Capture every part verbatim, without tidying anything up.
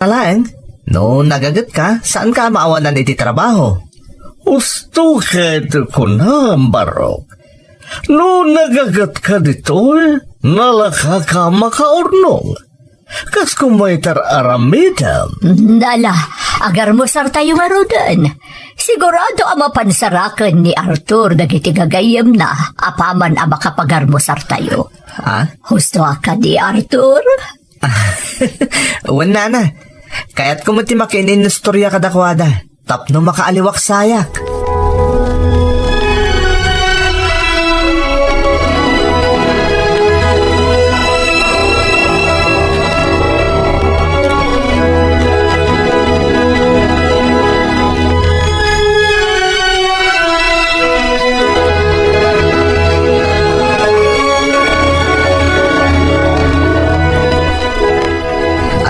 Alaeng, no nagagetka, saanka a maawanan iti trabaho? Husto ket kunam, Barok. No nagagetka ditoy, nalakaka makaurnong. Kas kumay tar aramidem. Nala, agarmusartayo ngaruden. Sigurado a mapansaraken ni Arthur dagiti gagayyemna apaman a makapagarmusartayo. Ha? Husto a kadi, Arthur? Wen, nana. Kayatko met ti makiin-inistorya kadakuada tapno makaaliwaksayak.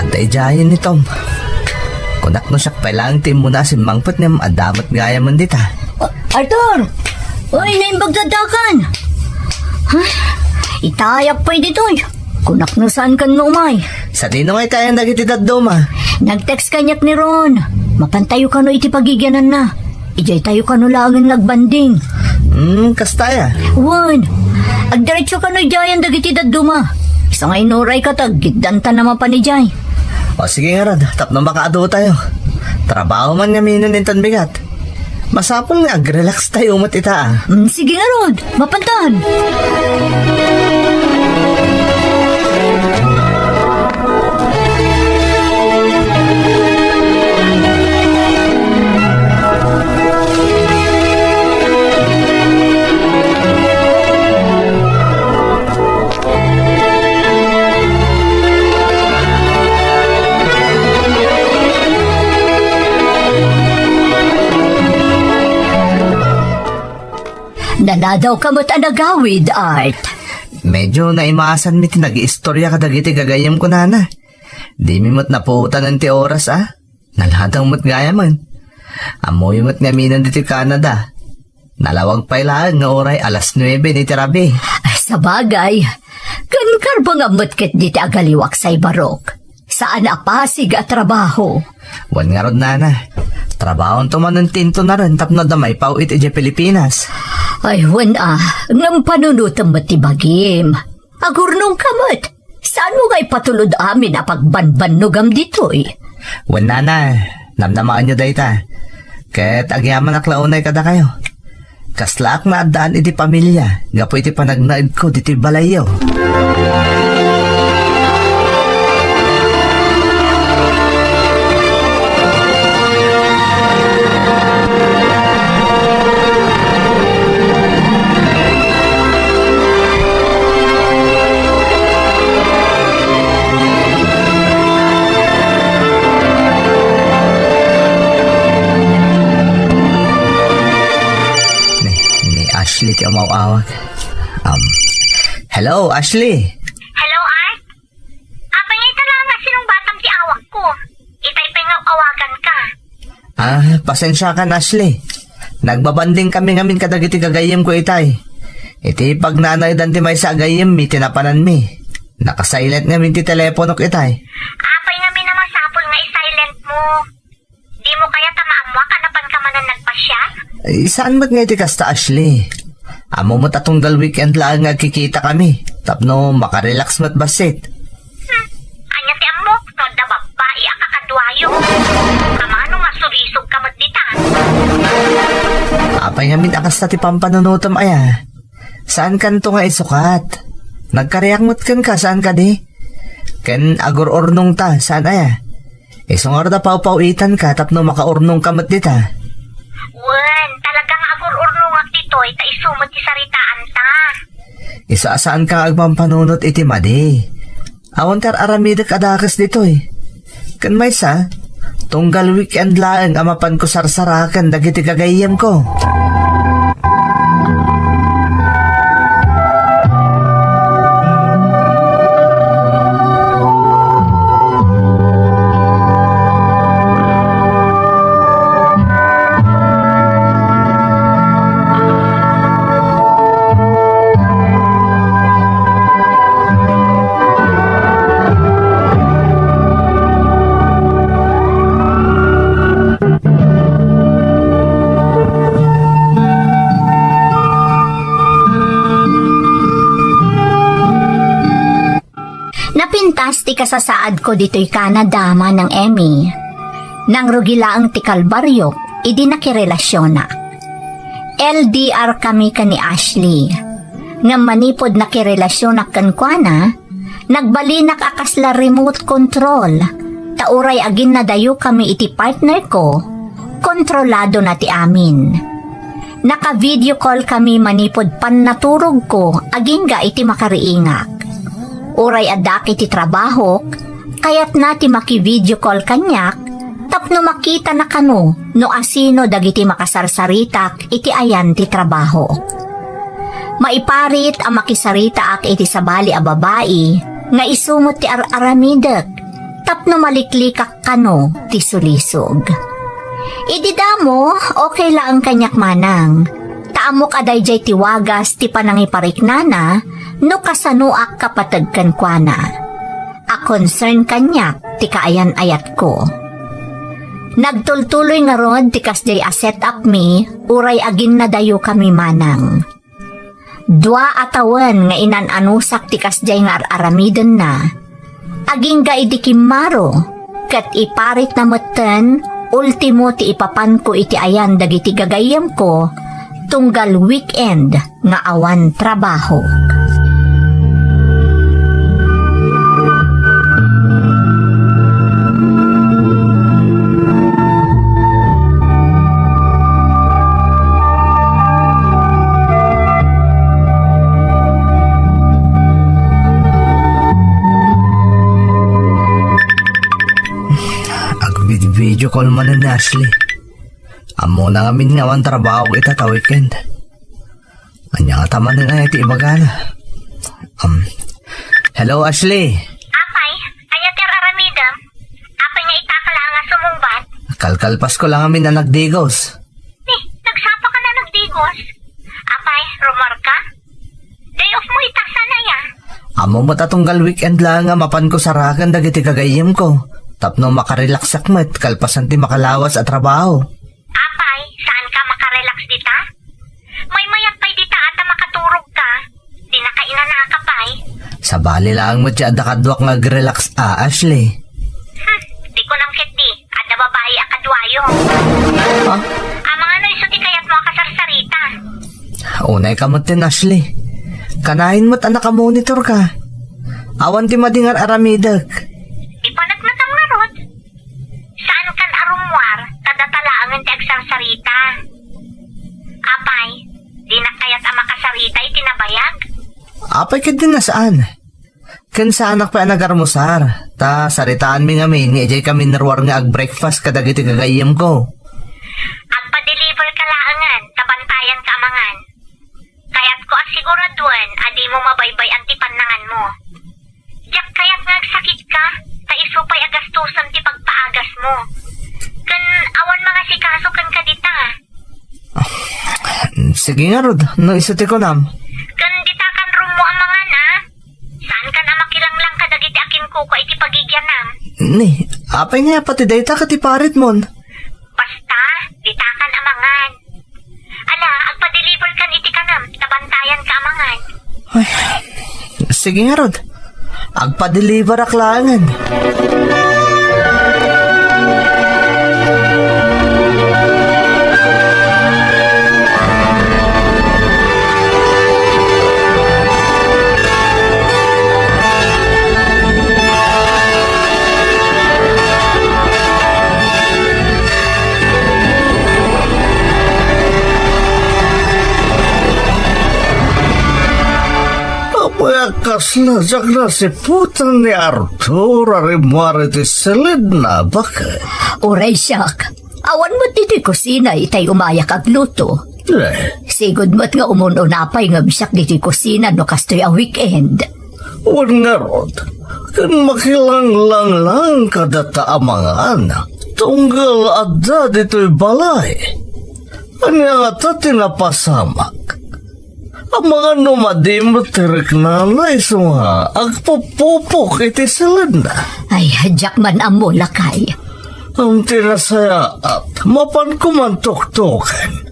Adda idiayen ni Tom. Kunak no siak pay laeng ti immuna a simmangpet ngem adda met gayamen dita. Arthur! Uy, naimbag ti addakan! Ay, itayak pay ditoy. Kunak no saankan nga umay. Sadino nga itayan dagiti dadduma? Nag-text kaniak ni Ron. Mapantayo kano iti pagigiananna. Idiaytayo kano laengen nga agbanding. Hmm, kasta aya? Wen, agdiretso kano idiayen dagiti dadduma. Isu nga inuray ka ta aggiddantan a mapan idiay. O, sige ngarud, tapno makaadu tayo. Trabaho man ngamin inton bigat. Masapul nga ag-relax tayo met ita, ah. Mm, sige ngarud, mapantan. Nanadawka met a nagawid, Art. Medyo naimasanmi ti nag-iistorya kadagiti gagayyemko, nana. Dimi met napuotan ti oras, a? Naladaw met gayamen. Ammoyo met ngamin ditoy Canada. Nalawag pay laeng nga uray alas nuebe iti rabii. Ay, sabagay. Ken karbengam met ketdi ti agaliwaksay, Barok. Saan a pasig a trabaho. Wen ngarud, nana. Trabahonto manen ti intunaren tapno adda maipaw-it idiay Pilipinas. Ay, wen a. Ngem panunotem met ti bagim. Agurnongka met. Saanmo nga ipatulod amin a pagbanbannogam ditoy? Wen, nana, namnamaenyo dayta. Ket agyamanak la unay kadakayo. Kaslaak naaddaan iti pamilia gapu iti panagnaedko ditoy balayyo. Ni, ni Ashley ti umaw-awag. Um, hello, Ashley. Hello, Art. Apay nga ita laeng a sinungbatam ti awagko? Itay pay nga awaganka. Ah, pasensiakan, Ashley. Nagbabanding kami ngamin kadagiti gagayyemko itay. Iti pagnanaedan ti maysa a gayyemmi ti napananmi. Naka-silent ngamin ti teleponok itay. Apay ngamin a masapul nga i-silent mo? Dimo kayat a maammoak a napanka manen nagpasiar? Ay, saan met nga iti kasta, Ashley? Ammo met a tunggal weekend laeng nga agkikitakami tapno makarelax met bassit. Hmm. Ania ti ammok no adda babbai a kakaduayo? Kamano masurisog ka met dita? Apay ngamin a kasta ti pampanunotem aya? Saankanto nga isukat? Nagkariak met kenka, saan kadi? Ken agur-urnongta, saan aya? Isu ngarud a pawpaw-itanka tapno makaurnongka met dita. Wen, talaga nga agur-urnongak ditoy ta isu met ti saritaanta. Isu a saanka nga agpampanunot iti madi. Awan ti ar-aramidek a dakes ditoy. Ken maysa, tunggal weekend laeng a mapanko sarsaraken dagiti gagayyemko. Kasasaadko ditoy Canada, Manang Emmy. Nangrugi laeng ti kalbariok idi nakirelasionak. L D R kami ken ni Ashley. Ngem manipud nakirelasionak kenkuana, nagbalinak a kasla remote control, ta uray aginnadayo kami iti partner ko, kontrolado na ti amin. Naka-video call kami manipud pannaturogko agingga iti makariingak. Uray addak iti trabahok, kayatna ti maki-video call kaniak tapno makitana kano no asino dagiti makasarsaritak iti ayan ti trabahok. Maiparit a makisaritaak iti sabali a babai nga isu met ti ar-aramidek tapno maliklikak kano ti sulisog. Idi damo, okay laeng kaniak manang. Ta ammok a daydiay ti wagas ti panangipariknana no kasanoak kapateg kenkuana. A concern kaniak ti kaayan-ayatko. Nagtultuloy ngarud ti kasdiay a set-up mi uray aginnadayo kami manang. Dua a tawen nga inan-anusak ti kasdiay nga ar-aramidenna. Agingga idi kimmaro, ket iparitna metten, ultimo ti ipapanko iti ayan dagiti gagayyemko, tunggal weekend nga awan trabaho. Agvid-video call manen ni Ashley. Ammona ngamin nga awan trabaho ita ta weekend. Ania ngata manen aya ti ibagana? Um, hello, Ashley. Apay, ania ti ar-aramidem? Apay nga ita ka laeng a sumungbat? Kalkalpasko la ngamin a nagdigos. Ni, nagsapa ka na nagdigos? Apay, rummuar ka? Day off mo ita sana ya? Ammo met a tunggal weekend laeng a mapanko saraken dagiti gagayyemko tapno makarelaksak met kalpasan ti makalawas a trabaho. Apay, saan ka makarelax dita? Maymayat pay dita a ta makaturog ka. Di nakainanaka pay. Sabali laeng met ti adda kaduak nga agrelax a, Ashley. Hmm, di kunam ketdi, adda babai a kaduayo. Ha? Amangan no isu ti kayatmo a kasarsarita. Unay ka met ten, Ashley. Kanayon met a nakamonitor ka. Awan ti madi nga ar-aramidek. Ipanagnatam ngarud. Saan kan a rummuar, ta data laengen ti agsarsarita. Apay, dinak kayat a makasarita iti nabayag? Apay ket di na saan. Ken saanak pay a nagarmusar, ta saritaanmi ngamin nga idiay kami narruar nga ag-breakfast kadagiti gagayyemko. Agpa-deliver ka laengen, ta bantayan ka amangan. Kayatko a siguraduen a dimo mabaybay-an ti pannanganmo. Diak kayat nga agsakit ka, ta isu pay a gastusen ti pagpaagasmo. Ken awan mangasikaso kenka dita. Sige ngarud, no isu ti kunam. Ken dita kan roommo a mangan, a? Saan kan a makilanglang kadagiti akinkukua iti pagigianam? Ni, apay nga pati dayta ket iparitmon? Basta, dita kan a mangan. Ala, agpa-deliver kan iti kanam, ta bantayan ka a mangan. Ay, sige ngarud. Agpa-deliverak laengen. Apay a kasla diak nasiputan ni Arthur a rimmuar iti silidna, baket? Uray siak, awan met ditoy kusina itay umayak agluto. Eh. Sigud met nga umun-una pay ngem siak ditoy kusina no kastoy a weekend. Wen ngarud, ken makilanglang lang kadata a mangan, tunggal adda ditoy balay. Ania ngata ti napasamak? Amangan no madi met ti riknana isu nga agpupupok iti silidna. Ay, diak man ammo, lakay. Ngem ti nasayaat, mapanko man tuktoken.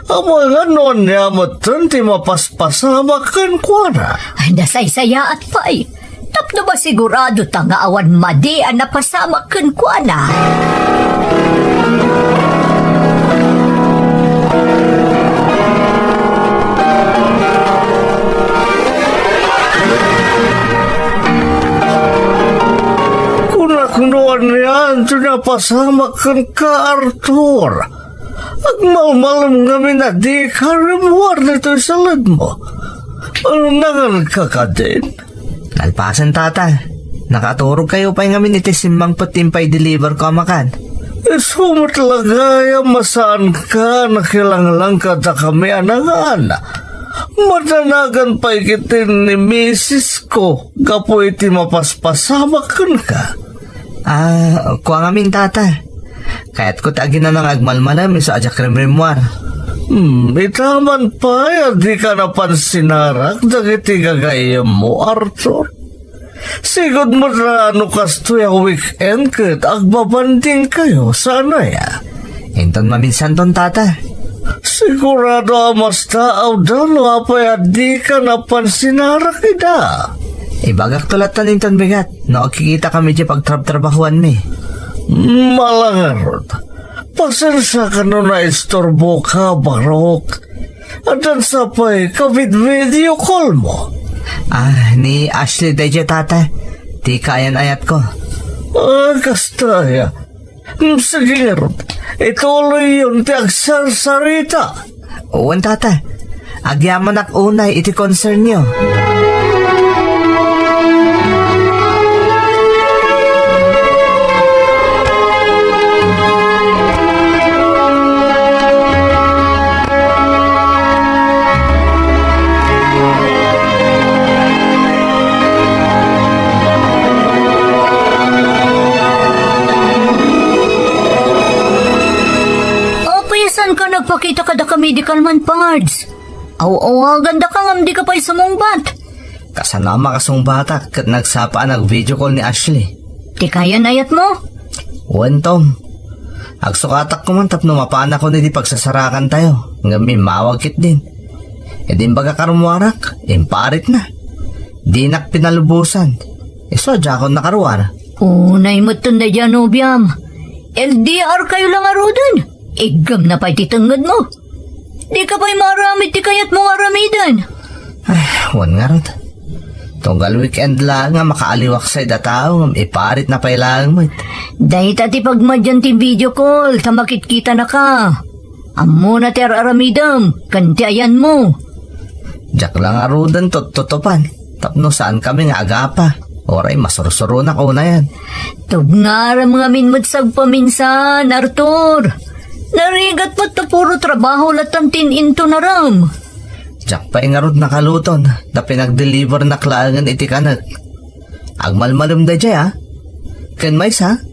Amangan no ania metten ti mapaspasamak kenkuana. Ay, nasaysayaat pay. Tapno masigurado ta nga awan madi a napasamak kenkuana. Kunak no anian ti napasamak kenka, Arthur. Agmalmalem ngamin a dika rimmuar ditoy saledmo. Nanganka kadin? Nalpasen, Tata. Nakaturogkayo pay ngamin iti simmangpet ti impay-deliver ko a makan. Isu met la gayam a saanka a nakilanglangkadakami a nangan. Madanagan pay ketdin ni misisko gapu iti mapaspasamak kenka. Ah, kua ngamin, Tata. Kayatko ti aginana nga agmalmalem isu a diak rimrimmuar. Hmm, ita man pay a dika napansinarak dagiti gagayyemmo, Arthur. Sigud met la no kastoy a weekend ket agbabandingkayo, saan aya? Inton maminsanton, Tata. Sigurado a mastaawda no apay a dika napansinarak ida. Ibagakto latta inton bigat no agkikitakami idiay pagtrabtrabahuanmi. Malangarot. Pasensiaka no naisturboka, Barok. Addan sa pay ka-vid-video call mo? Ah, ni Ashley daydiay, Tata. Ti kaayan-ayatko. Ah, kasta aya. Hmm, sige ngarud. Ituloyyon ti agsarsarita. Wen, Tata. Agyamanak unay iti concernyo. Apay a saanka nagpakita kadakami idi kalman, Pards? Aw-awagandaka ngem dika pay sumungbat. Kasano a makasungbatak ket nagsapa a nag-video call ni Ashley? Ti kaayan-ayatmo? Wen, Tom. Agsukatak koman tapno mapanakon iti pagsasarakantayo, ngem immawag ketdin. Idi imbagak a rummuarak, imparitna. Dinak pinalubosan. Isu a diakon nakaruar. Unay metten daydiay a nobiam. L D R kayo la ngaruden. Iggamna pay ti tengngedmo. Dika pay maaramid ti kayatmo nga aramiden. Ay, wen ngarud. Tunggal weekend laeng a makaaliwak sa ida tao ngem iparitna pay laeng met. Dayta ti pagmadian ti video call ta makitkitanaka. Ammona ti ar-aramidem ken ti ayanmo. Diak la ngaruden tuttutupan tapno saankami nga agapa. Uray masursuronak unayen. Tugngarem ngamin met sagpaminsan, Arthur. Narigat met ta puro trabaho latta ti in-intunarem. Diak pay ngarud nakaluton ta pinagdelivernak laengen iti kanek. Agmalmalem daydiay, a? Ken maysa,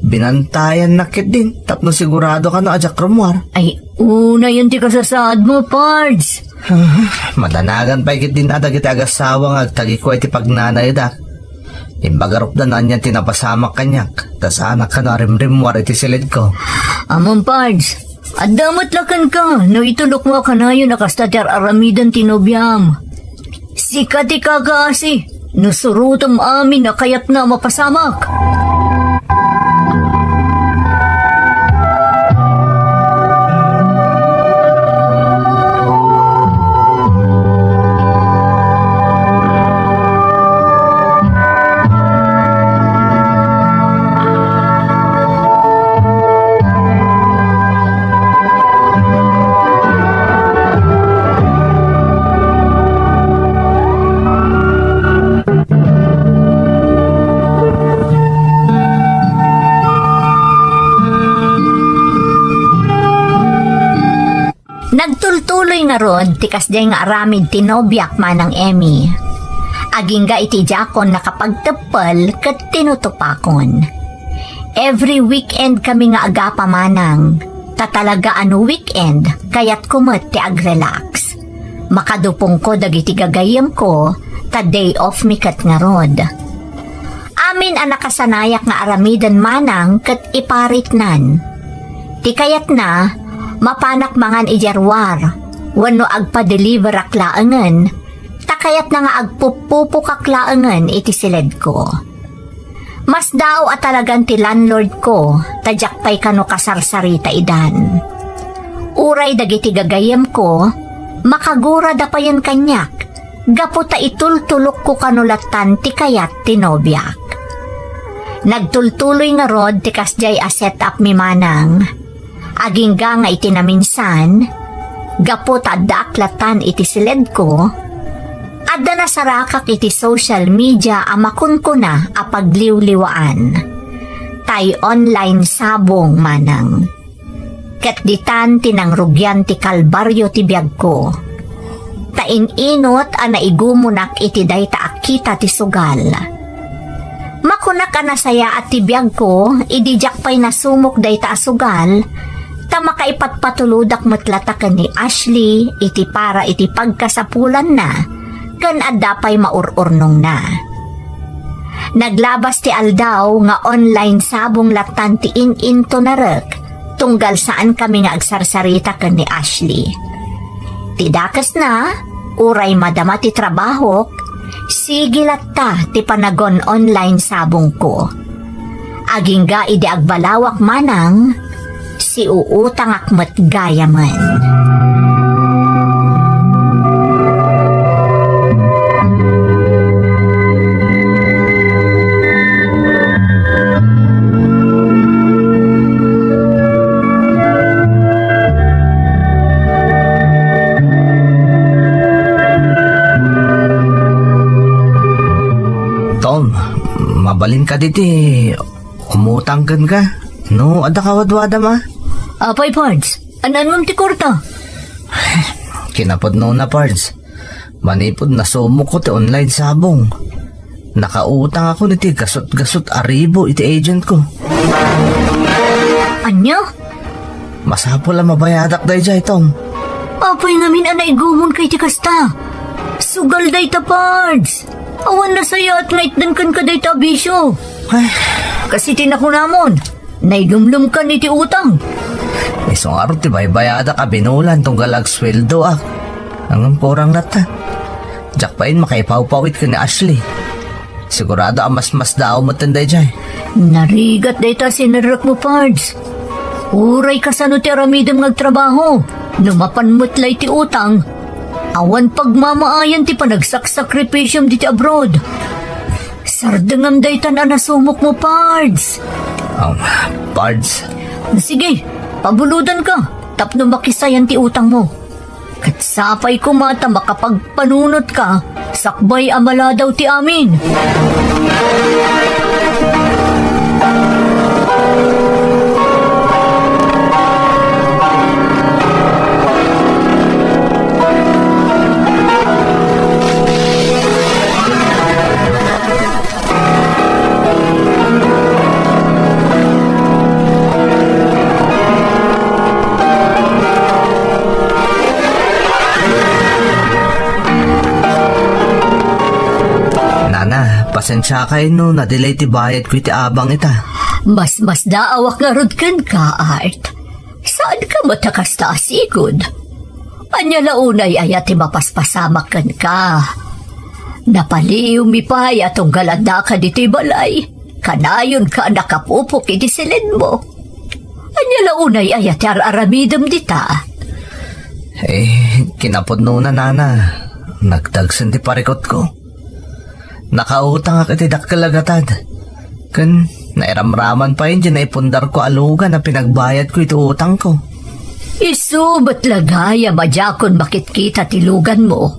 binantayannak ketdin tapno sigurado kano a diak rummuar. Ay, unayen ti kasasaadmo, Pards. Ah, madanagan pay ketdin a dagiti agassawa nga agtagikua iti pagnanayedak. Imbagak rupda no anian ti napasamak kaniak, ta saanak kano a rimrimmuar iti siledko. Ammom, Pards, adda met la kenka no itulokmo a kanayon a kasta ti ar-aramiden ti nobiam. Sika ti kakaasi no surotem amin a kayatna a mapasamak. Nagtultuloy ngarud ti kasdiay nga aramid ti nobiak, Manang Emmy. Agingga iti diakon nakapagteppel ket tinutupakon. Every weekend kami nga agapa, Manang. Ta talaga a no weekend, kayatko met ti agrelax. Makadupongko dagiti gagayyemko, ta day off mi ket ngarud. Amin a nakasanayak nga aramiden, Manang, ket iparitnan. Ti kayatna, mapanak mangan idiay ruar, wenno agpadeliverak laengen, ta kayatna nga agpuppupokak laengen iti siledko. Masdaaw a talagan ti landlordko, ta diak pay kano kasarsarita idan. Uray dagiti gagayyemko, makagurada payen kaniak, gapu ta itultulokko kano lattan ti kayat ti nobiak. Nagtultuloy ngarud ti kasdiay a set-up mi manang. Agingga nga iti naminsan, gapu ta addaak lattan iti siledko, adda nasarakak iti social media a makunkuna a pagliwliwaan. Tay online sabong manang. Ket ditan ti nangrugian ti kalbario ti biagko. Ta in-inot a naigumunak iti dayta a kita ti sugal. Makunak a nasayaat ti biagko idi diak pay nasumok dayta a sugal, ta makaipatpatulodak met latta ken ni Ashley iti para iti pagkasapulanna ken adda pay maur-urnongna. Naglabas ti aldaw nga online sabong lattan ti in-intonarek, tunggal saankami nga agsarsarita ken ni Ashley. Ti dakesna, uray madama ti trabahok, sige latta ti panagon-online sabongko. Agingga idi agbalawak manang, siuutangak met gayamen. Tom, mabalin kadi ti umutang kenka? No adda kawadwadam a? Apay, Pards, an-annom ti kwarta? Kinapudnona, Pards. Manipud nasumokko ti online sabong, nakautangakon iti gasut-gasut a ribu iti agentko. Ania? Masapul a mabayadak daydiay, Tom. Apay ngamin a naigumonka iti kasta? Sugal dayta, Pards. Awan nasayaat nga itdan kenka dayta a bisio. Ay. Kas iti nakunamon, nailumlomkan iti utang. Isu ngarud ti baybayadak a binulan tunggal agsueldoak. Ngem kurang latta. Diak pay makipawpawit ken ni Ashley. Sigurado a masmasdaaw metten daydiay. Narigat dayta a sinerrekmo, Pards. Uray kasano ti aramidem nga agtrabaho, no mapan met la iti utang, awan pagmamaayan ti panagsaksakripisom ditoy abroad. Sardengam daytan a nasumokmo, Pards. Um, Pards. Sige, pabulodanka tapno makisayan ti utangmo. Ket sapay koma ta makapagpanunotka sakbay a maladaw ti amin. Nana, pasensiakay no na-delay ti bayadko iti abang ita. Masmasdaawak ngarud kenka, Art. Saanka met a kasta a sigud? Ania la unay aya ti mapaspasamak kenka? Napaliiwmi pay a tunggal addaka ditoy balay, kanayonka a nakapupok iti siledmo. Ania la unay aya ti ar-aramidem dita? Eh, kinapudnona, Nana, nagdagsen ti parikutko. Nakautangak iti dakkel a gatad. Ken nairamraman pay diay naipundarko a lugan a pinagbayadko iti utangko. Isu met la gayam a diakon makitkita ti luganmo.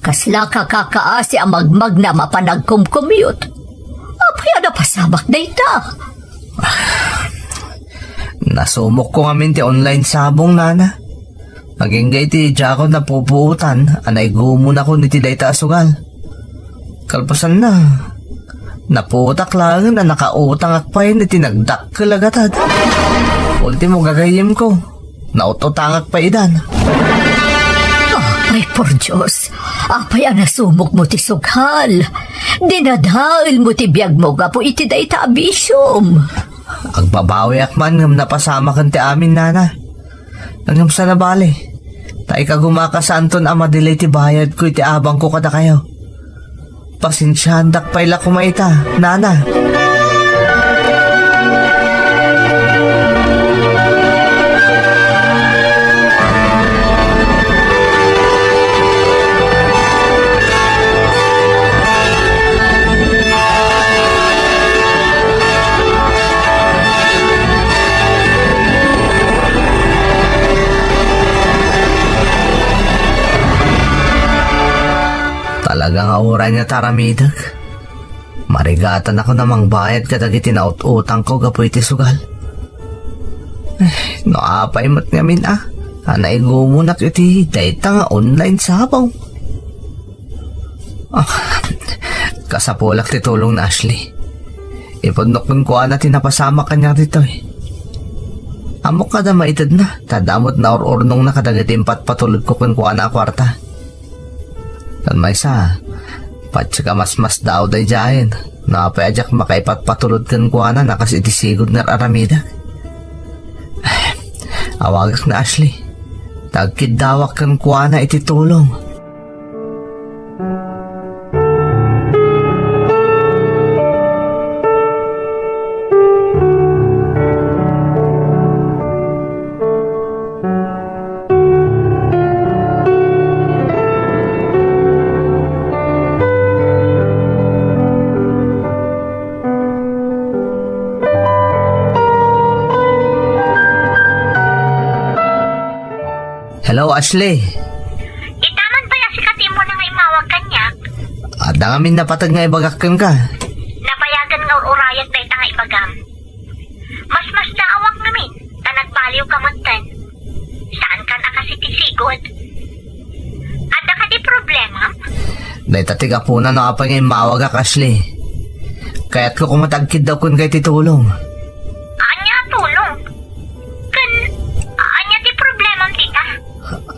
Kasla kakakaasi a magmagna a panagkumkumyot. Apay a napasamak dayta? Nasumokko ngamin ti online sabong, Nana. Agingga iti diakon napupuotan a naigumonakon iti dayta a sugal. Kalpasanna, naputak laengen a nakautangak pay iti nagdakkel a gatad. Ultimo gagayyemko, naut-utangak pay idan. Ah, ay, por Dios, apay a nasumokmo ti sugal? Dinadaelmo ti biagmo gapu iti dayta a bisiom. Agbabawiak man ngem napasamaken ti amin, Nana. Ngem saan a bale, Ta ikagumaka saanton a madilay ti bayadko iti abangko kadakayo. Pasensiaandak pay la koma ita, nana. Talaga nga uray nga ta aramidek. Marigatanakon a mangbayad kadagiti naut-utangko gapu iti sugal. Eh, no apay met ngamin a, a naigumonak iti dayta nga online sabong. Ah, kasapulak ti tulong ni Ashley. Ipudnok kenkuana ti napasamak kaniak ditoy. Ammok kada maitedna, ta adda met naur-urnongna kadagiti impatpatulodko kenkuana a kuarta. Ken maysa, patse ka masmasdaaw daydiayen, no apay a diak makaipatpatulod kenkuana a kas iti sigud nga ar-aramidek. Awagak ni Ashley. Ta agkiddawak kenkuana iti tulong. Hello, Ashley. Ita man pay a sika ti immuna nga immawag kaniak. Adda ngamin napateg nga ibagak kenka. Nabayagen nga ur-urayak dayta nga ibagam. Masmasdaawak ngamin, ta nagbaliwka metten. Saankan a kas iti sigud. Adda kadi problemam? Dayta ti gapuna no apay nga immawagak, Ashley. Kayatko koma ti agkiddaw kenka iti tulong. Ania a tulong? Ken ania ti problemam dita?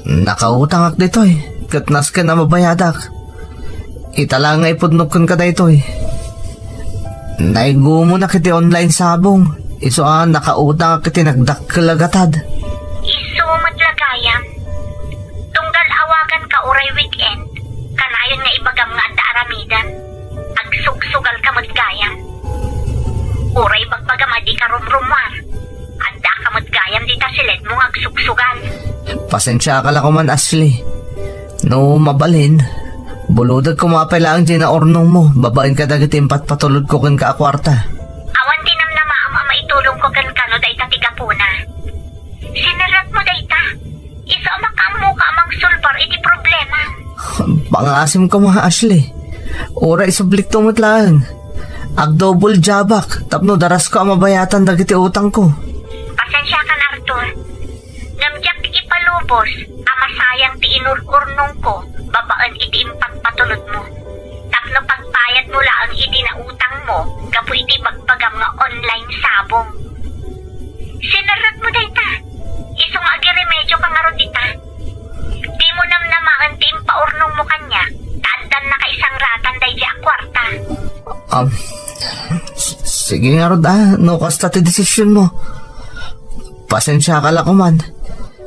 Nakautangak ditoy, ket nasken a mabayadak. Ita la nga ipudnok kenka daytoy. Naigumonak iti online sabong, isu a nakautangak iti nagdakkel a gatad. Isu met la gayam. Tunggal awaganka uray weekend, kanayon nga ibagam nga adda aramidem. Agsugsugalka met gayam. Uray bagbagam a dika rumrumuar, addaka met gayam dita siledmo nga agsugsugal. Pasensiaka la koman, Ashley. No mabalin, bulodek koma pay laeng diay naurnongmo babaen kadagiti impatpatulodko kenka a kuarta. Awan ti namnamaam a maitulongko kenka no dayta ti gapuna. Sinerrekmo dayta. Isu a makaammoka a mangsulbar iti problema. Pangasim koma, Ashley. Uray isublikto met laeng. Agdouble jobak tapno darasko a mabayatan dagiti utangko. Pasensiakan, Arthur. Ngem diak ipalubos a masayang ti inur-urnongko babaen iti impatpatulodmo. Tapno pagbayadmo laeng idi nautangmo gapu iti bagbagam nga online sabong. Sinerrekmo dayta. Isu nga agiremedioka ngarud ita. Dimo namnamaen ti impaurnongmo kaniak, ta addan nakaisangratan daydi a kuarta. Um, s-, sige ngarud a, no kasta ti desisionmo. Pasensiaka la koman.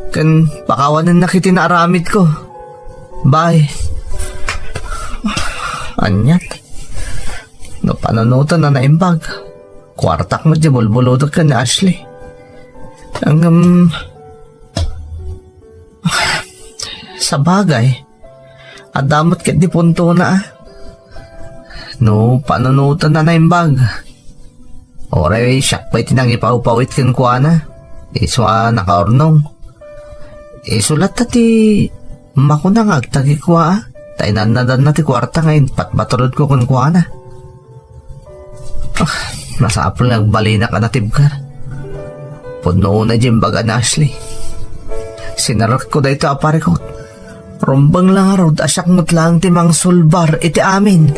Ken pakawanennak iti naaramidko. Bye. Aniat? No panunoten a naimbag, kuartak met ti bulbulodek ken ni Ashley. Ngem, sabagay, adda met ketdi puntona, a. No panunoten a naimbag, uray siak pay ti nangipawpawit kenkuana, isu a nakaurnong. Isu latta ti makuna nga agtagikua, a, ta inannadanna ti kuarta nga impatpatulodko kenkuana. Ah, masapul nga agbalinak a natibker. Pudno unay diay imbaga ni Ashley. Sinerrekko daytoy a parikut. Rumbeng la ngarud a siak met laeng ti mangsulbar iti amin.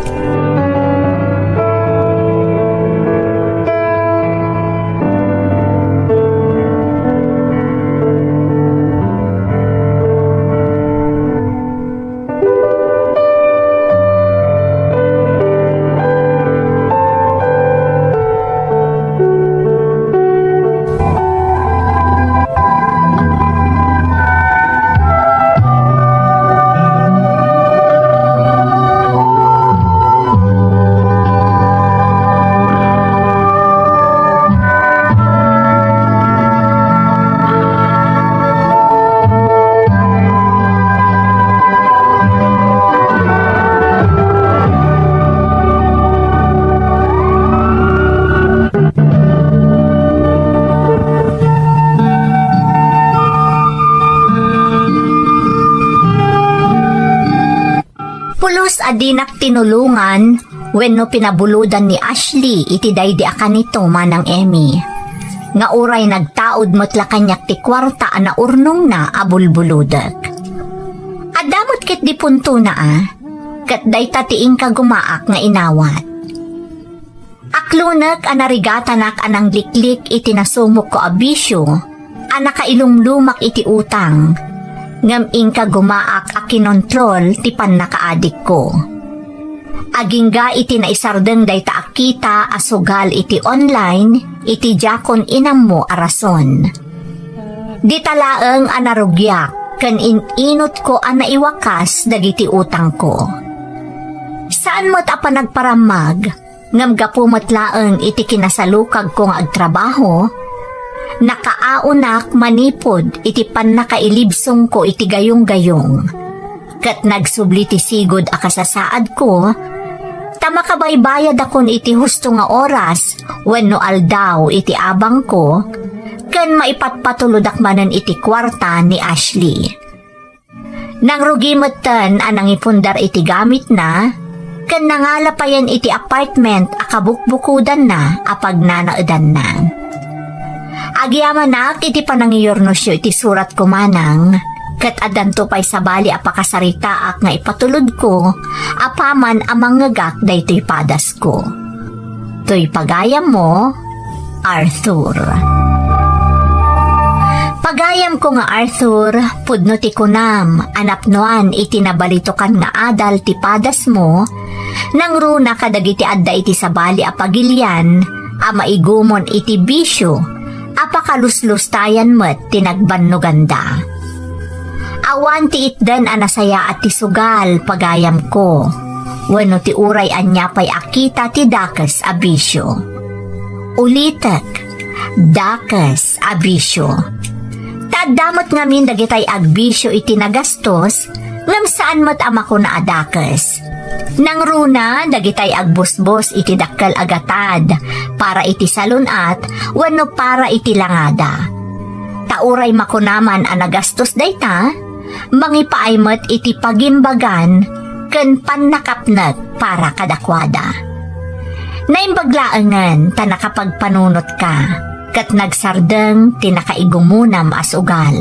a dinak tinulongan wenno pinabulodan ni Ashley iti daydi a kanito, Manang Emmy, nga uray nagtaud met la kaniak ti kuarta a naurnongna a bulbulodek. Adda met ketdi puntona a, ket dayta ti inkagumaak nga inawat. Aklonek a narigatanak a nangliklik iti nasumokko a bisio a nakailumlumak iti utang, ngem inkagumaak a kinontrol ti pannakaadikko. Agingga iti naisardeng dayta a kita a sugal iti online iti diakon inammo a rason. Dita laeng a narugiak ken in-inutko a naiwakas dagiti utangko. Saan met a panagparammag, ngem gapu met laeng iti kinasalukagko nga agtrabaho, nakaaonak manipud iti pannakailibsongko iti gayunggayong, ket nagsubli ti sigud a kasasaadko, ta makabaybayadakon iti husto nga oras wenno aldaw iti abangko, ken maipatpatulodak manen iti kuarta ni Ashley. Nangrugi metten a nangipundar iti gamitna, ken nangala payen iti apartment a kabukbukodanna a pagnanaedanna. Agyamanak iti panangiyurnosyo iti suratko, Manang, ket addanto pay sabali a pakasaritaak nga ipatulodko apaman a mangngegak daytoy padasko. Toy pagayammo, Arthur. Pagayamko nga Arthur, pudno ti kunam a napnoan iti nabalitokan nga adal ti padasmo, nangruna kadagiti adda iti sabali a pagilian a maigumon iti bisio a pakaluslustayan met ti nagbannoganda. Awan ti itden a nasayaat ti sugal, pagayamko, wenno ti uray ania pay a kita ti dakes a bisio. Ulitek, dakes a bisio. Ta adda met ngamin dagitay agbisio iti nagastos, ngem saan met a makuna a dakes. Nangruna dagitay agbusbos iti dakkel a gatad para iti salun-at wenno para iti langada. Ta uray makunaman a nagastos dayta, mangipaay met iti pagimbagan ken pannakapnek para kadakuada. Naimbag laengen ta nakapagpanunotka, ket nagsardeng ti nakaigumonam a sugal.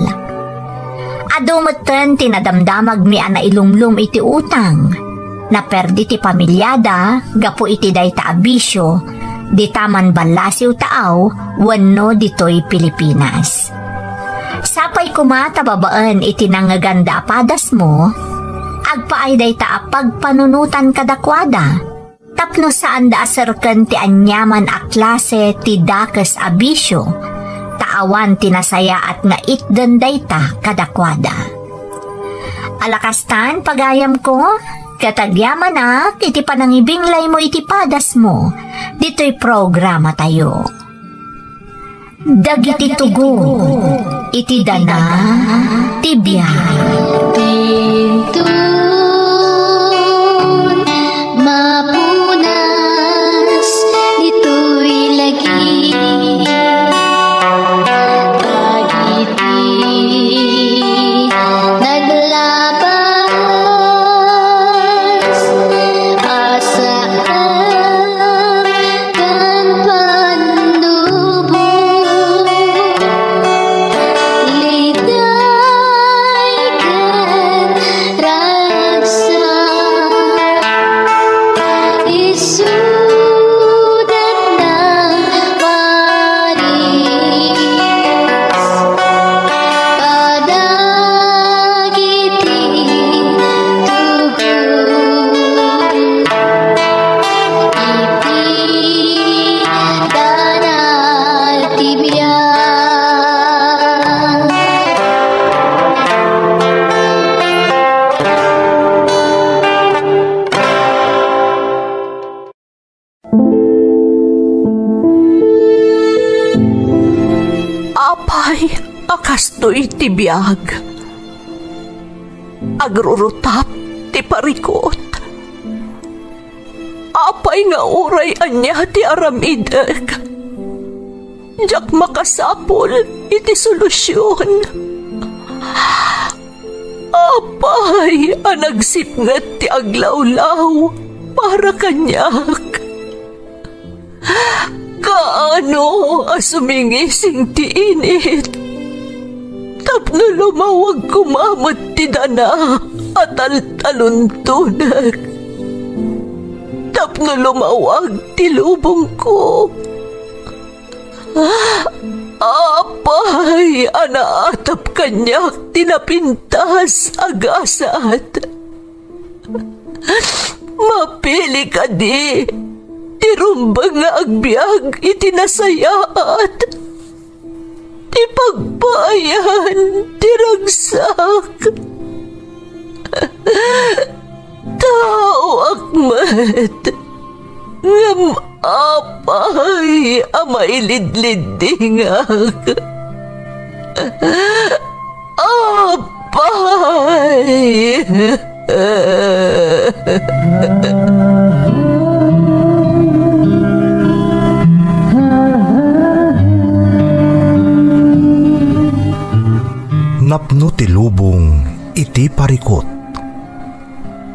Adu metten ti nadamdamagmi a nailumlom iti utang. Naperdi ti pamiliada gapu iti dayta a bisio, dita man ballasiw taaw wenno ditoy Pilipinas. Sapay koma ta babaen iti nangngeganda a padasmo, agpaay dayta a pagpanunotan kadakuada, tapno saanda a serken ti aniaman a klase ti dakes a bisio, ta awan ti nasayaat nga itden dayta kadakuada. Alakastan, pagayamko, ket agyamanak iti panangibinglaymo iti padasmo ditoy programatayo. Dagiti tugon iti dana ti biag. Ditoy mapunas, ditoy lagi. Dagiti naglabas, asa Ken pannubo, liday ken ragsak, isuda nang paris kadagiti tugon. Iti dana ti biag. Apay a kastoy ti biag? Agrurutap ti parikut. Apay nga uray ania ti aramidek, diak makasapul iti solusion. Apay a nagsipnget ti aglawlaw para kaniak? Kaano a sumingising ti init tapno lumawag koma met ti dana a taltaluntonek, tapno lumawag ti lubongko? Apay a naatap kaniak ti napintas a gasat? Mapili kadi ti rumbeng nga agbiag iti nasayaat, ti pagpaayan ti ragsak? Taoak met, ngem apay a mailidliddingak? Apay! Napno ti lubong iti parikut.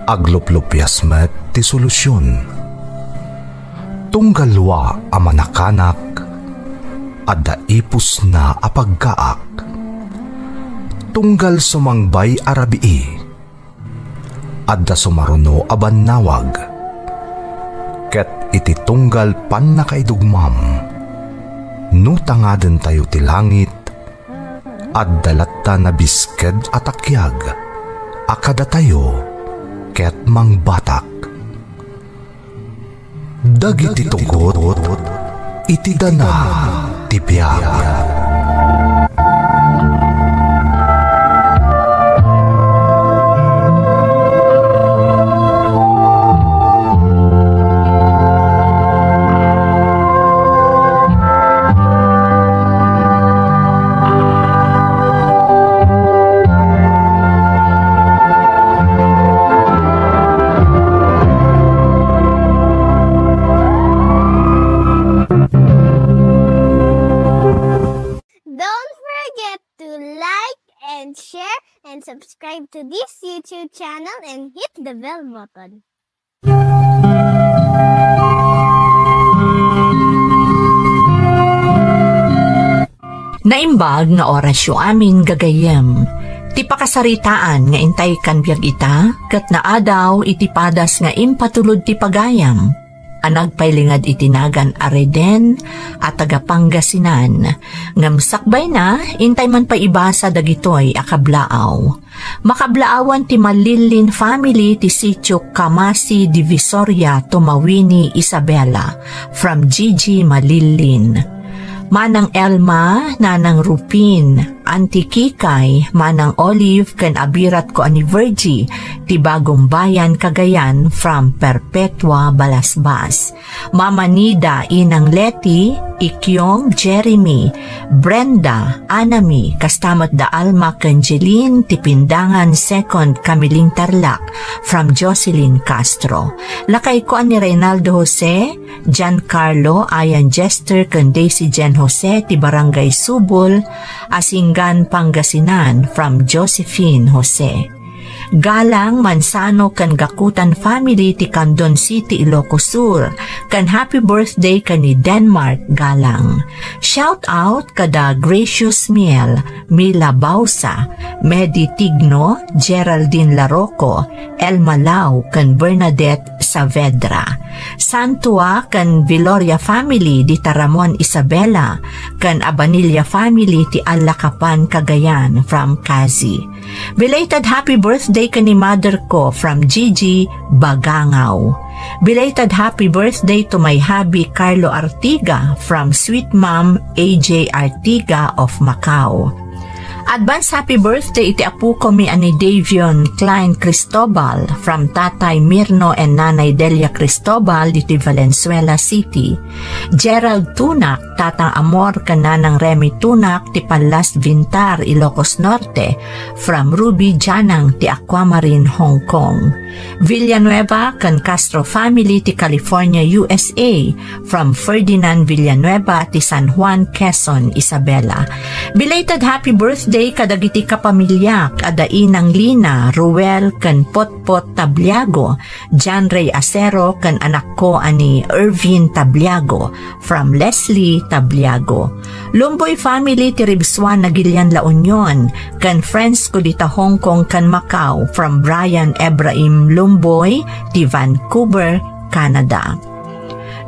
Agluplupias met ti solusion. Tunggal wa a manakanak, adda ipusna a pagkaak. Tunggal sumangbay a rabii, adda sumaruno a bannawag. Ket iti tunggal pannakaidugmam, no tangadentayo ti langit, adda latta nabisked a takiag a kadatayo ket mangbatak. Dagiti tugot iti dana ti biag. Don't forget to like and share and subscribe to this YouTube channel and hit the bell button. Naimbag nga orasyo amin, gagayyem. Ti pakasaritaan nga intay kan biag ita, ket naadaw iti padas nga impatulod ti pagayam a nagpailingad iti nagan a Reden a taga Pangasinan. Ngem sakbayna, intay man pay ibasa dagitoy a kablaaw. Makablaawan ti Malillin family ti sitio Camasi, Divisoria, Tumawini, Isabela, from Gigi Malillin. Manang Elma, Nanang Rupin, Auntie Kikay, Manang Olive, ken abiratko a ni Virgie, ti Bagumbayan, Cagayan, from Perpetua, Balasbas. Mama Nida, Inang Leti, Ikyong, Jeremy, Brenda, Anami, kasta met da Alma ken Jeline, ti Pindangan, Second, Camiling, Tarlac, from Jocelyn Castro. Lakayko a ni Reynaldo Jose, Giancarlo, Ayan Jester, ken Daisy Jen Jose, ti Barangay Subol, Asingan, Pangasinan, from Josephine Jose. Galang, Manzano, ken Gakutan family ti Candon City, Ilocos Sur, ken happy birthday ken ni Denmark Galang. Shout out kada Gracious Miel, Mila Bausa, Medi Tigno, Geraldine Laroco, Elma Lau, ken Bernadette Saavedra. Santua ken Viloria family di Taramon, Isabela, ken Abanilla family ti Alacapan, Cagayan, from Kazi. Belated happy birthday ken ni mother ko from Gigi Bagangaw. Belated happy birthday to my hubby Carlo Artiga from Sweet Mom A J Artiga of Macau. Advance happy birthday iti apukomi a ni Davion Klein Cristobal from Tatay Mirno and Nanay Delia Cristobal diti Valenzuela City. Gerald Tunak, Tatang Amor ken Nanang Remy Tunak ti Pallas Vintar, Ilocos Norte, from Ruby Janang ti Aquamarine, Hong Kong. Villanueva ken Castro family ti California, U S A, from Ferdinand Villanueva ti San Juan, Quezon, Isabela. Belated happy birthday Kadagiti kapamiliak a da Inang Lina, Ruel, ken Potpot Tabliago, John Ray Acero, ken anakko a ni Ervin Tabliago, from Leslie Tabliago. Lumboy family ti Ribsuan Nagilian La Union, ken friends ko dita Hong Kong ken Macau, from Brian Ephraim Lumboy, ti Vancouver, Canada.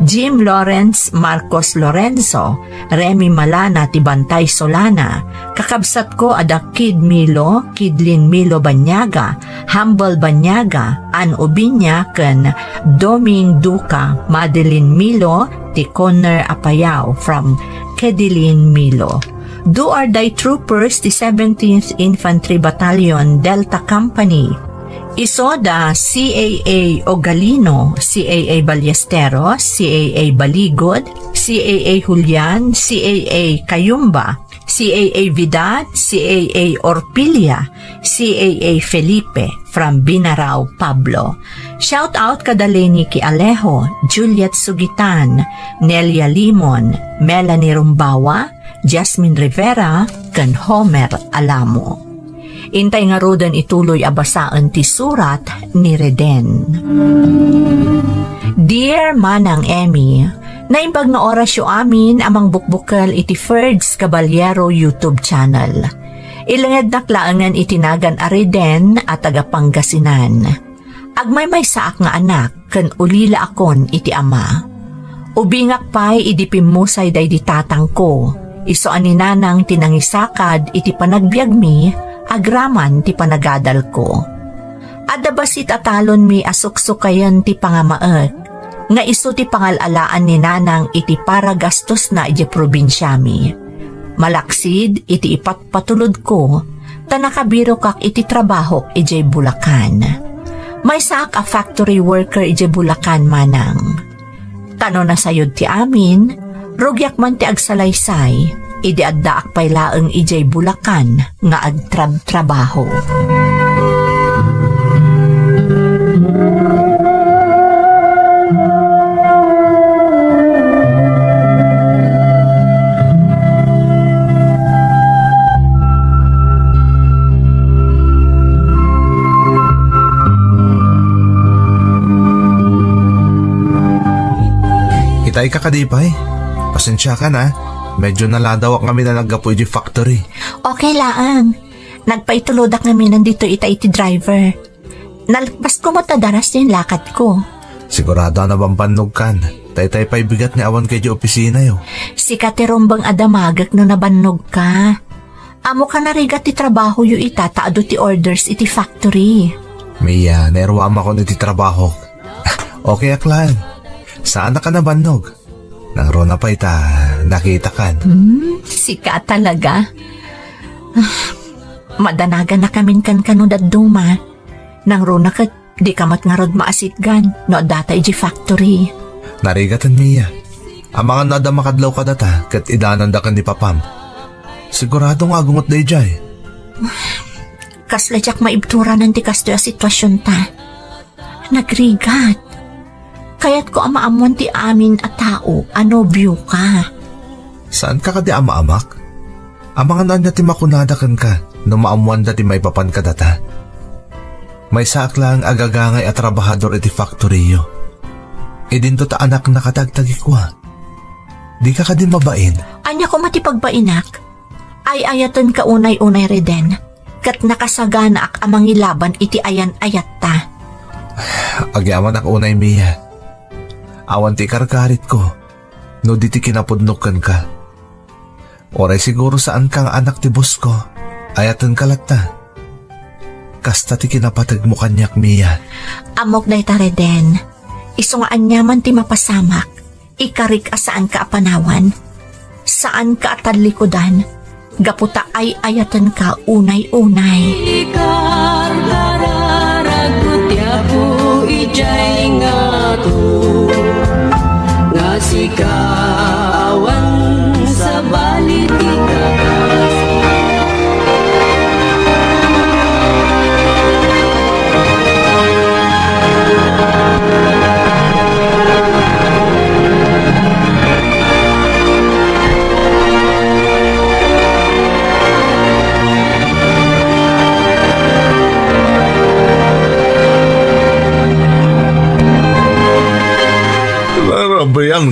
Jim Lawrence Marcos Lorenzo, Remy Malana ti Bantay Solana, kakabsatko a da Kid Milo, Kidlin Milo Banyaga, Humble Banyaga, Ann Ubiña, ken Doming Duca, Madeline Milo, ti Conner Apayao from Kedilin Milo. Do or die troopers ti seventeenth Infantry Battalion, Delta Company. Isu da C A A Ogalino, C A A Ballesteros, C A A Baligod, C A A Julian, C A A Cayumba, C A A Vidal, C A A Orpilia, C A A Felipe, from Binarao, Pablo. Shout out kada Lenny Kialejo, Juliet Sugitan, Nelia Limon, Melanie Rumbawa, Jasmine Rivera, ken Homer Alamo. Intay ngaruden ituloy a basaen ti surat ni Reden. Dear Manang Emmy, naimbag nga orasyo amin a mangbukbukel iti Ferds Caballero YouTube channel. Ilengednak laengen iti nagan a Reden a taga Pangasinan. Agmaymaysaak nga anak ken ulilaakon iti ama. Ubingak pay idi pimmusay daydi tatangko, isu a ni nanang ti nangisakad iti panagbiagmi agraman ti panagadalko. Adda bassit a talonmi a suksukayen ti pangamaek, nga isu ti pangal-alaan ni nanang iti paragastosna idiay probinsiami. Malaksid iti ipatpatulodko, ta nakabirokak iti trabahok idiay Bulacan. Maysaak a factory worker idiay Bulacan, manang. Ta no nasayod ti amin, rugiak man ti agsalaysay, idi addaak pay laeng idiay Bulacan nga agtrabtrabaho. Itay ka kadi pay? Pasensiakan, a. Medyo naladawak ngamin a naggapu iti factory. Okay laeng. Nagpaitulodak ngamin ditoy ita iti driver. Nalpasko met a daras ti inlakadko. Sigurado a nabambannogkan. Daytay pay bigat nga awanka idiay opisinayo. Sika ti rumbeng a damagek no nabannogka. Ammok a narigat ti trabahoyo ita ta adu ti orders iti factory. Mia, nairwamakon iti trabahok. Okay ak laeng. Saanak a nabannog. Nangruna pay ta nakitakan. Hmm, sika talaga. Ah, madanagannakamin kankano dadduma. Nangruna ket dika met ngarud maasitgan no addata idiay factory. Narigaten, Mia. Amangan no adda makadlaw kadata ket idananda ken ni papam. Sigurado nga agungot daydiay. Kasla diak maibturanan ti kastoy a situasionta. Nagrigat. Kayatko a maammuan ti amin a tao a nobioka. Saanka kadi a maamak? Amangan ania ti makunada kenka no maammuanda ti maipapan kadata? Maysaak laeng a gagangay a trabahador iti factoryyo. Idinto ta anakna kadi agtagikua. Dika kadi mabain? Ania koma ti pagbainak? Ay-ayatenka unay-unay, Reden, ket nakasaganaak a mangilaban iti ayan-ayatta. Agyamanak unay, Mia. Awan ti ikarkaritko no di ti kinapudnok kenka. Uray siguro saanka nga anak ti bosko, ayatenka latta. Kasta ti kinapategmo kaniak, Mia. Ammok dayta, Reden. Isu nga aniaman ti mapasamak, ikarik a saanka a panawan. Saanka a tallikudan, gapu ta ay-ayatenka unay-unay. Ikarkararagko ti Apo idiay ngato, nga sika awan sabali ti kakas.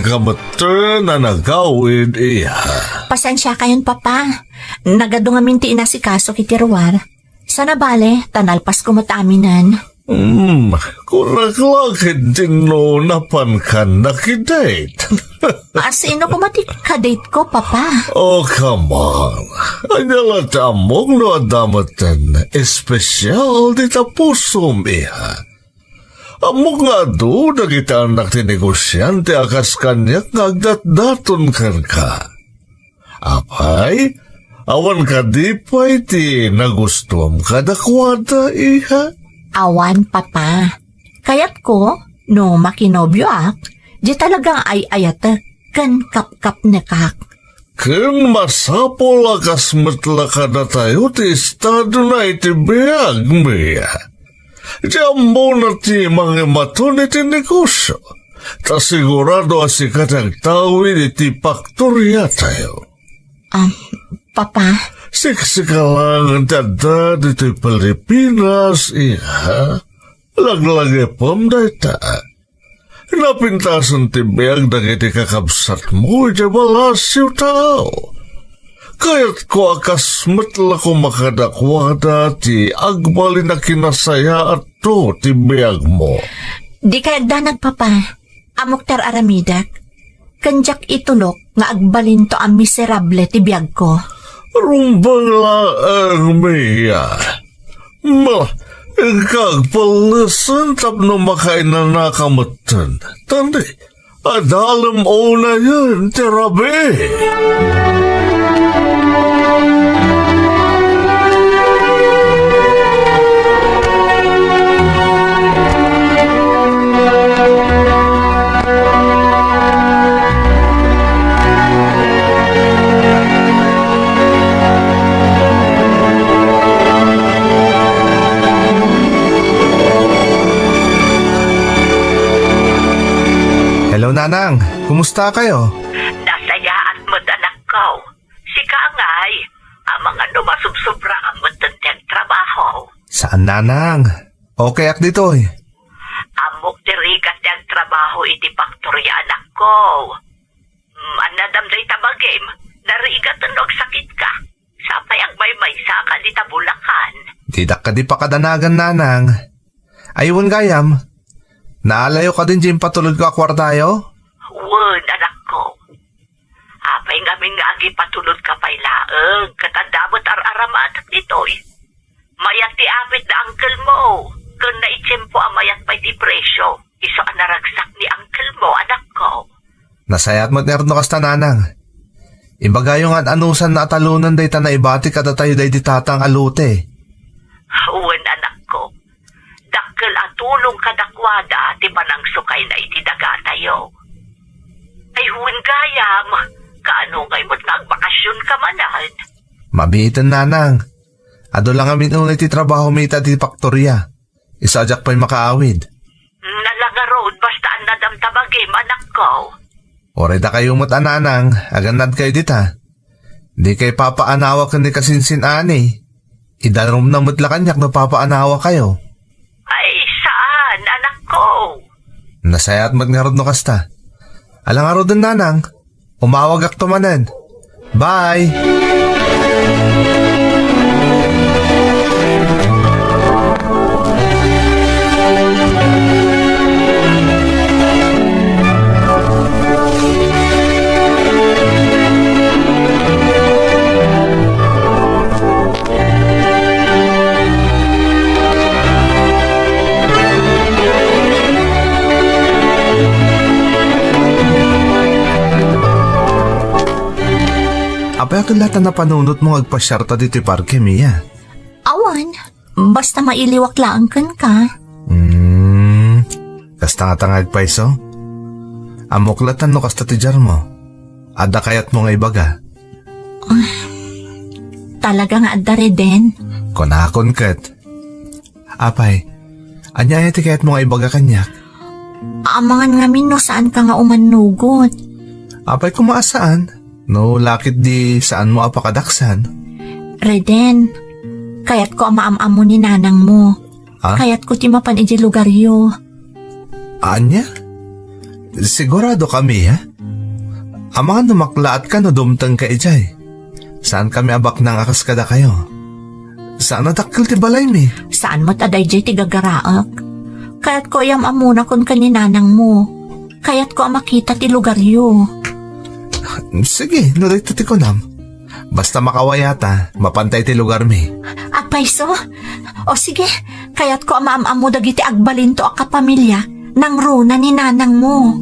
Ka metten a nagawid, iha. Pasensiakayon, Papa. Nagadu ngamin ti inasikaso iti ruar. Sana bale, ta nalpasko met aminen. Hmm, kunak la ket dinno napankan nakidate. A, sino koma ti kadate ko, Papa? Oh, come on. Ania la ti ammok no adda metten espesyal dita pusom, iha? Ammok nga adu dagiti annak ti negosiante a kas kaniak nga agdatdaton kenka. Apay, awan kadi pay ti nagustuam kadakuada, iha? Awan, Papa. Kayatko, no makinobioak, di talaga nga ay-ayatek ken kapkapnekak. Ken masapul a kas met la kadatayo ti estadona iti biag, Mia. Ti ammona ti mangimaton iti negosio, ta sigurado a sika ti agtawid iti faktoriatayo. Ah, Papa. Siksika laeng ti adda ditoy Pilipinas, iha. Laglagipem dayta. Napintasen ti biag dagiti kakabsatmo idiay Palacio, tao. Kayatko a kas met la koma kadakuada ti agbalin a kinasayaatto ti biagmo. Dikay agdanag, Papa. Ammok ti ar-aramidek. Ken diak itulok nga agbalinto a miserable ti biagko. Rumbeng laeng, Mia. Ma, inka agpellesen tapno makainanaka metten. Tandi, adalem unayen ti rabii. Hello, Nanang. Kumusta kayo? Nasayaat met, anakko. Sika ngay, amangan no masubsobraam met ti agtrabaho. Saan, Nanang? Okay ak ditoy. Ammok ti rigat ti agtrabaho iti faktoria, anakko. Mm, annadam dayta bagim, narigat no agsakitka. Sapay agmaymaysa ka dita Bulacan. Didak kadi pakadanagan, Nanang. Ay, wen gayam, naalayo kadin diay impatulodko a kuartayo? Wen, anakko. Apay ngamin nga agipatulodka pay laeng, ket adda met ar-aramatek ditoy. Mayat ti apit da uncle mo, ken naitiempo a mayat pay ti presio. Isu a naragsak ni uncle mo, anakko. Nasayaat met ngarud no kasta, Nanang. Ibagayo nga ad-anusanna a talonen dayta naibatik kadatayo daydi tatang a lote. Wen, anakko. Dakkel a tulong kadakuada ti panangsukayna iti dagatayo. Ay, wen gayam, kaano ngay met nga agbakasionka manen? Mabiiten, Nanang. Adu la ngamin unay ti trabaho mi ita ti faktoria. Isu a diak pay makaawid. Nala ngarud, basta annadam ta bagim, anakko. Uray dakayo met a Nanang, agannadkayo dita. Dikay papaanawa ken ni kasinsin-ani. Idarumna met la kaniak no papaanawa kayo. Ay, saan, anakko? Nasayaat met ngarud no kasta. Ala ngaruden, Nanang. Umawagakto manen. Bye! Apay a ket la ta napanunotmo nga agpasiarta ditoy parke, Mia? Awan, basta mailiwak laeng kenka. Hmm, kasta ngata nga agpayso? Ammok laeng no kasta ti diarmo. Adda kayatmo nga ibaga? Ah, talaga nga adda, Reden. Kunakon ket. Apay, ania aya ti kayatmo nga ibaga kaniak? Amangan ngamin no saanka nga umannugot. Apay koma a saan, no lakit di saanmo a pakadaksan. Reden, kayatko a maam-ammo ni nanangmo. Ah? Kayatko ti mapan idiay lugaryo. Ania? Sigurado kami, ha? Amangan no maklaat ka no dumteng ka idiay. Saan kami a baknang a kas kadakayo. Saan a dakkel ti balaymi. Saan met a daydiay ti gagaraek. Kayatko a yam-ammona kunka ni nanangmo. Kayatko a makita ti lugaryo. Sige, no dayta ti kunam. Basta makawayata, mapantay ti lugarmi. Agpayso? O sige, kayatko a maam-ammo dagiti agbalinto a kapamilya, nangruna ni nanangmo.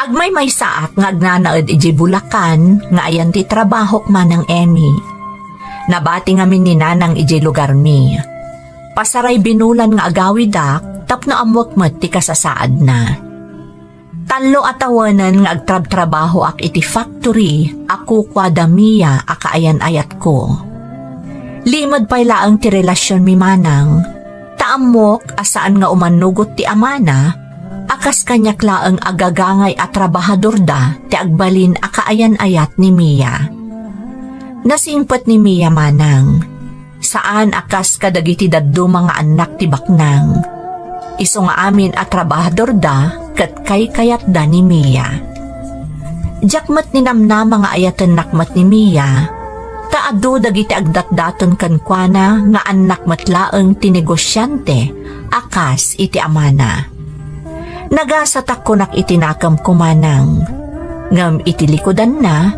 Agmaymaysaak nga agnanaed idiay Bulacan nga ayan ti trabahok, Manang Emmy. Nabati ngamin ni Nanang idiay lugarmi. Pasaray binulan nga agawidak tapno ammoek met ti kasasaadna. Tallo a tawenen nga agtrabtrabahoak iti factory a kukuada Mia a kaayan-ayatko. Limed pay laeng ti relasionmi, Manang, ta ammok a saan nga umanugot ti amana a kas kaniak laeng a gagangay a trabahadorda ti agbalin a kaayan-ayat ni Mia. Nasingpet ni Mia, Manang. Saan a kas kadagiti dadduma nga annak ti baknang. Isu nga amin a trabahadorda ket kaykayatda ni Mia. Diak met ninamnama nga ayatennak met ni Mia, ta adu dagiti agdatdaton kenkuana nga annak met laeng ti negosiante a kas iti amana. Nagasatak kunak iti nakemko, Manang, ngem iti likudanna,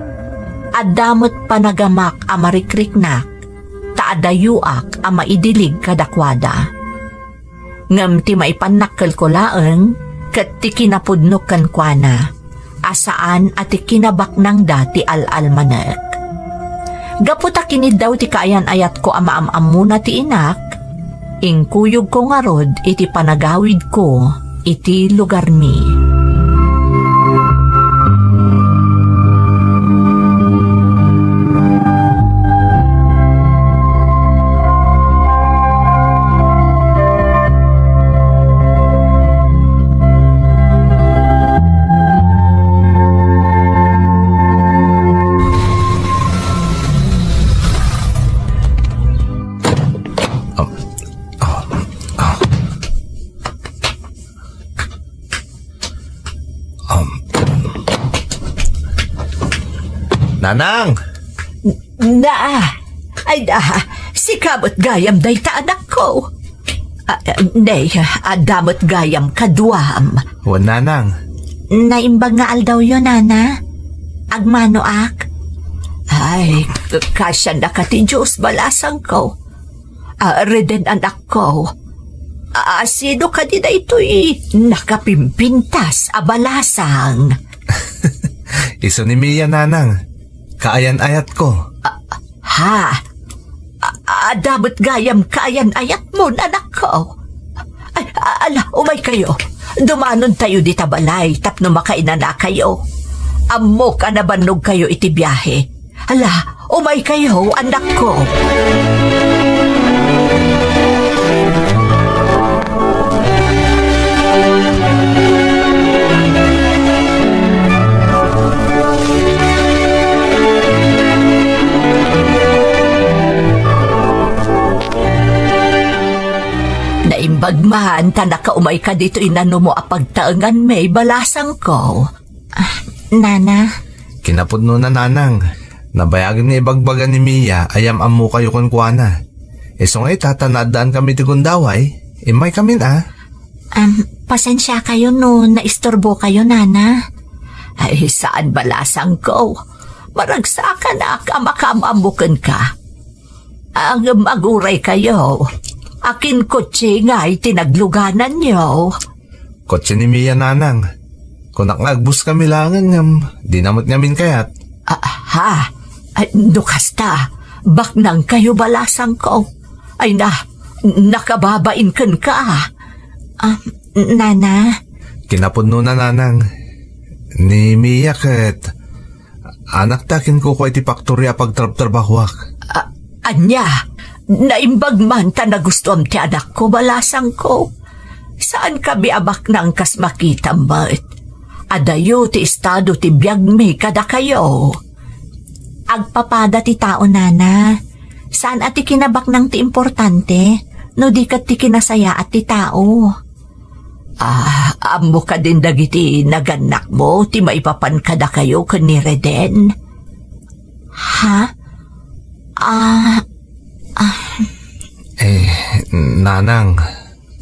adda met panagamak a marikriknak ta adayoak a maidilig kadakuada. Ngem ti maipannakkelko laeng ket ti kinapudnok kenkuana a saan a ti kinabaknangda ti al-almanek. Gapu ta kiniddaw ti kaayan-ayatko a maam-ammona ti inak, inkuyogko ngarud iti panagawidko iti lugarmi. Um. Nanang! Na, ay da, sika met gayam dayta, anakko. Ah, ne, adda met gayam kaduam. Wen, Nanang. Naimbag nga aldawyo, Nana. Agmanoak. Ay, kasiannaka ti Dios, balasangko. Ah, Reden, anakko. Ah, sino kadi daytoy nakapimpintas a balasang? Isu ni Mia, Nanang. Kaayan-ayatko. Ah, ha? Ah, adda met gayam kaayan-ayatmon, anakko. Ay, a-, ala, umaykayo. Dumanontayo dita balay tapno makainanakayo. Ammok a nabannogkayo iti biahe. Ala, umaykayo, anakko. Naimbag man ta nakaumayka ditoy nanumo a pagtaenganmi, balasangko. Ah, Nana. Kinapudnona, Nanang. Nabayagen nga ibagbaga ni Mia a yam-ammokayo kenkuana. Isu nga ita, ta naaddaankamin iti gundaway, immaykamin a. Am, pasensiakayo no naisturbokayo, Nana. Ay, saan, balasangko. Maragsakanak a makaam-ammo kenka. Ngem aguraykayo. Akin kotse ngay ti naglugananyo? Kotse ni Mia, nanang. Kunak nga agbuskami laengen ngem dina met ngamin kayat. Ah, ha? Ay, no kasta, baknangkayo balasangko. Ay na, nakababain kenka. Ah, nana? Kinapudnona, nanang. Ni Mia ket anakta kinkukua iti faktoria a pagtrabtrabahuak. A-, ania? Naimbag man ta nagustuam ti anakko, balasangko. Saankami a baknang kas makitam met. Adayo ti estado ti biagmi kadakayo. Agpapada ti tao, nana. Saan a ti kinabaknang ti importante, no di ket ti kinasayaat ti tao. Ah, ammo kadin dagiti nagannakmo ti maipapan kadakayo ken ni Reden? Ha? Ah, ah. Eh, nanang.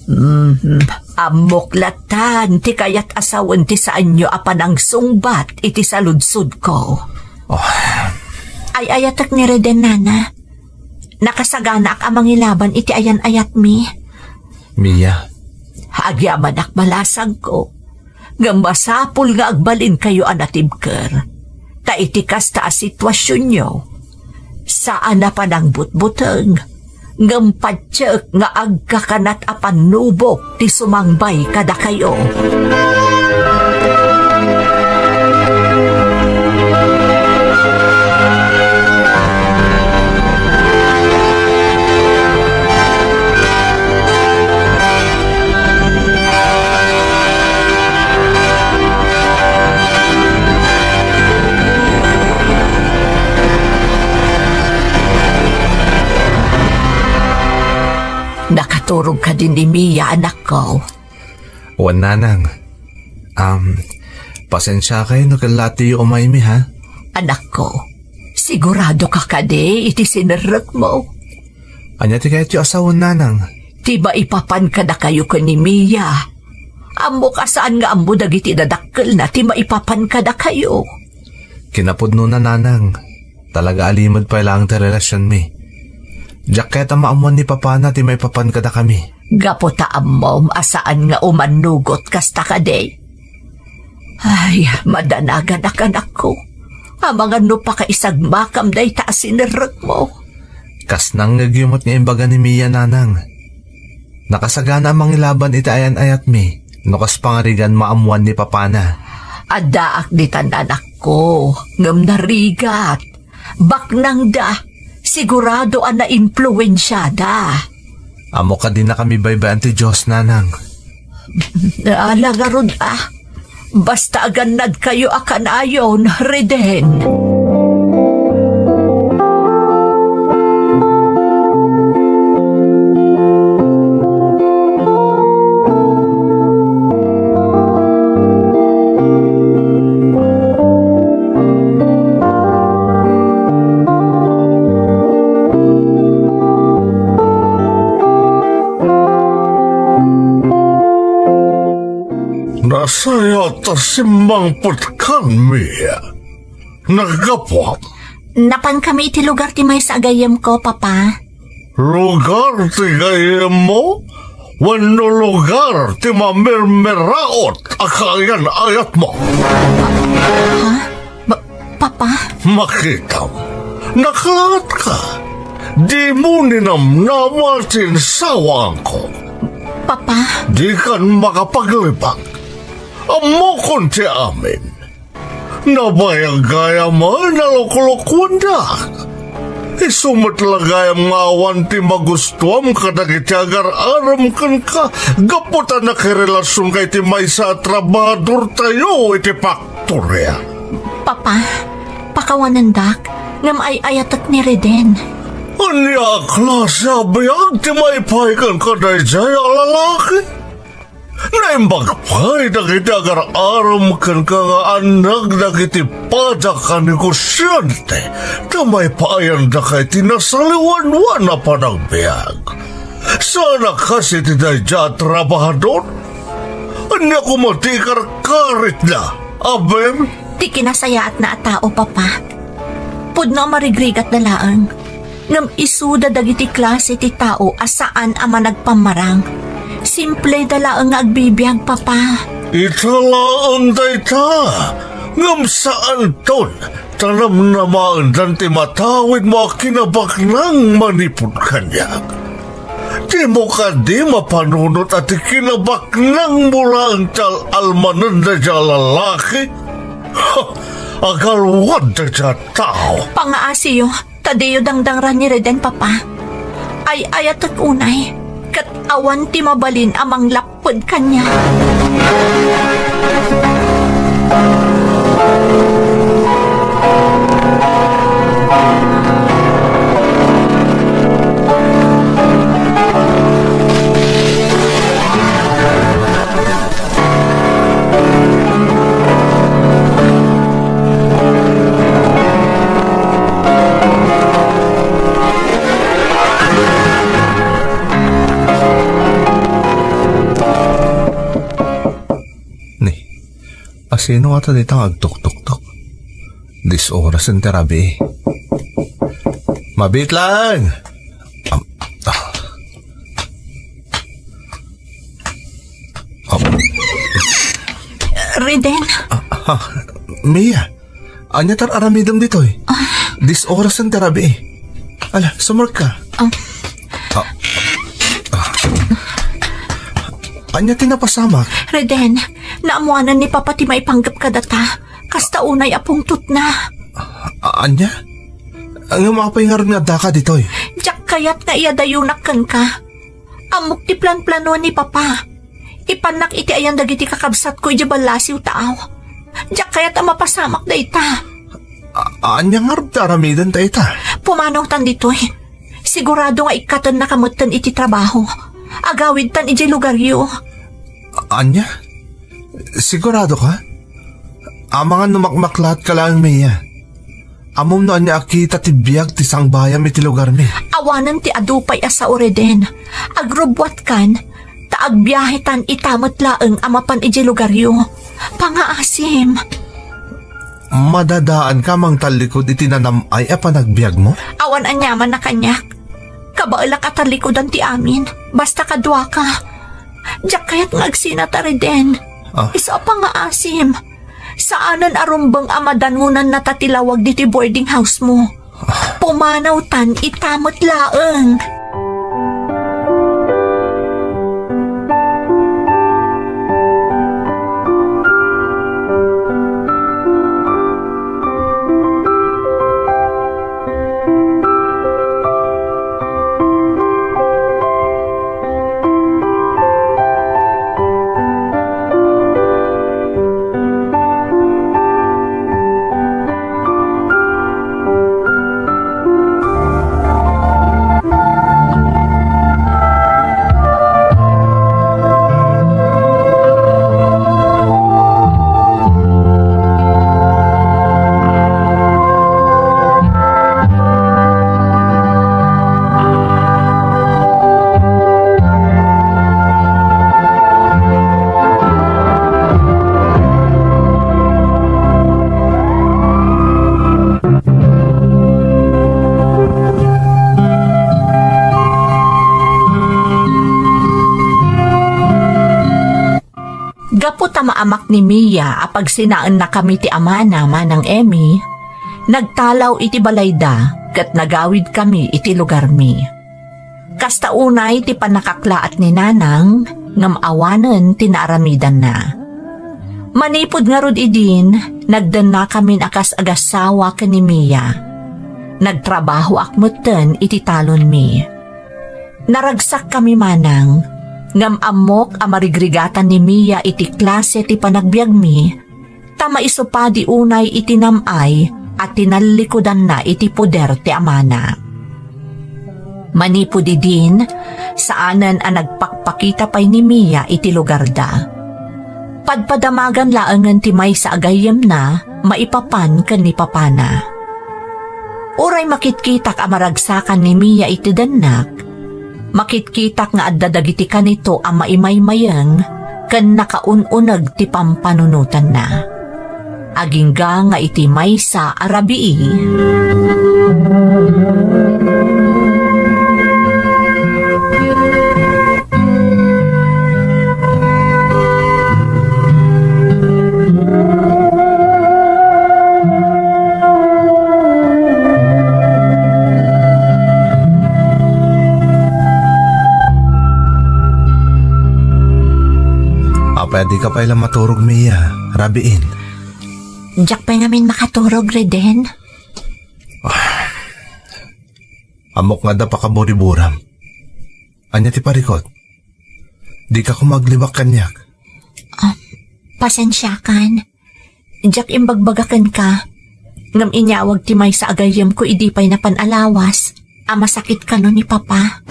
Mhm. Ammok latan ti kayat a sawen ti saanyo a panangsungbat iti saludsodko. Oh. Ay-ayatek ni Reden, nana. Nakasaganaak a mangilaban iti ayan-ayatmi. Mia. Agyamanak, balasangko, ngem masapul nga agbalinkayo a natibker. Ta iti kasta a situasionyo, saan a panangbutbuteng, ngem patiek nga agkakanat a pannubok ti sumangbay kadakayo. Nakaturog kadi ni Mia, anakko? Wen, nanang. Am, pasensiakay no kella tiyo umaymi, ha? Anakko, sigurado ka kadi iti sinerrekmo? Ania ti kayatyo a sawen, nanang? Ti maipapan kadakayo ken ni Mia. Ammok a saan nga ammo dagiti dadakkelna ti maipapan kadakayo. Kinapudnona, nanang. Talaga a limed pay laeng ti relasionmi. Diak kayat a maammuan ni papana ti maipapan kadakami. Gapu ta ammom a saan nga umannugot kasta kadi. Ay, madanaganak, anakko. Amangan no pakaisagmakam dayta a sinerrekmo. Kas nangngegyo met nga imbaga ni Mia, nanang. Nakasagana a mangilaban iti ayan-ayatmi no kas pangarigan maammuan ni papana. Addaak ditan, anakko, ngem narigat. Baknangda, sigurado a naimpluensiada. Ammo kadi nakamibaybay-an ti Dios, nanang. Ala ngarud a, basta agannadkayo a kanayon, Reden. Nasayaat a simmangpetkan, Mia. Naggapuam? Napankami iti lugar ti maysa a gayyemko, Papa. Lugar ti gayyemmo wenno lugar ti mamirmiraot a kaayan-ayatmo? Ha? Ba-, Papa? Makitam, nakaatka. Dimo ninamnama ti insawaanko. Papa? Dikan makapaglibak. Ammokon ti amin. Nabayag gayam a naluklukuendak. Isu met la gayam nga awan ti magustuam kadagiti agar-arem kenka gapu ta nakirelasionka iti maysa a trabahadortayo iti faktoria. Papa, pakawanendak, ngem ay-ayatek ni Reden. Ania a klase a biag ti maipaay kenka daydiay a lalaki? Naimbag pay dagiti agar-arem kenka nga annak dagiti padak a negosiante ta maipaayandaka iti nasaliwanwan a panagbiag. Saan a kas iti daydiay a trabahador? Ania koma ti ikarkaritna, Abel? Ti kinasayaatna a tao, Papa. Pudno a marigrigatna laeng. Ngem isuda dagiti klase ti tao a saan a managpammarang. Simpleda laeng nga agbibiag, Papa. Ita laeng dayta, ngem saanton, ta namnamaendan ti matawidmo a kinabaknang manipud kaniak. Dimo kadi mapanunot a ti kinabaknangmo laeng ti al-almanen daydiay a lalaki? Ha! Agalwad daydiay a tao! Pangaasiyo, ta diyo dangdangran ni Reden, Papa. Ay-ayatek unay, ket awan ti mabalin a manglapped kaniak. Ni, asino ngata dita nga agtuktoktok? Dis oras ti rabii. Mabiit lang! Am-, ah. Am-, Reden? Ah, ah, Mia, ania ti ar-aramidem ditoy? Ah. Dis oras ti rabii. Ala, sumurot ka. Ah. Ah. Ah. Ania ti napasamak? Reden, naammoanan ni Papa ti maipanggep kadata. Kasta unay a pungtotna. A-, ania? Ngem apay ngarud nga addaka ditoy? Diak kayat nga iyadayonak kenka. Ammok ti planplano ni Papa. Ipannak iti ayan dagiti kakabsatko idiay ballasiw, taaw. Diak kayat a mapasamak dayta. A-, ania ngarud ti aramiden dayta? Pumanawtan ditoy. Sigurado nga ikkatennaka metten iti trabaho. Agawidtan idiay lugaryo. A-, ania? Sigurado ka? Amangan no makmaklaat ka laeng, Mia. Ammom no ania a kita ti biag ti sangbayam iti lugarmi. Awanen ti adu pay a sao, Reden. Agrubbuatkan, ta agbiahetan ita met laeng a mapan idiay lugaryo. Pangaasim. Madadaanka mangtallikud iti nanam-ay a panagbiagmo? Awan aniaman a kaniak. Kabaelak a tallikudan ti amin. Basta kaduaka. Diak kayat nga agsinata, Reden. Ah. Isu a pangaasim. Saanen a rumbeng a madanonannata ti lawag ditoy boarding house mo. Pumanawtan ita met laeng. Gapu ta maamak ni Mia a pagsinaennakami ti amana, Manang Emmy, nagtalaw iti balayda ket nagawidkami iti lugarmi. Kasta unay ti pannakaklaat ni Nanang, ngem awanen ti naaramidanna. Manipud ngarud idin, nagdennakamin a kas agassawa ken ni Mia. Nagtrabahoak metten iti talonmi. Naragsakkami, Manang, ngem ammok a marigrigatan ni Mia iti klase ti panagbiagmi, ta maisupadi unay iti nam-ay a tinallikudanna iti poder ti amana. Manipud idin, saanen a nagpakpakita pay ni Mia iti lugarda. Padpadamagan laengen ti maysa a gayyemna maipapan ken ni papana. Uray makitkitak a maragsakan ni Mia iti dennak, makitkitak nga adda dagiti kanito a maimaymayeng ken nakaun-uneg ti pampanunotanna. Agingga nga iti maysa a rabii. Dika pay la maturog, Mia. Rabiin. Diak pay ngamin makaturog, Reden. Ammok nga adda pakaburiburam. Ania ti parikut? Dika koma aglibak kaniak. Ah, pasensiakan. Diak imbagbaga kenka. Ngem inyawag ti maysa a gayyemko idi pay napan a lawas a masakit kano ni Papa.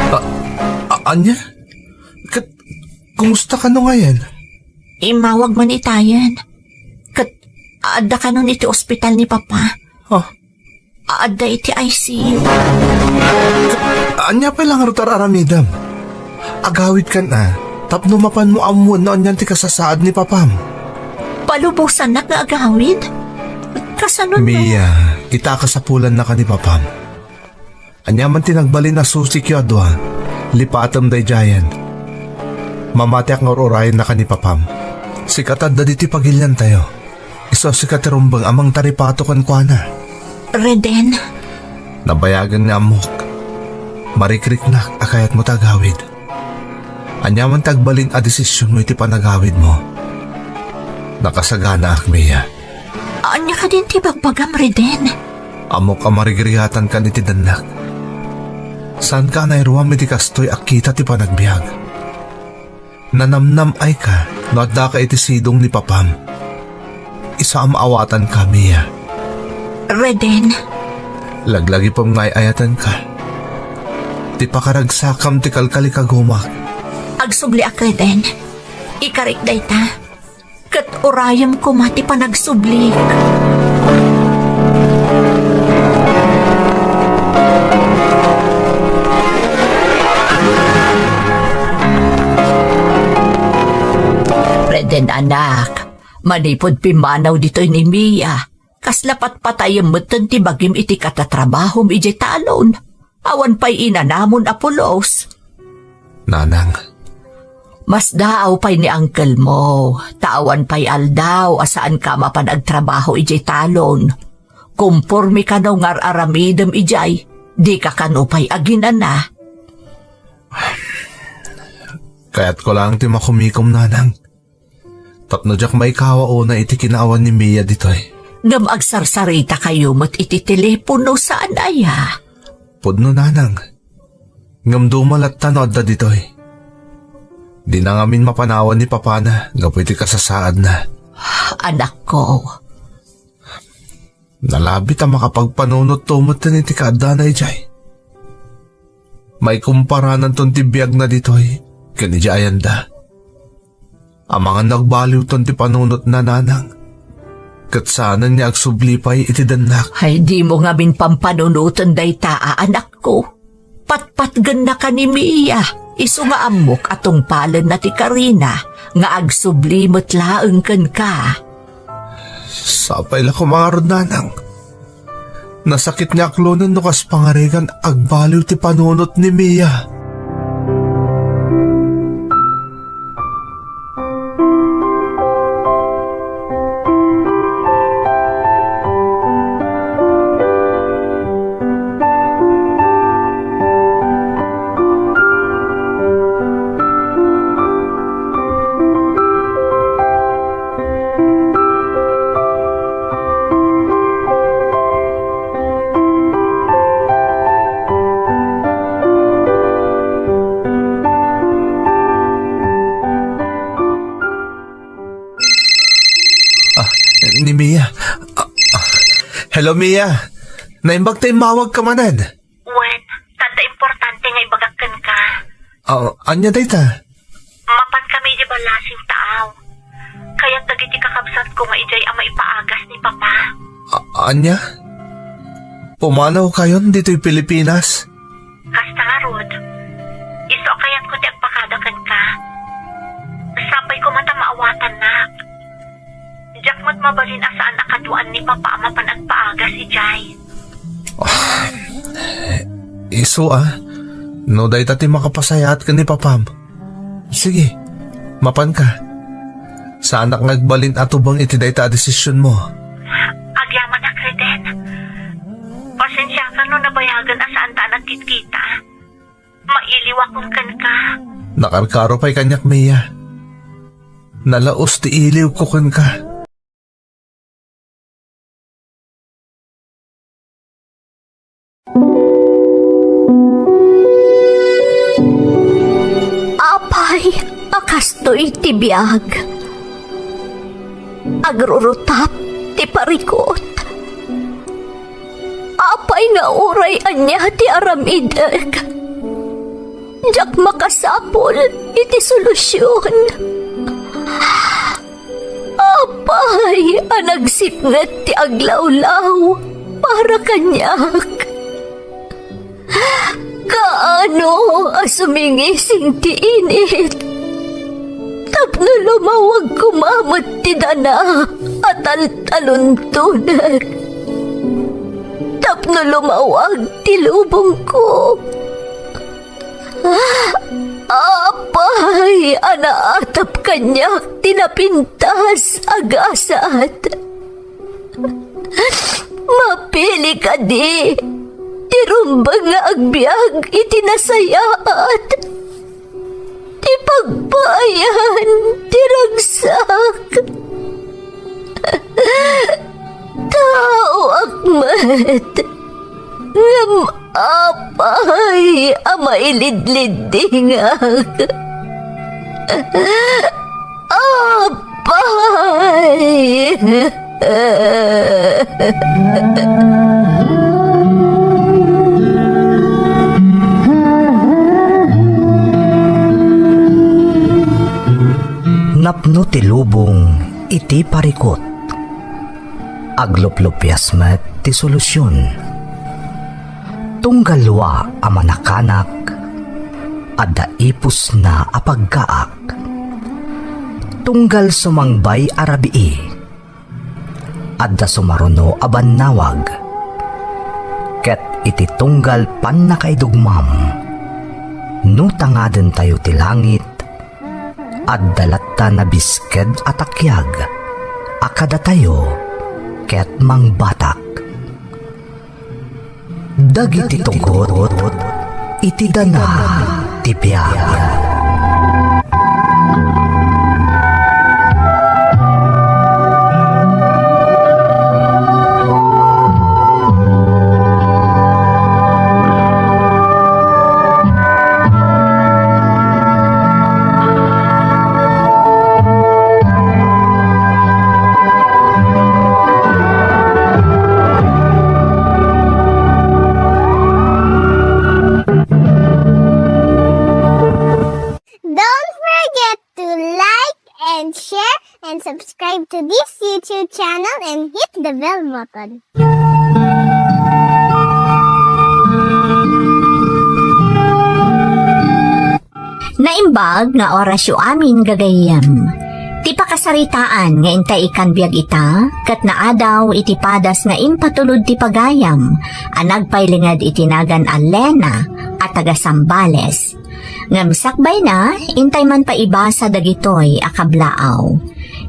A-, a-, ania? Ket kumusta kano ngayen? Immawag man itayen. Ket adda kanon iti ospital ni Papa. Ah, Adda iti I C U. Ania pay la ngarud ti ar-aramidem? Agawidkan a, tapno mapanmo ammoen no anian ti kasasaad ni Papam. Palubosannak nga agawid? Kasano no? Mia, ita a kasapulannaka ni Papam. Ania man ti nagbalin a susikyo a dua, lipatem daydiayen. Mamatiak nga ur-urayennaka ni Papam. Sika ti adda ditoy pagiliantayo. Isu a sika ti rumbeng a mangtaripato kenkuana. Reden. Nabayagen nga ammok. Marikriknak a kayatmo ti agawid. Ania man ti agbalin a desisionmo iti panagawidmo, nakasaganaak, Mia. Ania kadin ti bagbagam, Reden? Ammok a marigrigatankan iti dennak. Saanka a nairuam iti kastoy a kita ti panagbiag. Nanamnam-ayka no addaka iti sidong ni Papam. Isu a maawatanka, Mia. Reden. Laglagipem nga ay-ayatenka. Ti pakaragsakam ti kalkalikagumak. Agsubliak, Reden. Ikarik dayta. Ket urayem koma ti panagsublik. Reden, anak, manipud pimmanaw ditoy ni Mia, kasla patpatayem metten ti bagim iti katatrabahom idiay talon. Awan pay inanamon a pulos. Nanang. Masdaaw pay ni uncle mo, ta awan pay aldaw a saanka mapan agtrabaho idiay talon. Komporme kano nga ar-aramidem idiay, dika kano pay aginana. Kayatko laeng ti makumikom, Nanang. Tapno diak maikawa unay iti kinaawan ni Mia ditoy. Ngem agsarsarita kayo met iti telepono, saan aya? Pudno, Nanang. Ngem duma latta no adda ditoy. Dina ngamin mapanawan ni Papana gapu iti kasasaadna. Anakko. Nalabit a makapagpanunotto metten iti kaaddana idiay. Maikumparananton ti biagna ditoy ken idiay ayanda. Amangan no agbaliwton ti panunotna, Nanang, ket saanen nga agsubli pay iti dennak. Ay, dimo ngamin pampanunoten dayta a anakko. Patpatgennaka ni Mia, isu nga ammok a tungpalenna ti karina nga agsubli met laeng kenka. Sapay la koma ngarud, Nanang. Nasakit nga aklonen no kas pangarigan agbaliw ti panunot ni Mia. Ah, ni Mia. Ah, ah. Hello, Mia. Naimbag ta immawagka manen. Wen, adda importante nga ibagak kenka. Ah, ania dayta? Mapan kami di balasing taaw. Kayat dagiti kakabsatko nga idiay a maipaagas ni Papa. A-, ania? Pumanaw kayon ditoy Pilipinas? Kasta ngarud, isu a kayatko ti agpakada kenka. Sapay koma ta maawatannak. Diak met mabalin a saan a kaduaan ni Papa a mapan agpaagas idiay. Ah, isu a, no dayta ti makapasayaat ken ni Papam. Sige, mapanka. Saanak nga agbalin a tubeng iti dayta a desisionmo. Agyamanak, Reden. Pasensiakan no nabayagen a saanta a nagkitkita. Mailiwakon kenka. Nakarkaro pay kaniak, Mia. Nalaos ti iliwko kenka. Apay a kastoy ti biag? Agrurutap ti parikut. Apay nga uray ania ti aramidek, diak makasapul iti solusion. Apay a nagsipnget ti aglawlaw para kaniak? Kaano a sumingising ti init tapno lumawag koma met ti dana a taltaluntonek, tapno lumawag ti lubongko? Apay a naatap kaniak ti napintas a gasat? Mapili kadi ti rumbeng nga agbiag iti nasayaat, ti pagpaayan ti ragsak? Taoak met, ngem apay a mailidliddingak? Apay! Napno ti lubong iti parikut. Agluplupias met ti solusion. Tunggal dua a manakanak, adda ipusna a paggaak. Tunggal sumangbay a rabii, adda sumaruno a bannawag. Ket iti tunggal pannakaidugmam, no tangadentayo ti langit, adda latta nabisked a takiag a kadatayo ket mangbatak. Dagiti tugot iti dana ti biag. Don't forget to like and share and subscribe to this YouTube channel and hit the bell button. Naimbag nga orasyo amin, gagayyem. Ti pakasaritaan nga intay ikkan biag ita, ket naadaw iti padas nga impatulod ti pagayam a nagpailinged iti nagan a Lena a taga Zambales. Ngem sakbayna, intay man paibasa dagitoy a kablaaw.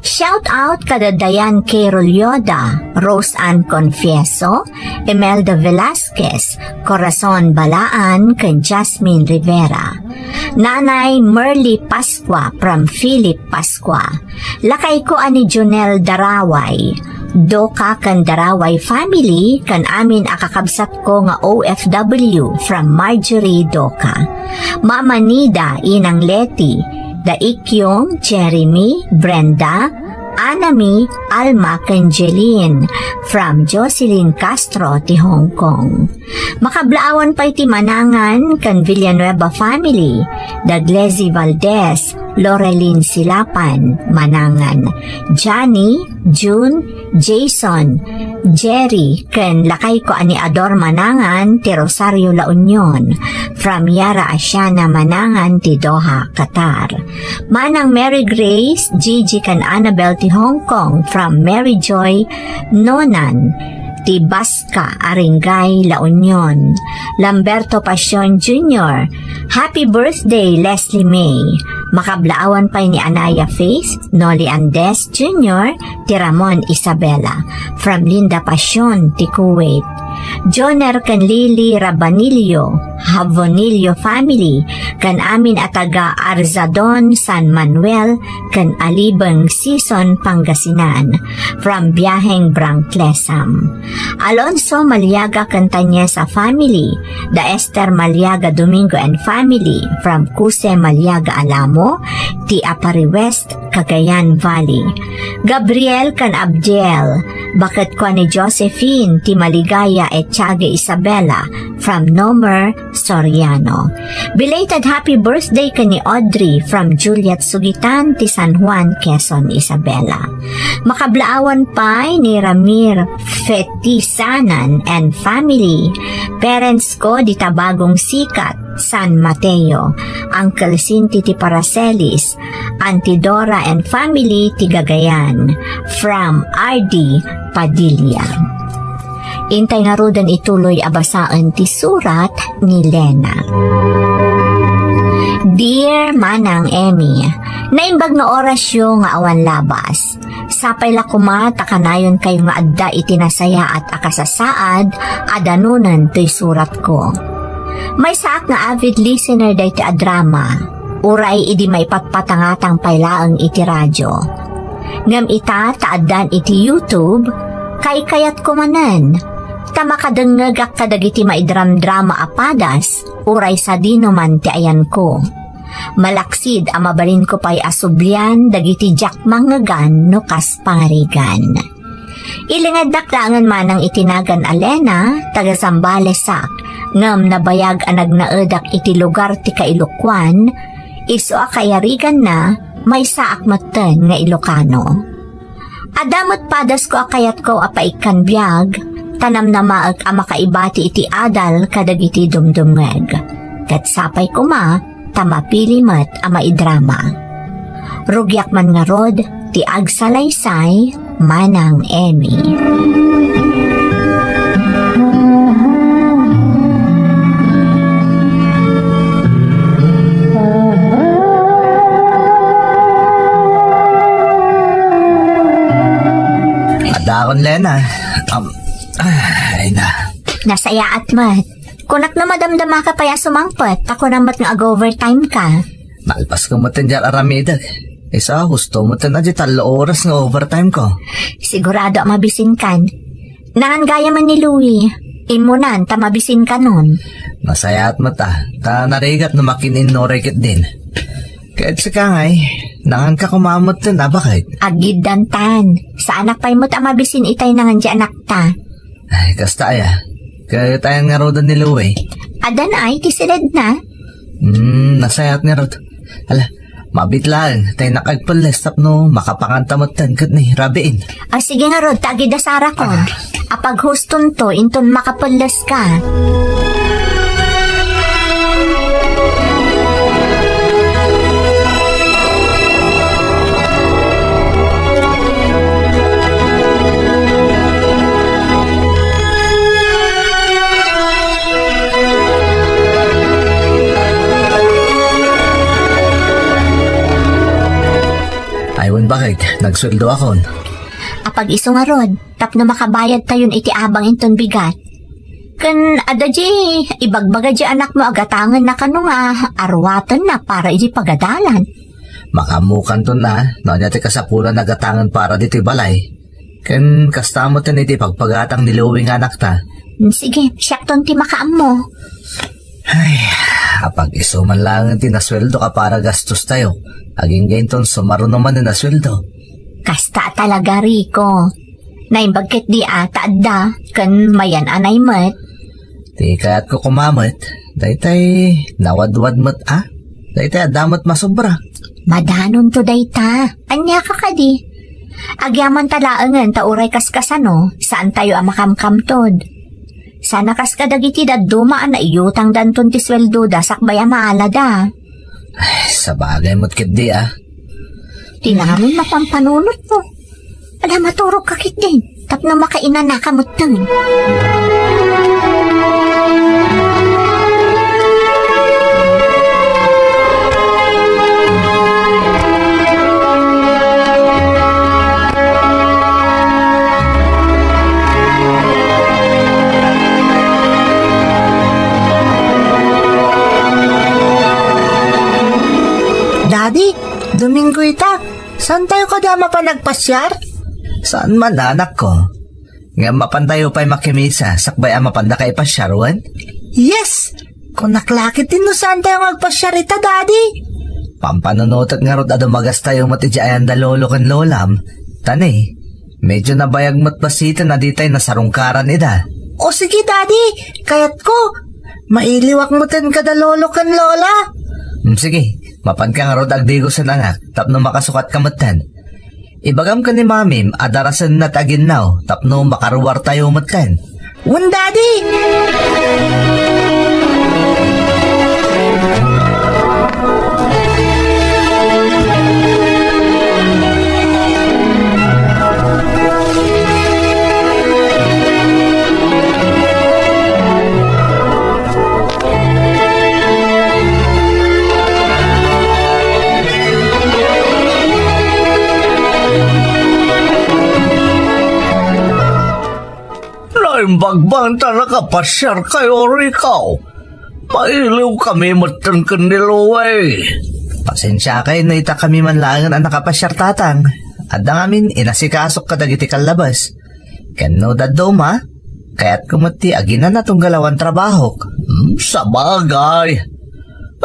Shout out kada Diane K. Rolyoda, Rose Ann Confieso, Imelda Velasquez, Corazon Balaan, ken Jasmine Rivera. Nanay Merly Pascua from Philip Pascua. Lakayko a ni Jonel Daraway, Doka ken Daraway family, ken amin a kakabsatko nga O F W from Marjorie Doka. Mama Nida, Inang Leti, Da Ikyong, Jeremy, Brenda, Anami, Alma, ken Jeline from Jocelyn Castro ti Hong Kong. Makablaawan pay ti Manangan ken Villanueva family, da Glezi Valdez, Lorelyn Silapan, Manangan, Johnny, June, Jason, Jerry, ken lakayko a ni Ador Manangan ti Rosario, La Union, from Yara Asiana Manangan ti Doha, Qatar. Manang Mary Grace, Gigi, ken Annabel ti Hong Kong from Mary Joy Nonan ti Basca, Aringay, La Union. Lamberto Pasion Junior, happy birthday, Leslie May. Makablaawan pay ni Anaya Faith, Noli Andes Junior, ti Ramon Isabela, from Linda Pasion ti Kuwait. Joner ken Lily Rabanillo, Habonillo family, ken amin a taga Arzadon, San Manuel, ken Alibeng, Sison, Pangasinan, from Biaheng Brangtlesam. Alonso Maliaga ken Tanyesa family, da Esther Maliaga Domingo and family, from Cuse Maliaga Alamo, ti Aparri West, Cagayan Valley. Gabriel ken Abdiel, baket kua ni Josephine, ti Maligaya Etiaga Isabela, from Nomer, Soriano. Belated happy birthday ken ni Audrey from Juliet Sugitan ti San Juan, Quezon, Isabela. Makablaawan pay ni Ramir Fetisanan and family. Parents ko dita Bagong Sikat, San Mateo. Uncle Sinti ti Paracelis, Auntie Dora and family ti Gagayan. From R D Padilla. Intay ngaruden ituloy a basaen ti surat ni Lena. Dear Manang Emmy, naimbag nga orasyo nga awan labas. Sapay la koma ta kanayonkayo nga adda iti nasayaat a kasasaad a danunen toy suratko. Maysaak nga avid listener daytoy a drama, uray idi maipatpatangatang pay laeng iti radio. Ngem ita ta addan iti YouTube, kaykayatko manen, ta makadengngegak kadagiti maidramdrama a padas, uray sadino man ti ayanko. Malaksid a mabalinko pay a sublian dagiti diak mangngegan no kas pangarigan. Ilingednak laengen manang iti nagan a Lena, taga Zambales-ak, ngem nabayag a nagnaedak iti lugar ti kailokuan, isu a kayariganna, maysaak metten nga Ilokano. Adda met padasko a kayatko a paikkan biag, ta namnamaek a makaibati iti adal kadagiti dumdumngeg. Ket sapay koma ta mapili met a maidrama. Rugiak man ngarud ti agsalaysay, Manang Emmy. Adakon, Lena. Um, ay na. Nasayaat met. Kunak no madamdamaka pay a sumangpet, ta kunam met nga ag-overtime ka. Nalpasko met ti diak aramidek. Isu a husto met ti tallo oras nga overtime ko. Sigurado a mabisinkan. Nangan gayam ni Louie. Immunan ta mabisinkanon. Nasayaat met a, ta narigat no makin-innuray ketdin. Ket sika ngay, nanganka koma metten a baket. Agiddantan. Saanak pay met a mabisin itay nangan ti anakta. Ay, kasta aya. Ket ayan ngaruden ni Louie? Addan ay ti siledna. Hmm, nasayaat ngarud. Ala, mabiit laeng, ta innak agpelles tapno makapanganta metten ket ni rabiin. Ah, sige ngarud, ta agidasarako. Ah. Apaghustonto, inton makapelles ka. Ay, wen, baket, nagsueldoakon. Apag-isu ngarud, tapno makabayadtayon iti abang inton bigat. Ken adda di ibagbaga di anakmo a gatangenna kano nga aruatenna para idi pagadalan. Makaammokanton a, no ania ti kasapulan a gatangen para ditoy balay. Ken kasta met iti pagpagatang ni Louie nga anakta. Sige, siakton ti makaammo. Ay, apag-isu man laeng ti nasueldoka para gastostayo. Agingga inton sumaruno manen a sueldo. Kasta talaga, Rico. Naimbag ketdi a ta adda, ken mayan-anay met. Ti kayatko koma met, daytay nawadwad met a. Daytay adda met masobra. Madanonto dayta. Ania ka kadi? Agyamanta laengen ta uray kaskasano, saantayo a makamkamtod. Sana kas kadagiti dadduma a naiyutangdanton ti sueldoda sakbay a maalada. Ay, sabagay met ketdi a. Ti namin mapampanunotmo. Ala, maturog ka ketdin, tapno makainanaka metten. Kuita, saantayo kadi a mapan agpasiar? Saan man, anakko. Ngem mapantayo pay makimisa, sakbay a mapandaka ipasiar, wen? Yes! Kunak la ketdi no saantayo nga agpasiar ita, Daddy. Pampanunotek ngarud a dumagastayo met idiay ayan da lolo ken lolam. Ta ni, medyo nabayag met basiten a ditay nasarungkaran ida. O sige, Daddy, kayatko. Mailiwak metten kada lolo ken lola. Hmm, sige, mapanka ngarud agdigosen, anak, tapno makasukatka metten. Ibagam ken ni Mamim a darasenna ti aginnaw tapno makaruartayo metten. Wen, Daddy! Naimbag man ta nakapasiarkayo, Rico. Mailiwkami metten ken ni Louie. Pasensiakay no ita kami man laengen a nakapasiar, Tatang. Adda ngamin inasikasok kadagiti kallabas. Ken no dadduma, kayatko met ti aginana tunggal awan trabahok. Hmm, sabagay.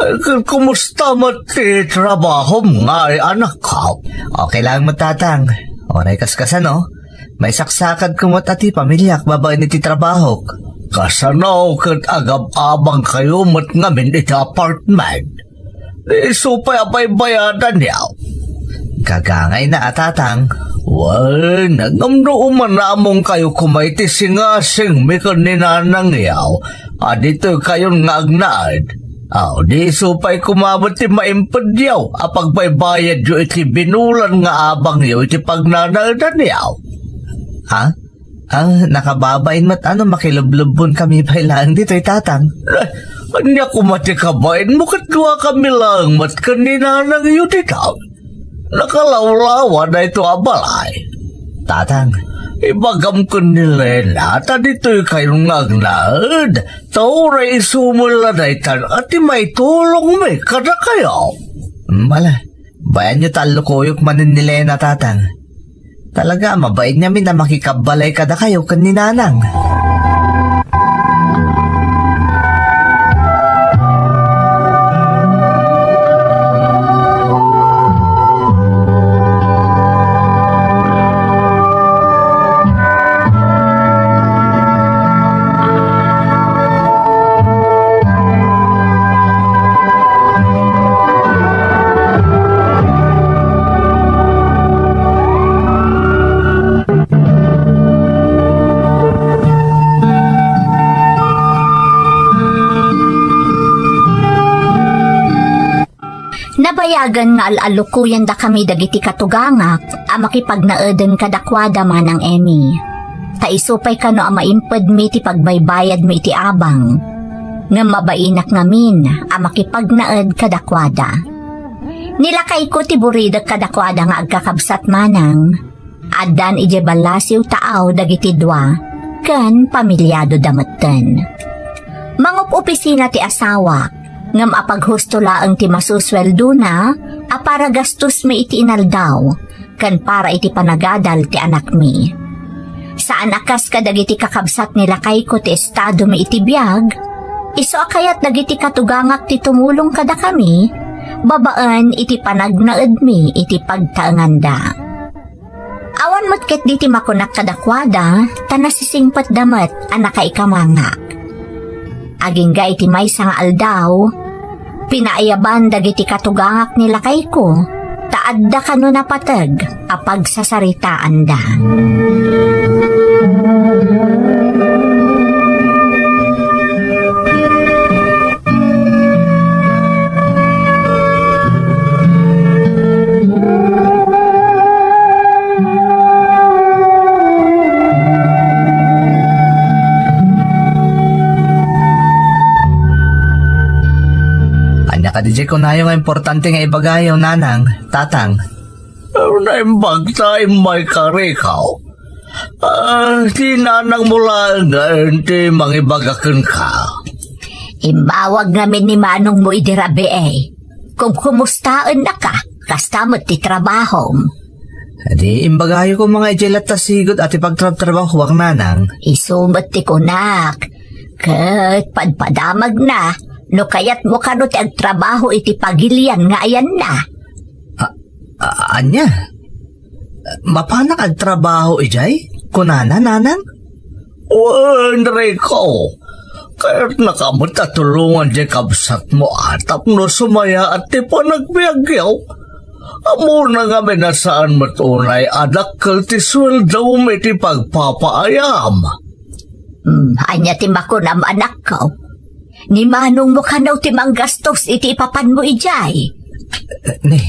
Ay, ken kumusta met ti trabahom ngay, anakko? Okay lang met, Tatang. Uray kaskasano, maisaksakadko met a ti pamiliak babaen iti trabahok. Kasano ket agab-abangkayo met ngamin iti apartment? Isu pay a baybayadanyo. Gagangayna a, Tatang. Wen, ngem no umanamongkayo koma iti singasingmi ken ni nanangyo a ditoykayon nga agnaed, aw, di isu pay koma met ti maimpedyo a pagbaybayadyo iti binulan nga abangyo iti pagnanaedanyo? Ha? Ah, nakababain met a no makilublubbonkami pay laeng ditoy, Tatang. Eh, ania koma ti kabainmo ket duakami laeng met ken ni nanangyo dita? Nakalawlawa daytoy a balay. Tatang. Ibagam ken ni Lena ta ditoykayon nga agnaed, ta uray isu met la daytan a ti maitulongmi kadakayo. Mala, bayanyo ta allukoyok manen ni Lena, Tatang. Talaga, mabait ngamin a makikabbalay kadakayo ken ni Nanang. Nabayagen nga al-allukoyendakami dagiti katugangak a makipagnaeden kadakuada, Manang Emmy. Ta isu pay kano a maimpedmi ti pagbaybayadmi iti abang, ngem mabainak ngamin a makipagnaed kadakuada. Ni lakayko ti buridek kadakuada nga agkakabsat, Manang. Addan idiay ballasiw taaw dagiti dua, ken pamiliadoda metten. Mangup-opisina ti asawak, ngem apaghusto laeng ti masusueldona a para gastosmi iti inaldaw ken para iti panagadal ti anakmi. Saan a kas kadagiti kakabsat ni lakayko ti estadomi iti biag, isu a kayat dagiti katugangak ti tumulong kadakami babaen iti panagnaedmi iti pagtaenganda. Awan met ketdi ti makunak kadakuada, ta nasisingpetda met a nakaikamangak. Agingga iti maysa nga aldaw, pinaayaban dagiti katugangak ni lakayko, ta adda kano napateg a pagsasaritaanda. Ania kadi diay kunayo nga importante nga ibagayo, Nanang, Tatang? Naimbag ta immayka, Rico. Ah, ti nanangmo laengen ti mangibaga kenka. Imbawag ngamin ni manongmo idi rabii. Kumkumustaennaka. Kasta met ti trabahom. Di imbagayo koma nga idiay latta sigud a ti pagtrabtrabahoak, nanang. Isu met ti kunak. Ket padpadamagna, no kayatmo kano ti agtrabaho iti pagilian nga ayanna. A-, a-, ania? Mapanak agtrabaho idiay? Kunana, nanang? Wen, Rico, kayatnaka met a tulongan diay kabsatmo a tapno sumayaat ti panagbiagyo. Ammona ngamin a saan met unay a dakkel ti sueldom iti pagpapaayam. Hmm, ania ti makunam, anakko? Ni manongmo kano ti manggastos iti ipapanmo idiay? Ni,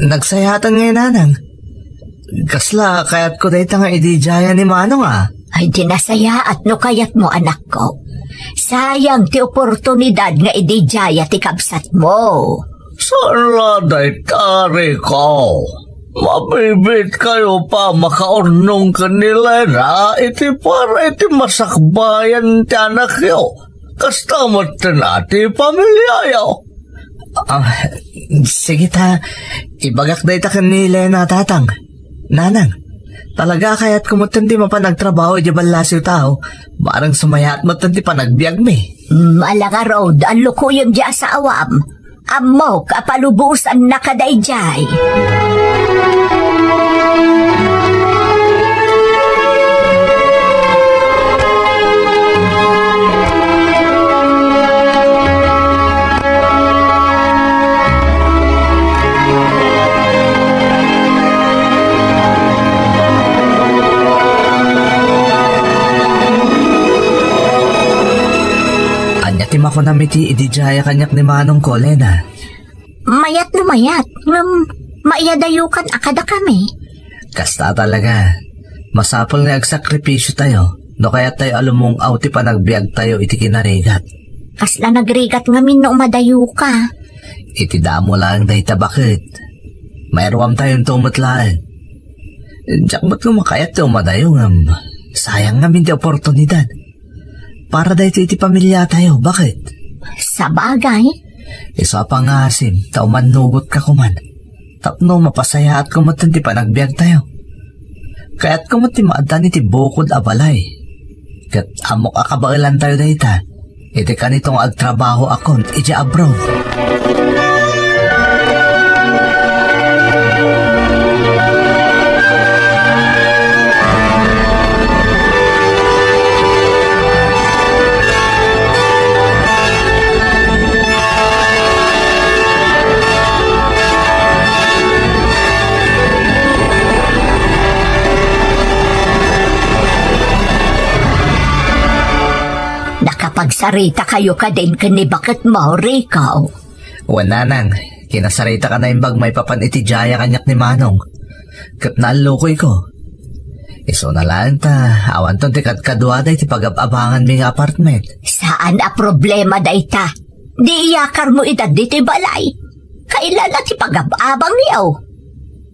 nagsayaatan ngay, nanang. Kasla kayatko dayta nga ididiaya ni manong a. Ay, di nasayaat no kayatmo, anakko. Sayang ti oportunidad nga ididiaya ti kabsatmo. Saan la dayta, Rico? Mabibiit kayo pa makaurnong ken ni Lena iti para iti masakbayan ti anakyo. Kasta met ti pamiliayo. Ah, sige ta, ibagak dayta ken ni Lena, tatang. Nanang, talaga kayatko met ti mapan agtrabaho idiay ballasiw tao. Bareng sumayaat met ti panagbiagmi. Mm, ala ngarud, allukoyem diay asawam. Ammok a palubosanna kadaydiay. Ania ti makunam iti ididiaya kaniak ni manongko, Lena? Mayat no mayat, ngem maiyadayokan a kadakami. Kasta talaga. Masapul nga agsakripisiotayo no kayattayo a lumung-aw ti panagbiagtayo iti kinarigat. Kasla nagrigat ngamin no umadayoka? Iti damo laeng dayta, baket. Mairuamtayonto met laeng. Diak met koma kayat ti umadayo ngem sayang ngamin ti oportunidad. Para daytoy iti pamiliatayo, baket? Sabagay. Isu a pangasim ta umannugotka koman tapno mapasayaatko met ti panagbiagtayo. Kayatko met ti maaddan iti bukod a balay. Ket ammok a kabaelantayo dayta iti kanito nga agtrabahoakon idiay abroad. Nakapagsaritakayo kadin ken ni baketmo, Rico? Wen, nanang, kinasaritak a naimbag maipapan iti diaya kaniak ni manong. Ket naallukoyko. Isuna laeng ta awanton ti kadkaduada iti pagab-abanganmi nga apartment. Saan a problema dayta. Di iyakarmo ida ditoy balay. Kailala ti pagab-abangyo.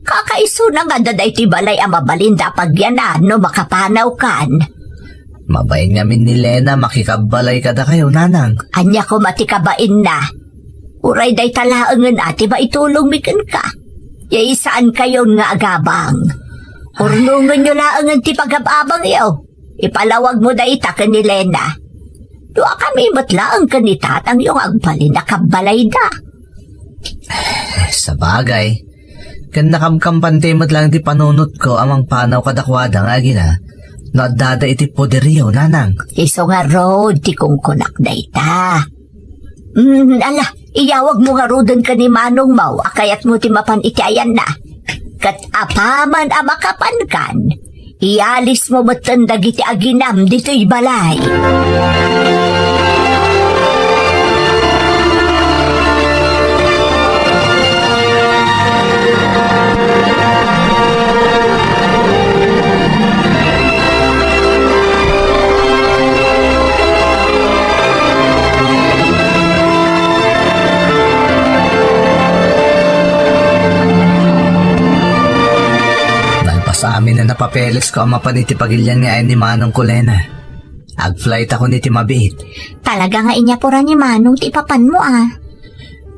Kakaisuna nga adda daytoy balay a mabalinda a pagyanan no makapanawkan. Mabain ngamin ni Lena makikabbalay kadakayo, nanang. Ania koma ti kabainna? Uray dayta laengen a ti maitulongmi kenka. Yay, saankayon nga agabang. Urnongenyo laengen ti pagab-abangyo. Ipalawagmo dayta ken ni Lena. Duakami met laeng ken ni tatangyo nga agbalin a kabbalayda. Sabagay, ken nakamkampanti met laeng ti panunotko a mangpanaw kadakuada nga agina no addada iti poderyo, nanang. Isu ngarud ti kunkunak dayta. Mm, ala, iyawagmo ngaruden ken ni manongmo a kayatmo ti mapan iti ayanna. Ket apaman a makapankan, iyalismo metten dagiti aginam ditoy balay. Nalpas amin a napapelesko a mapan iti pagilian nga ayan ni manongko, Lena. Agflight ako iti mabiit. Talaga nga inyapura ni manong ti ipapanmo, a?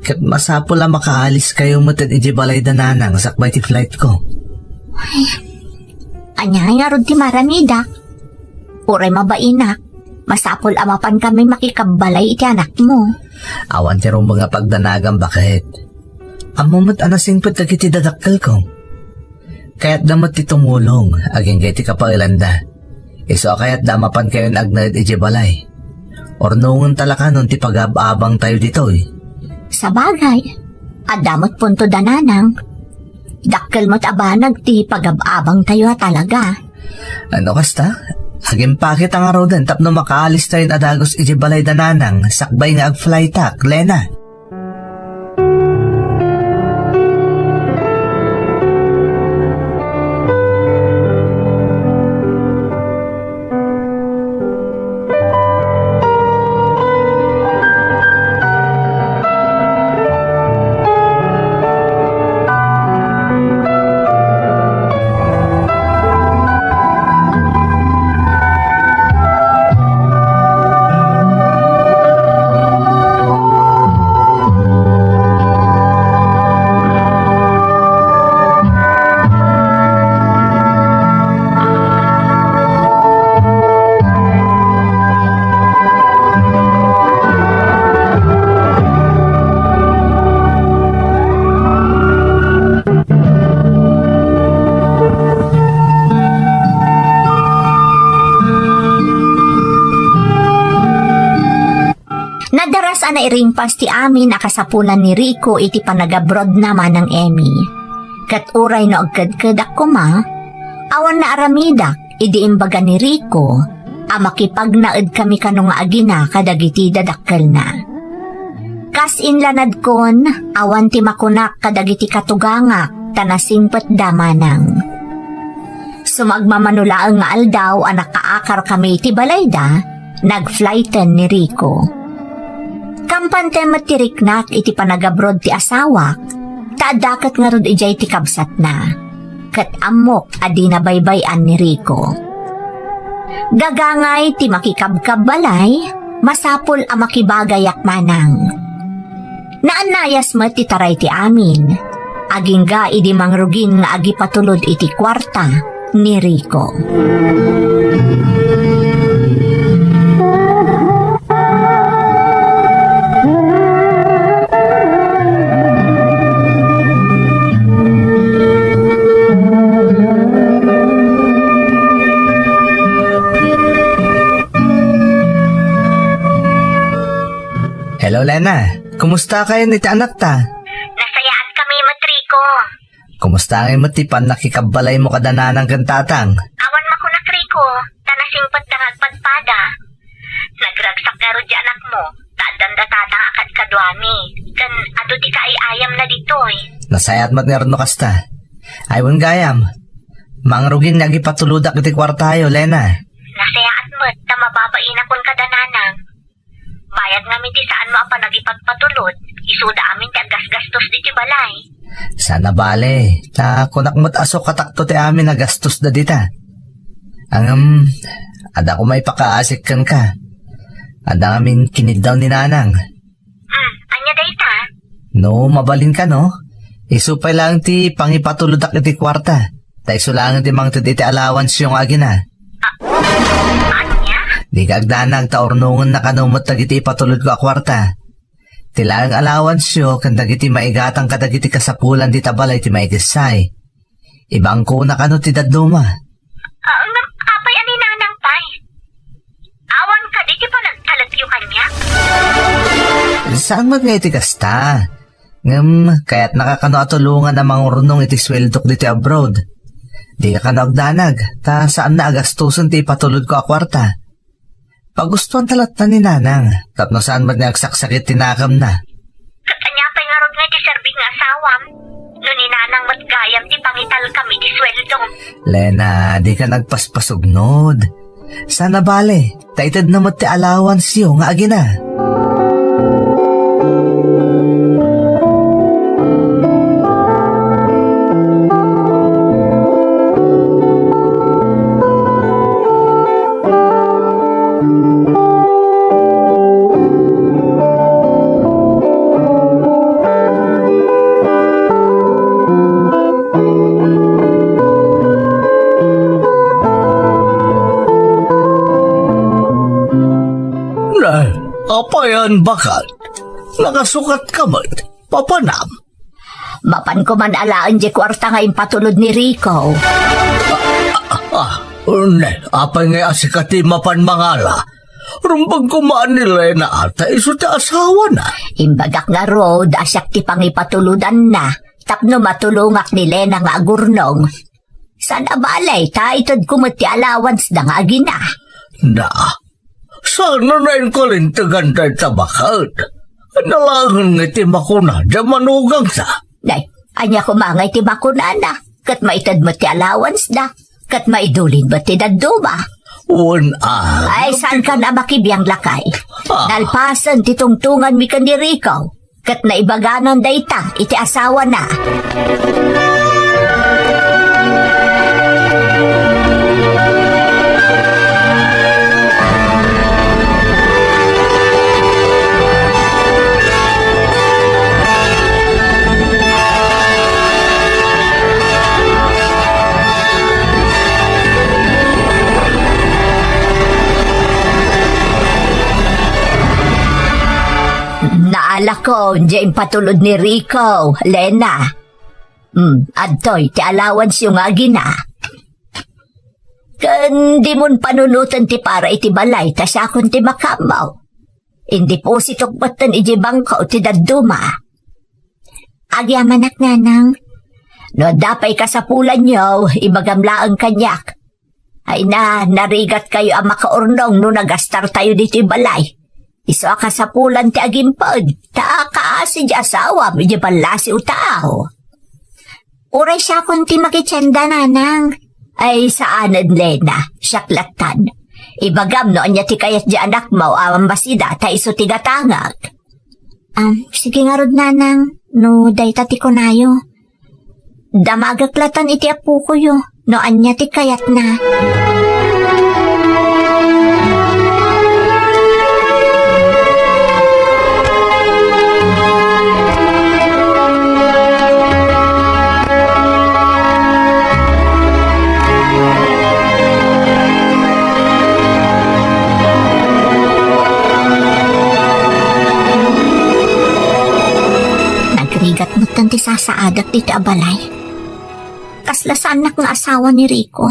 Ket masapul a makaaliskayo met iti balay da nanang sakbay ti flightko. Ania ngarud ti maaramidak? Uray mabainak, masapul a mapankami makikabbalay iti anakmo. Awan ti rumbeng a pagdanagam, baket. Ammo met a nasingpet dagiti dadakkelko. Kayatda met ti tumulong agingga iti kapaelanda. Isu a kayatda a mapankayon agnaed idiay balay. Urnongen ta la kanon ti pagab-abangtayo ditoy. Sabagay, adda met punto da nanang. Dakkel met a banag ti pagab-abangtayo a talaga. Ano kasta? Agimpaketa ngaruden tapno makaalistayon a dagus idiay balay da nanang sakbay nga agflytak, Lena. Nadaras a nairingpas ti amin a kasapulan ni Rico iti panagabrodna, Manang Emmy. Ket uray no agkedkedak koma, awan naaramidak idi imbaga ni Rico a makipagnaedkami kano nga agina kadagiti dadakkelna. Kas inlanadkon, awan ti makunak kadagiti katugangak ta nasingpetda manang. Sumagmamano laeng nga aldaw a nakaakarkami iti balayda, nagflighten ni Rico. Kampante met ti riknak iti panagabrod ti asawak, ta adda ket ngarud idiay ti kabsatna. Ket ammok a dina baybay-an ni Rico. Gagangay ti makikabkabbalay, masapul a makibagayak manang. Naannayas met ti taray ti amin, agingga idi mangrugin nga agipatulod iti kuarta ni Rico. Hello, Lena. Kumusta kayon iti anakta? Nasayaatkami met, Rico. Kumusta ngay met ti pannakikabbalaymo kada nanang ken tatang? Awan makunak, Rico, ta nasingpetda nga agpadpada. Nagragsak ngarud ti anakmo, ta addanda tatang a kadkaduami, ken adu ti kaay-ayamna ditoy. Nasayaat met ngarud no kasta. Ay, wen gayam, mangrugin nga agipatulodak iti kuartayo, Lena. Nasayaat met ta mababainakon kada nanang. Bayat ngamin ti saanmo a panagipagpatulod, isuda amin ti aggasgastos ditoy balay. Saan a bale, ta kunak met a sukatakto ti amin a gastos da dita. Ngem, adda koma ipakaasik kenka. Adda ngamin kiniddaw ni nanang. Hmm, ania dayta? No, mabalin kano, isu pay laeng ti pangipatulodak iti kuarta. Ta isu laeng ti mangted iti allowanceyo nga agina. A-, ania? Dika agdanag ta urnongenna kano met dagiti ipatulodko a kuarta. Ti laeng allowanceyo ken dagiti maigatang kadagiti kasapulan dita balay ti maikessay. Ibangkona kano ti dadduma. Ah, ngem apay a ni nanang pay? Awan kadi ti panagtalekyo kaniak? Saan met nga iti kasta? Ngem, kayatnaka kano a tulongan a mangurnong iti sueldok ditoy abroad. Dika kano agdanag, ta saanna a gastosen ti ipatulodko a kuarta. Pagustuanta latta ni nanang, tapno saan met nga agsaksakit ti nakemna. Ket ania pay ngarud nga iti serbik nga asawam? No ni nanang met gayam ti pangitalkam iti sueldom. Lena, dika agpaspasugnod. Saan a bale, ta itedna met ti allowanceyo nga agina. Apayan bakat? Nakasukatka met. Papanam? Mapan ko man alaen di kuarta nga impatulod ni Rico. Ah, ah, ne, apay nga asika ti mapan mangala? Rumbeng koma ni Lena ta isu ti asawana. Imbagak ngarud a siak ti pangipatulodanna tapno matulongak ni Lena nga agurnong. Saan a bale, ta itedko met ti allowance da nga agina. Na, saan a nainkalintegan dayta baket? Nalaengen nga iti makuna, da manugangsa. Nay, ania koma nga iti makunana? Ket maited met ti allowance da. Ket maidulin met ti dadduma. Wen a. Ay, saan kan a makibiang lakay? Ah. Nalpasen ti tungtunganmi ken ni Rico. Ket naibaganan dayta iti asawana. Naalakon diay impatulod ni Rico, Lena. Hmm, adtoy ti allowance-yo nga agina. Ken dimon panunoten ti para iti balay ta siakon ti makaammo. Indipositok metten idiay bangko ti dadduma. Agyamanak, Nanang. No adda pay kasapulanyo, ibagam laeng kaniak. Ay na, narigatkayo a makaurnong no nagastartayo ditoy balay. Isu a kasapulan ti agimped, ta kaasi di asawam idiay ballasiw tao. Uray siakon ti makitienda, Nanang. Ay, saanen, Lena. Siak lattan. Ibagam no ania ti kayat di anakmo a mambasida ta isu ti gatangak. Am, sige ngarud, Nanang, no dayta ti kunayo. Damagek lattan iti apokoyo no ania ti kayatna. Nagrigat metten ti sasaadak ditoy a balay. Kasla saannak nga asawa ni Rico.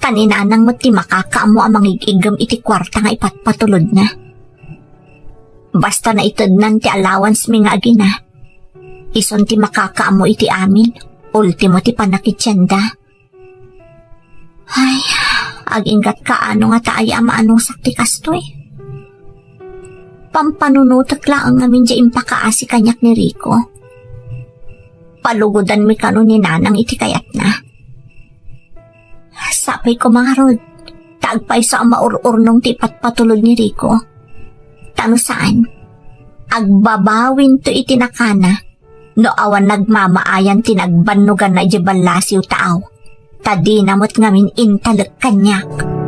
Ta ni Nanang met ti makakaammo a mangig-iggem iti kuarta nga ipatpatulodna. Basta naitednan ti allowance mi nga agina, isun ti makakaammo iti amin, ultimo ti pannakitienda. Ay, aginggatka no nga ta aya a maanusak ti kastoy. Pampanunotek laeng ngamin diay impakaasi kaniak ni Rico. Palugodanmi kano ni Nanang iti kayatna. Sapay koma ngarud, ta agpayso a maur-urnong ti ipatpatulod ni Rico. Ta no saan, agbabawinto iti nakana no awan nagmamaayan ti nagbannoganna idiay ballasiw taaw, ta dina met ngamin intalek kaniak.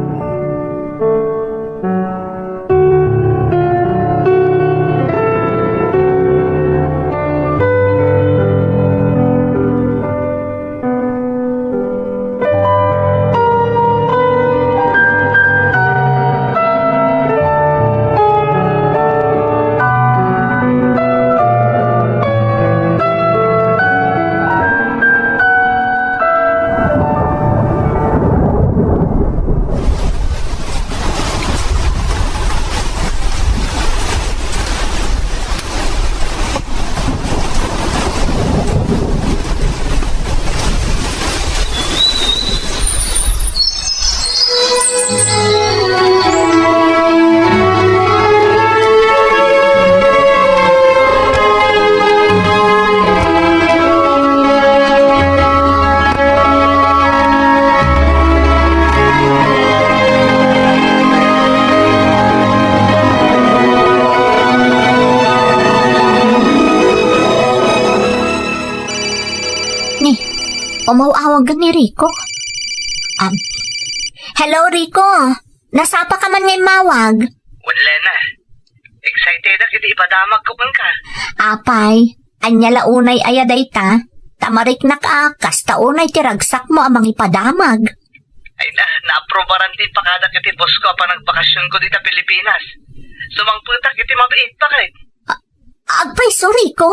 Ni, umaw-awagen ni Rico. Am, hello, Rico. Nasapa ka man nga immawag? Wen, Lena. Excited ak iti ipadamagko kenka. Apay, ania la unay aya dayta? Ta mariknak a, kasta unay ti ragsakmo a mangipadamag. Ay na, naaprobaran ti impakadak iti boss ko a panagbakasionko dita Pilipinas. Sumangpetak iti mabiit, baket. Agpayso, Rico?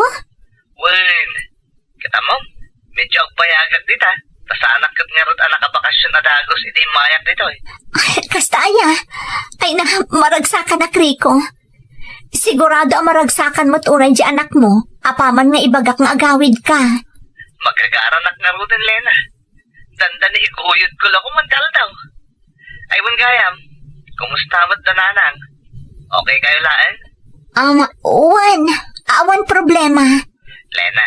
Wen, ket ammom, medyo agbayagak dita. Ta saanak ket ngarud a nakabakasyon a dagus idi immayak ditoy. Ay, kasta aya. Ay na, maragsakanak, Rico. Sigurado a maragsakan met uray di anakmo, apaman nga ibagak nga agawidka. Magagaranak ngaruden, Lena. Dandani iguyodko la koma ti aldaw. Ay, wen gayam, kumusta met da nanang? Okay kayo laeng? Um, wen, awan problema. Lena,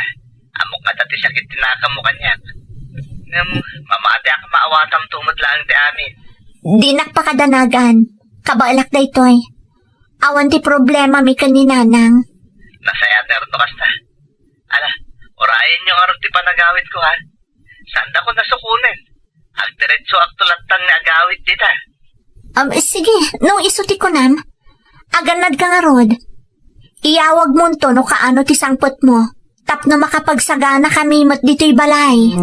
ammok nga adda ti sakit ti nakammo kaniak. Ngem, mamatiak a maawatamto met laeng ti amin. Dinak pakadanagan. Kabaelak daytoy. Awan ti problemami ken ni nanang. Nasayaat ngarud no kasta. Ala, urayenyo ngarud ti panagawidko, ha? Saandakon a sukonen. Agdiretsoakto latta nga agawid dita. Um, sige, no isu ti kunam. Agannadka ngarud. Iyawagmonto no kaano ti sangpetmo. Tapno makapagsaganakami met ditoy balay.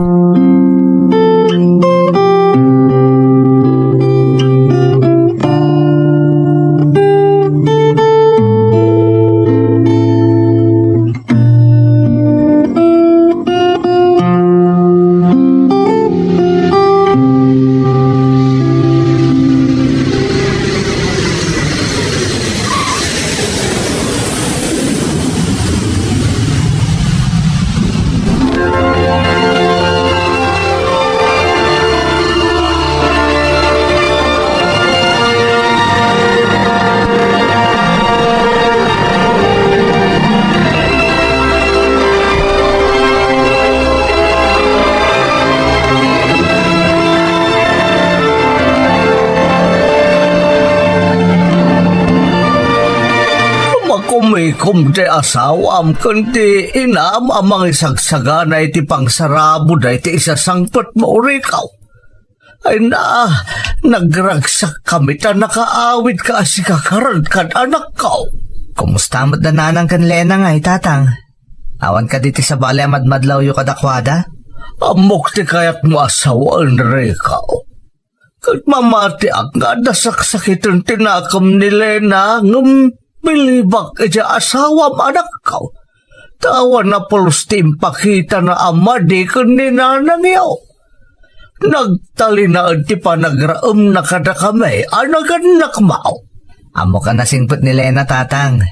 Makumikom ti asawam ken ti inam a mangisagsaganay ti pangsarabod daytoy isasangpetmo, Rico. Ay na, nagragsakkami ta nakaawidka a sika kad anakko. Kumusta met da nanang ken Lena ngay, tatang? Awan kadi ti sabali a madmadlawyo kadakuada? Ammok ti kayatmo a sawen, Rico. Ket mamatiak nga adda saksakiten ti nakem ni Lena, ngem bilibak idiay asawam, anakko. Ta awan a pulos ti impakitana a madi ken ni nanangyo. Nagtalinaed ti panagraemna kadakami a nagannakmo. Ammok a nasingpet ni Lena, tatang.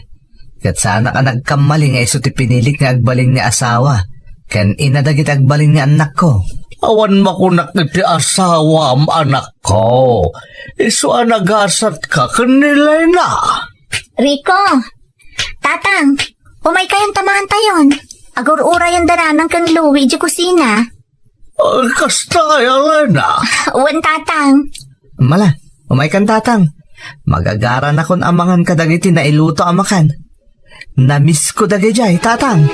Ket saanak a nagkamali nga isu ti pinilik nga agbalin nga asawa ken ina dagiti agbalin nga annakko. Awan makunak iti asawam, anakko. Isu a nagasatka ken ni Lena. Rico, tatang, umaykayon ta mangantayon. Agur-urayen da nanang ken Louie idiay kusina. Ah, kasta, Elena. Wen, tatang. Mala, umaykan, tatang. Magagaranakon a mangan kadagiti nailuto a makan. Namisko dagidiay, tatang.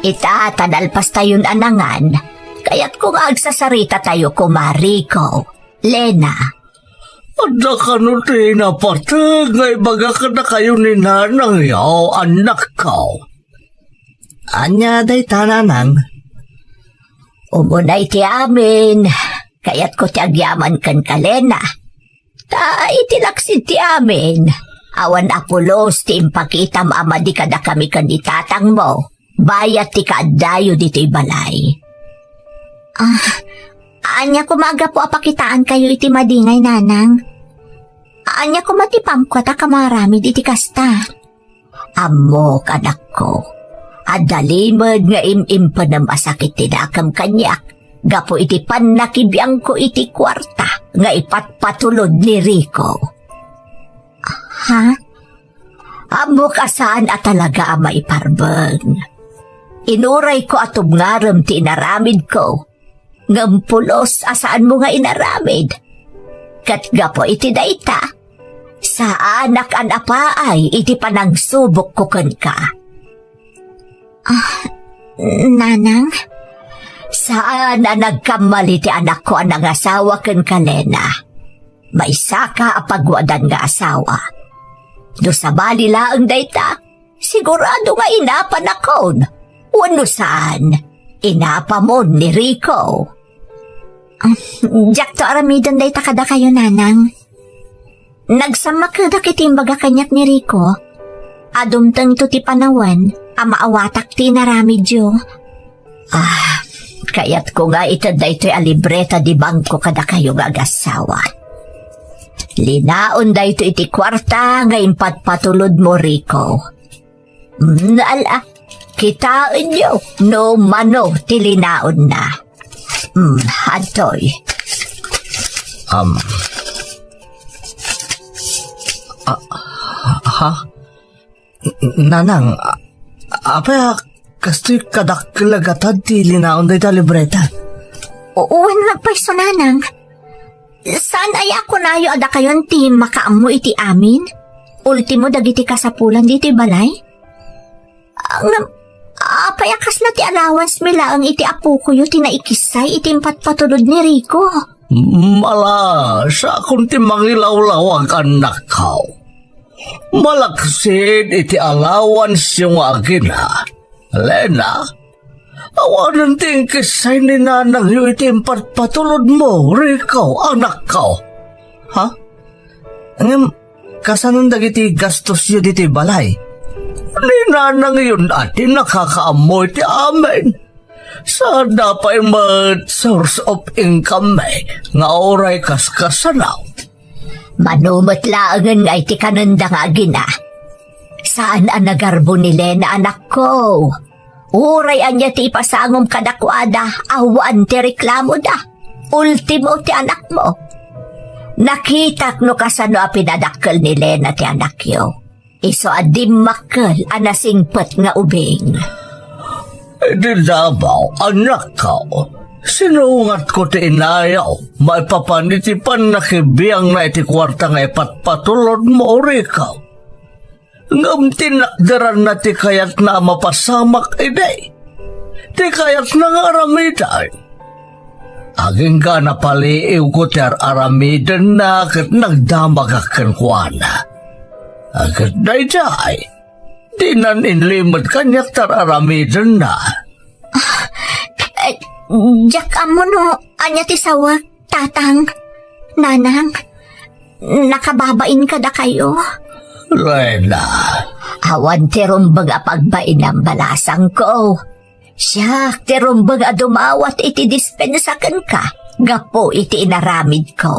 Ita, ta nalpastayon a nangan, kayatko nga agsasaritatayo koma, Rico, Lena. Adda kano ti napateg nga ibaga kadakayo ni nanangyo, annakko? Ania dayta, nanang? Umuna iti amin, kayatko ti agyaman kenka, Lena. Ta iti laksid ti amin, awan a pulos ti impakitam a madi kadakami ken ni tatangmo, bayat ti kaaddayo ditoy balay. Ah, ania koma a gapu a pakitaankayo iti madi ngay, nanang? Ania koma ti pamko a ta kamaramid iti kasta? Ammok, anakko, adda limed nga im-impenem a sakit ti nakem kaniak gapu iti pannakibiangko iti kuarta nga ipatpatulod ni Rico. Ha? Ammok a saan a talaga a maiparbeng. Inurayko a tubngarem ti inaramidko, ngem pulos a saanmo nga inaramid. Ket gapu iti dayta, Saanak a napaay iti panangsubokko kenka. Ah, Nanang? Saan a nagkamali ti anakko a nangasawa kenka, Lena. Maysaka a pagwadan nga asawa. No sabali laeng dayta, sigurado nga inapanakon. Wenno saan, inapamon ni Rico. Ah, diakto aramiden dayta kadakayo, Nanang. Nagsammakedak iti imbaga kaniak ni Rico a dumtengto ti panawen a maawatak ti inaramidyo. Ah, kayatko nga ited daytoy a libreta di bangko kadakayo nga agassawa. Linaon daytoy iti kuarta nga impatpatulodmo, Rico. Mm, ala, kitaenyo no mano ti linaonna. Mm, adtoy. Um. Ah, ha? Nanang, a-, apay a kastoy kadakkel a gatad ti linaon dayta libreta? O-, wen pay isu, Nanang. Saan aya a kunayo a dakayon ti makaammo iti amin? Ultimo dagiti kasapulan ditoy balay? Ngem, apay a kasla ti allowance mi laeng iti apokoyo ti naikissay iti impatpatulod ni Rico? Mala, sakon ti mangilawlawag, annakko. Malaksid iti allowance-yo nga agina, Lena, awanen ti inkissay ni nanangyo iti impatpatulodmo, Rico, anakko. Ha? Ngem, kasanon dagiti gastosyo ditoy balay? Ni nanangyon a ti nakakaammo iti amin. Saan pay met source of income-mi nga uray kaskasano. Mano met laengen nga iti kanenda nga agina. Saan a nagarbo ni Lena, anakko. Uray ania ti ipasangom kadakuada, awan ti reklamoda. Ultimo ti anakmo. Nakitak no kasano a pinadakkel ni Lena ti anakyo. Isu a dimmakkel a nasingpet nga ubing. Idi Davao, annakko, sinungatko ti inayo maipapan iti pannakibiangna iti kuarta nga ipatpatulodmo, Rico. Ngem tinakderanna ti kayatna a mapasamak idi. Ti kayatna nga aramiden. Agingga napaliiwko ti ar-aramidenna ket nagdamagak kenkuana. Ket daydiay, dinan inlimed kaniak ti ar-aramidenna. Ah, eh, diak ammo no ania ti sawek, Tatang, Nanang. Nakababain kadakayo. Lena. Awan ti rumbeng a pagbainam, balasangko. Siak ti rumbeng a dumawat iti dispensa kenka gapu iti inaramidko.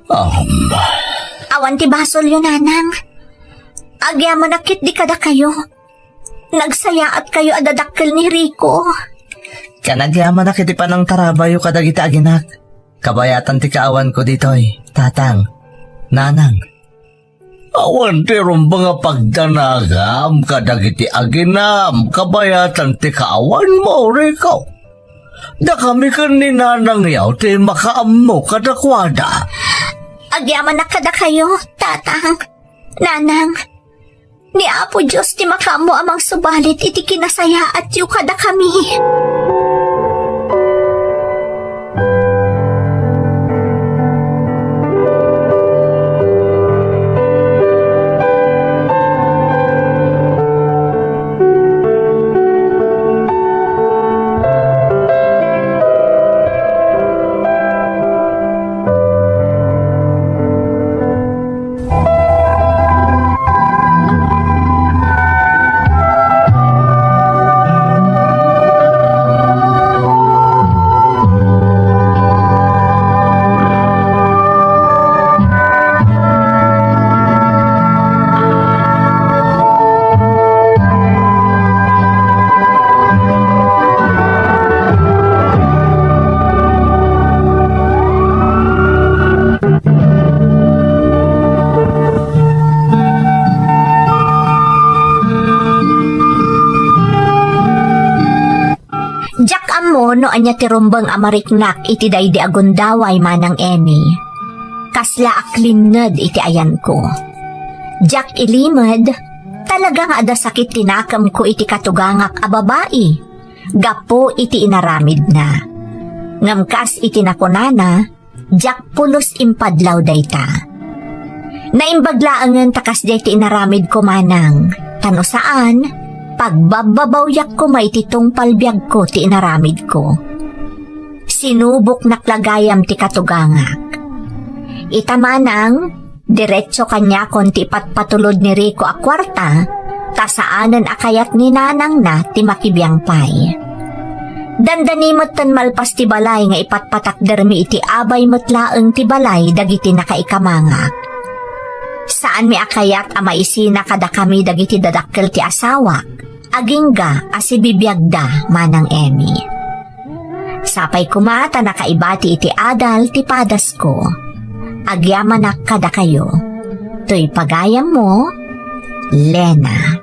Um. Awan ti basolyo, Nanang. Agyamanak ketdi kadakayo. Nagsayaatkayo a dadakkel ni Rico. Ken agyamanak iti panangtarabayyo kadagiti aginak. Kabayatan ti kaawanko ditoy, Tatang, Nanang. Awan ti rumbeng a pagdanagam kadagiti aginam kabayatan ti kaawanmo, Rico. Dakami ken ni Nanang yaw ti makaammo kadakuada. Agyamanak kadakayo, Tatang, Nanang. Ni Apo Dios ti makaammo a mangsubalit iti kinasayaatyo kadakami. Diak ammo no ania ti rumbeng a mariknak iti daydi a gundaway, Manang Emmy. kasla aklinned iti ayanko. Diak ilimed, talaga nga adda sakit ti nakemko iti katugangak a babai, gapu iti inaramidna. Ngem kas iti nakunana, diak pulos impadlaw dayta. Naimbag laengen ta kasdiay ti inaramidko, manang, ta no saan, pagbabbabawiak koma iti tungpal biagko ti inaramidko. Sinuboknak la gayam ti katugangak. Ita, manang, diretso kaniakon ti ipatpatulod ni Rico a kuarta, ta saanen a kayat ni nanangna ti makibiang pay. Dandani metten malpas ti balay nga ipatpatakdermi iti abay met laeng ti balay dagiti nakaikamangak. Saanmi a kayat a maisina kadakami dagiti dadakkel ti asawak, agingga a sibibiagda, Manang Emmy. Sapay koma ta nakaibati iti adal ti padasko. Agyamanak kadakayo. Toy pagayammo, Lena.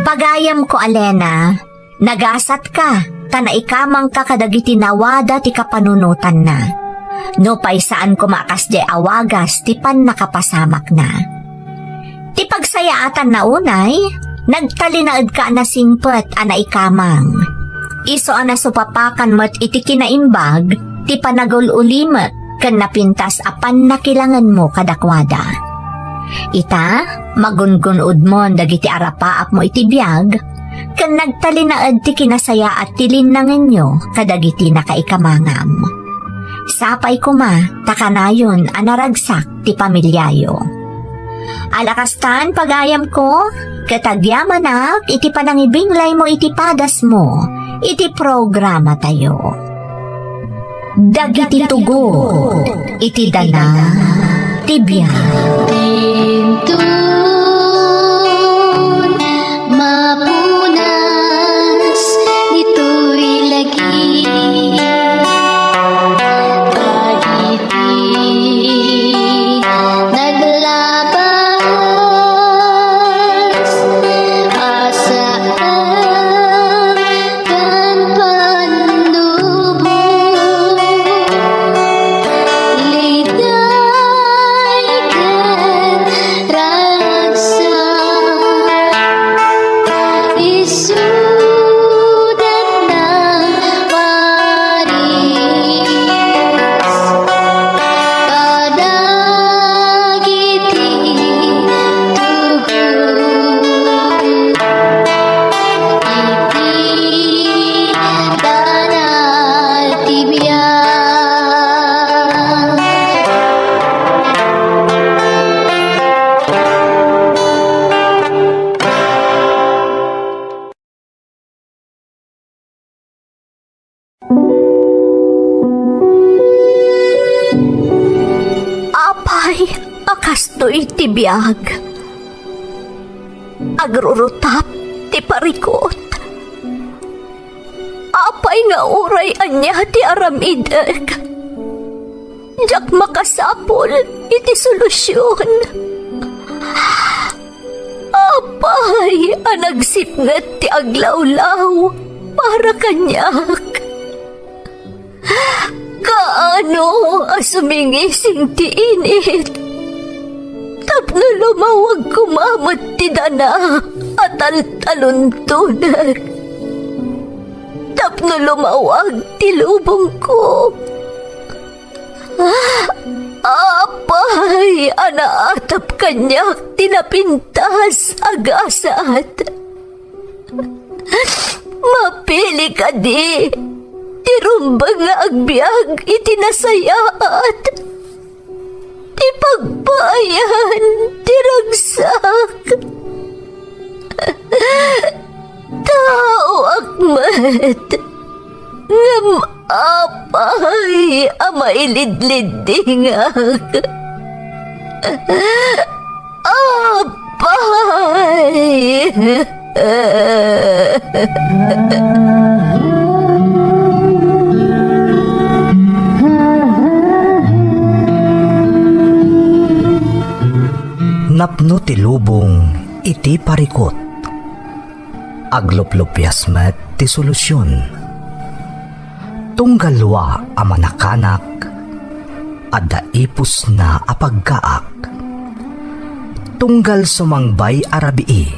Pagayamko a Lena, nagasatka, ta naikamangka kadagiti nawada ti kapanunotanna. Nupay saan koma a kasdiay a wagas ti pannakapasamakna. Ti pagsayaatanna unay, nagtalinaedka a nasingpet a naikamang. Isu a nasupapakan met iti kinaimbag ti panagul-ulimek ken napintas a pannakilangenmo kadakuada. Ita, magungun-odmon dagiti arapaapmo iti biag, ken nagtalinaed ti kinasayaat ti linnangenyo kadagiti nakaikamangam. Sapay koma ta kanayon a naragsak ti pamiliayo. Ala kastan, pagayamko, ket agyamanak iti panangibinglaymo iti padasmo iti programatayo. Dagiti tugot iti dana ti biag. Dintun mapunas ditoy lagi. Dagiti naglabas a saan ken pannubo, liday ken ragsak. Isudat na paris kadagiti tugot iti dana ti biag. Apay a kastoy ti biag. Agrurutap ti parikut. Apay nga uray ania ti aramidek, diak makasapul iti solusion. Apay a nagsipnget ti aglawlaw para kaniak. Kaano a sumingising ti init tapno lumawag koma met ti dana a taltaluntonek, tapno lumawag ti lubongko. Apay a naatap kaniak ti napintas a gasat. Mapili kadi ti rumbeng nga agbiag iti nasayaat, ti pagpaayan ti ragsak. Taoak met, ngem apay a mailidliddingak? Apay! Napno ti lubong iti parikut. Agluplupias met ti solusion. Tunggal lua a manakanak, adda ipusna a paggaak. Tunggal sumangbay a rabii,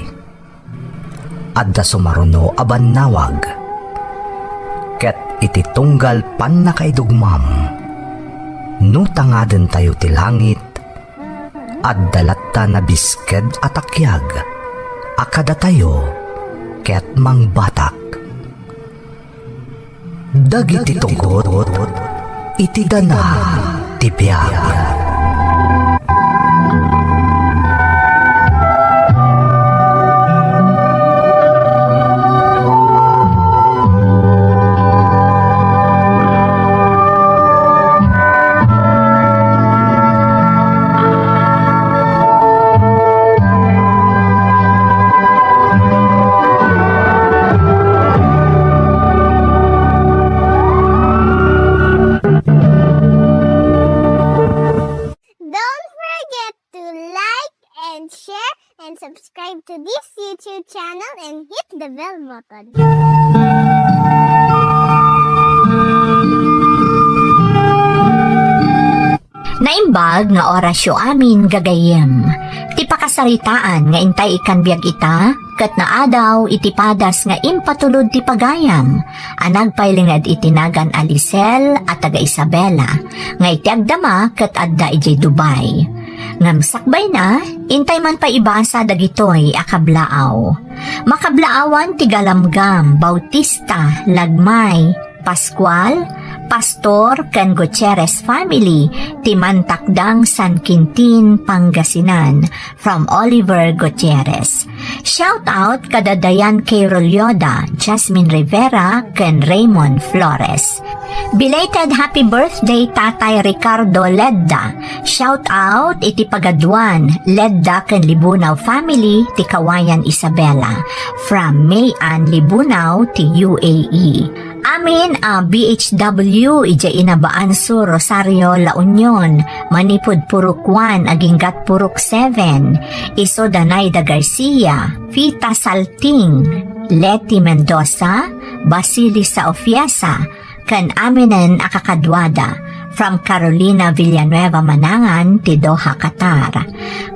adda sumaruno a bannawag. Ket iti tunggal pannakaidugmam, no tangadentayo ti langit, adda latta nabisked a takiag a kadatayo ket mangbatak. Dagiti tugot iti danag ti biag. Don't forget to like and share and subscribe to this YouTube channel and hit the bell button. Naimbag nga orasyo amin, gagayyem. Ti pakasaritaan nga intay ikkan biag ita, ket naadaw iti padas nga impatulod ti pagayam a nagpailinged iti nagan a Lisel a taga Isabela, nga iti agdama ket adda idiay Dubai. Ngem sakbayna, intay man pay ibasa dagitoy a kablaaw. Makablaawan ti Galamgam, Bautista, Lagmay, Pascual, Pastor, ken Gutierrez family ti Mantakdang, San Quintin, Pangasinan, from Oliver Gutierrez. Shout out kada Dayan K. Rolyoda, Jasmine Rivera, ken Raymond Flores. Belated happy birthday, Tatay Ricardo Ledda. Shout out iti pagaduan, Ledda ken Libunao family ti Kawayan, Isabela. From May Ann Libunao ti U A E. Amin a B H W idiay Inabaan Sur, Rosario, La Union, manipud Purok one aginggat Purok seven, isu da Naida Garcia, Fita Salting, Leti Mendoza, Basili Saofiesa, ken aminen a kakaduada, from Carolina Villanueva Manangan ti Doha, Qatar.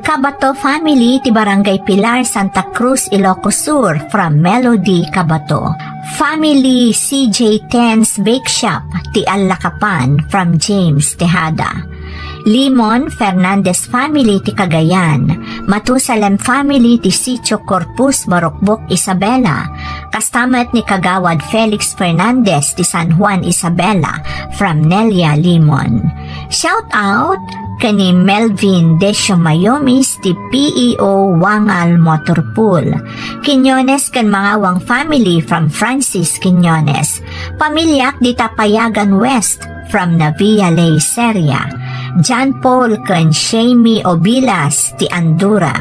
Kabato family ti Barangay Pilar, Santa Cruz, Ilocos Sur, from Melody Kabato. Family C J Ten's Bake Shop ti Allakapan, from James Tejada. Limon Fernandez family ti Cagayan, Matusalem family ti Sitio Corpus, Barukbok, Isabela, kasta met ni Kagawad Felix Fernandez ti San Juan, Isabela, from Nelia Limon. Shout out ken ni Melvin Decio Mayomis ti P E O Wangal Motor Pool. Quiñones ken Mangawang family from Francis Quiñones. Pamiliak dita Payagan West, from Navia Ley, Seria. John Paul ken Shamey Obilas ti Andura.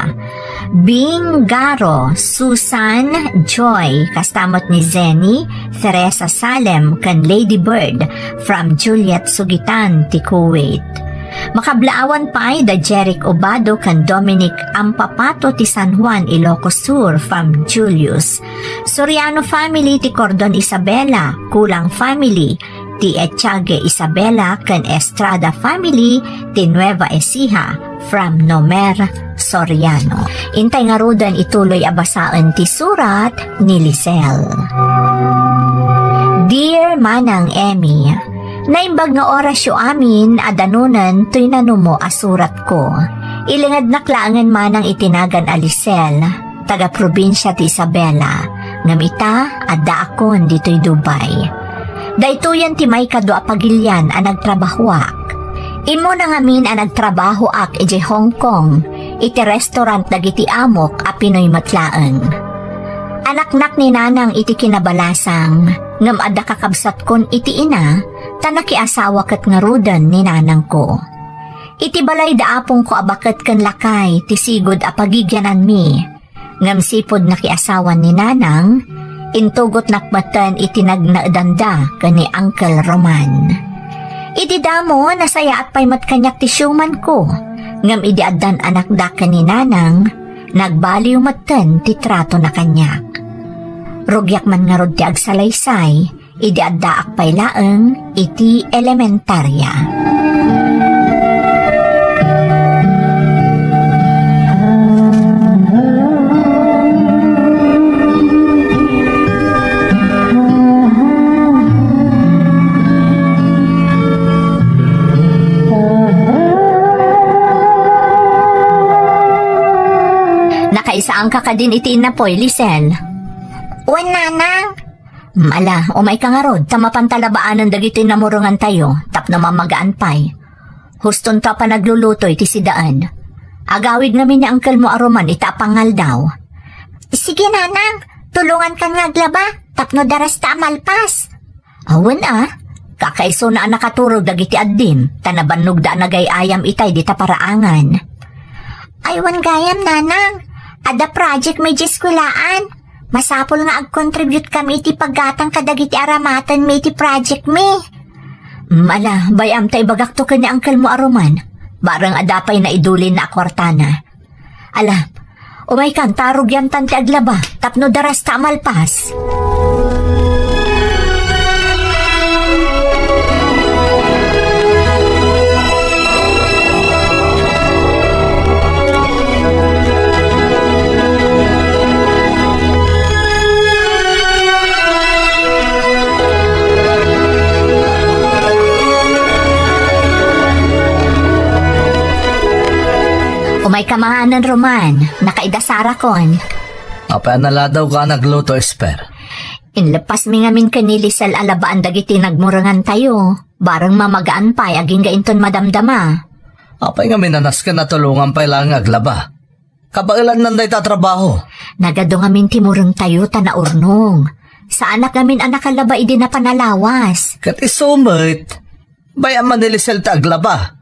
Bing Garo, Susan, Joy, kasta met ni Zenny, Teresa Salem, ken Lady Bird, from Juliet Sugitan ti Kuwait. Makablaawan pay da Jeric Obado ken Dominic Ampapato ti San Juan, Ilocos Sur, from Julius. Soriano family ti Cordon, Isabela, Kulang family ti Echage, Isabela, ken Estrada family ti Nueva Ecija, from Nomer Soriano. Intay ngaruden ituloy a basaen ti surat ni Lisel. Dear Manang Emmy, naimbag nga orasyo amin a danunen toy nanumo a suratko. Ilingednak laengen manang iti nagan a Lisel, taga-probinsia ti Isabela, ngem ita, addaakon ditoy Dubai. Daytoyen ti maikadua a pagilian a nagtrabahoak. Immuna ngamin a nagtrabahoak idiay Hong Kong, iti restaurant dagiti amok a Pinoy met laeng. Anaknak ni nanang iti kinabalasang, ngem adda kakabsatkon iti ina, ta nakiasawa ket ngaruden ni nanangko. Iti balay da apongko a baket ken lakay ti sigud a pagigiananmi. Ngem sipud nakiasawan ni nanang, intugotnak metten iti nagnaedanda ken ni Uncle Roman. Idi damo, nasayaat pay met kaniak ti siumanko. Ngem idi addan anakda ken ni nanang, nagbaliw metten ti tratona kaniak. Rugiak man ngarud ti agsalaysay, idi addaak pay laeng iti elementaria. Saanka kadin iti inapoy, Lisel? Wen, nanang. Ala, umayka ngarud, ta mapanta labaanen dagiti namurengantayo, tapno mamagaan pay. Hustonto a panagluluto iti sidaen. Agawid ngamin ni angkelmo a Roman ita a pangaldaw. Sige, nanang, tulongankan nga aglaba, tapno darasta a malpas. Awan a, kakaisuna a nakaturog dagiti addim, ta nabannogda a nagay-ayam itay dita paraangan. Ay, wen gayam, nanang, adda project mi idiay eskuelaan. Masapul nga agcontribute kami iti paggatang kadagiti aramatenmi iti project mi. Ala, bay-am ta ibagakto ken ni angkelmo a Roman. Bareng adda pay naidulinna a kuartana. Ala, umaykan ta rugiamtan ti aglaba tapno darasta a malpas. Umayka manen, Roman. Nakaida Sarakon. Apay a naladawka a nagluto, Esper? Inleppasmi ngamin ken ni Lisel a labaan dagiti nagmurengantayo. Bareng mamagaan pay agingga inton madamdama. Apay ngamin a nasken a tulongan pay laeng nga aglaba? Kabaelannan dayta a trabaho. Nagadu ngamin ti murengtayo ta naurnong. Saanak ngamin a nakalaba idi napan a lawas. Ket isu met, bay-am a ni Lisel ti aglaba.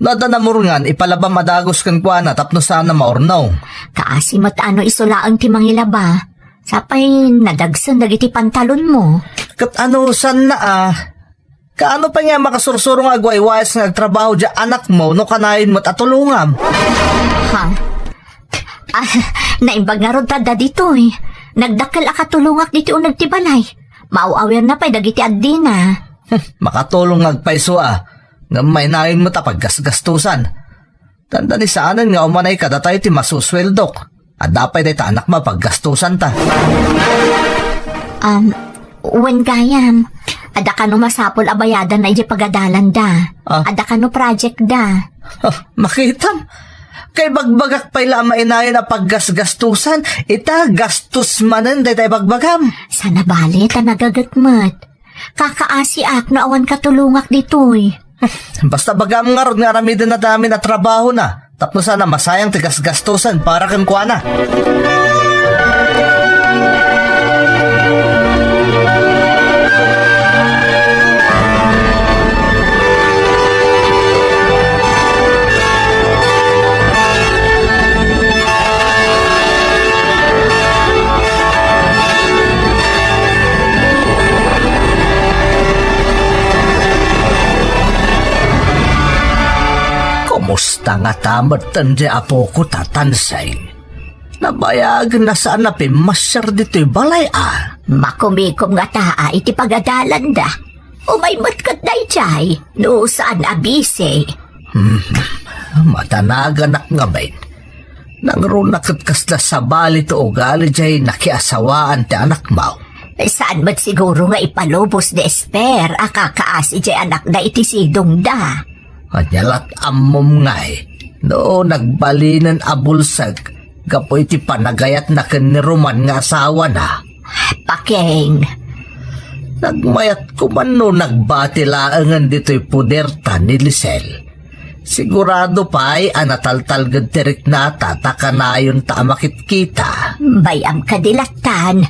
No adda namurengan, ipalabam a dagus kenkuana tapno saan a maurnong. Kaasi met a no isu laeng ti mangilaba. Sapay nadagsen dagiti pantalonmo. Ket anusanna a? Kaano pay nga makasursuro nga agwaywayas nga agtrabaho diay anakmo no kanayon met a tulongam? Ha? Ah, naimbag ngarud ta adda ditoy. Nagdakkel a katulongak ditoy uneg ti balay. Maaw-awirna pay dagiti addina. Hmm, makatulong nga agpayso a. Ngem mainayon met a paggasgastosan. Dandani saanen nga umanay kadatayo ti masusueldok. Adda pay dayta anakmo a paggastusanta. Um, wen gayam, adda kano masapul a bayadanna idiay pagadalanda. Ah. Adda kano project da. Ah, makitam. Kaibagbagak pay la a mainayon a paggasgastusan, ita gastos manen dayta ibagbagam. Saan a bale ta nagaget met. Kakaasiak no awan katulongak ditoy. Basta bagam ngarud nga aramiden a damin a trabahona, tapno saan a masayang ti gasgastusan para kenkuana. Kumusta ngata metten ti apoko, Tatansay? Nabayagen a saan a pimmasiar ditoy balay a. Makumikom ngata iti pagadalanda. Umay met ket daydiay, no saan a bisi. Hmm, madanaganak ngamin. Nangruna ket kasla sabali ti ugali diay nakiasawaan ti anakmo. Saan met siguro nga ipalubos ni Esper a kakaasi diay anakda iti sidongda. Ania lat ammom ngay no nagbalinen a bulsek gapu iti panagayatna ken ni Roman nga asawana? Paking. Nagmayat koman no nagbati laengen ditoy poderta ni Lisel. Sigurado pay a nataltalged ti riknata ta kanayonta a makitkita. Bay-am kadi lattan.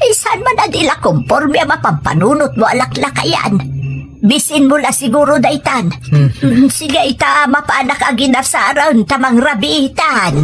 Saan man a di la komporme a mapampanunotmo a laklakayan. Bisinmo la siguro daytan. Hmm. Mm, sige ita, mapanak a ginasaren ta mangrabiitan.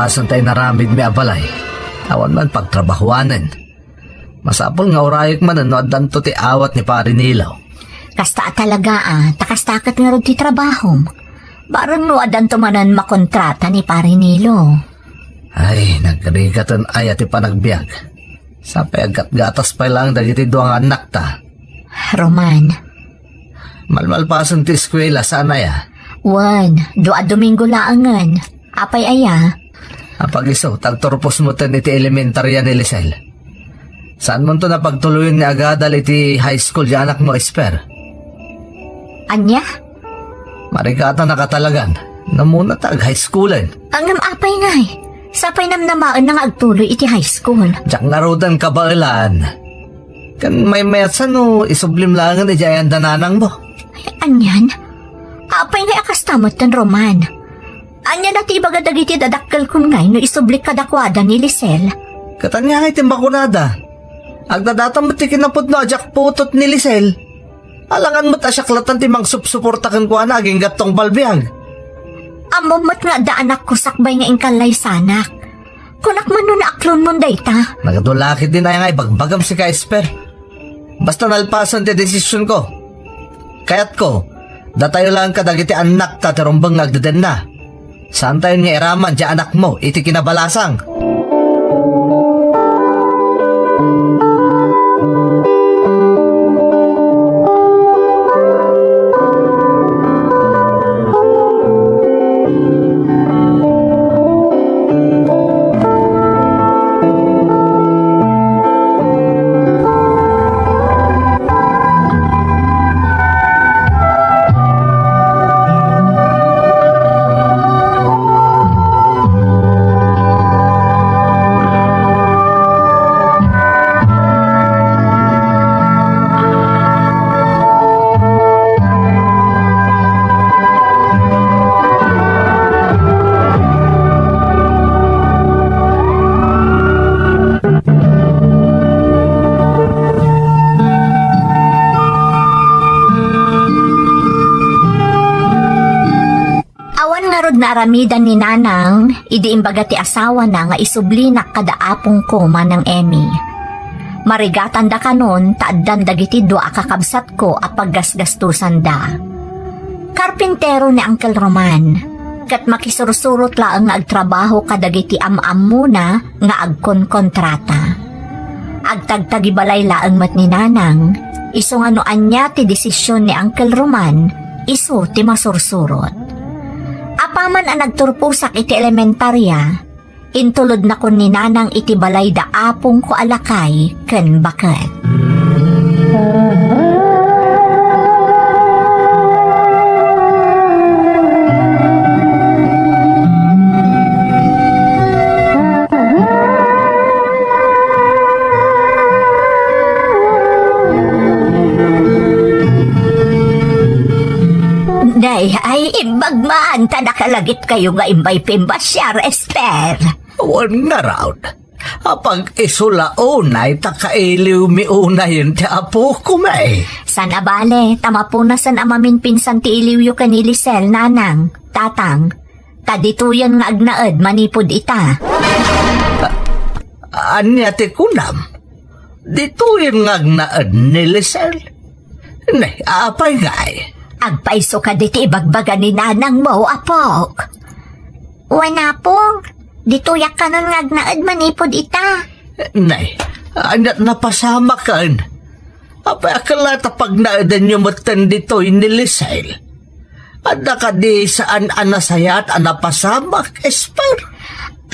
Nalpasen ta inaramidmi a balay, awan man pagtrabahuanen. Masapul nga urayek manen no addanto ti awat ni Pari Nilo. Kasta a talaga a, ta kasta ket ngarud ti trabahom. Bareng no addanto manen makontrata ni Pari Nilo. Ay, nagrigaten aya ti panagbiag. Sapay aggatgatas pay laeng dagiti dua nga annakta. Roman. Malmalpasen ti eskuela, saan aya? Wen, dua a Domingo laengen. Apay aya? Apag-isu, ta agturpos metten iti elementarya ni Lisel. Saanmonto a pagtuloyen nga agadal iti high school ti anakmo, Esper? Ania? Marigatanaka talagan. Namuna ta ag-high schoolen. Ngem apay ngay? Sapay namnamaenna nga agtuloy iti high school. Diak ngaruden kabaelan. Ken maymayatsa no isublim laengen idiay ayan da nanangmo. Ay, anian? Apay ngay a kasta metten, Roman? Ania dayta ibaga dagiti dadakkelkon ngay no isublik kadakuada ni Lisel? Ket ania ngay ti makunada? Agdadata met ti kinapudno a diak putot ni Lisel. Alangan met a siak latta ti mangsupsuporta kenkuana agingga tungpal biag. Ammom met nga adda anakko sakbay nga inkallaysanak. Kunak man no naaklonmon dayta. Nagadu la ketdin aya nga ibagbagam, sika, Esper. Basta nalpasen ti desisionko. Kayatko, datayo laeng kadagiti annakta ti rumbeng nga agdedenna. Saantayon nga iraman ti anakmo iti kinabalasang. Awan ngarud naaramidan ni Nanang idi imbaga ti asawana nga isublinak kada apongko, Manang Emmy. Marigatanda kanon ta addan dagiti dua a kakabsatko a paggasgastosanda. Karpintero ni Uncle Roman, ket makisursurot laeng nga agtrabaho kadagiti am-ammona nga agkonkontrata. Agtagtagibalay laeng met ni Nanang, isu nga no ania ti desisyon ni Uncle Roman, isu ti masursurot. Apaman a nagturposak iti elementarya, intulodnakon ni Nanang iti balay da apongko a lakay ken baket. Day, ay imbag man, ta nakalagipkayo nga imbay pimbasiar, Esper. Wen ngarud, apag-isu la unay ta kailiwmi unayen ti apokon. Saan a bale, ta mapunasen a maminpinsan ti iliwyo ken ni Lisel, Nanang, Tatang. Ta ditoyen nga agnaed manipud ita. A-, ania ti kunam? Ditoyen nga agnaed ni Lisel? Ne, apay ngay? Agpayso kadi ti ibagbaga ni nanangmo, apok. Wen, Apo, ditoyak kanon nga agnaed manipud ita. Ne, ania ti napasamaken? Apay a ket la ta pagnaedenyo metten ditoy ni Lisel? Adda kadi saan a nasayaat a napasamak, Esper?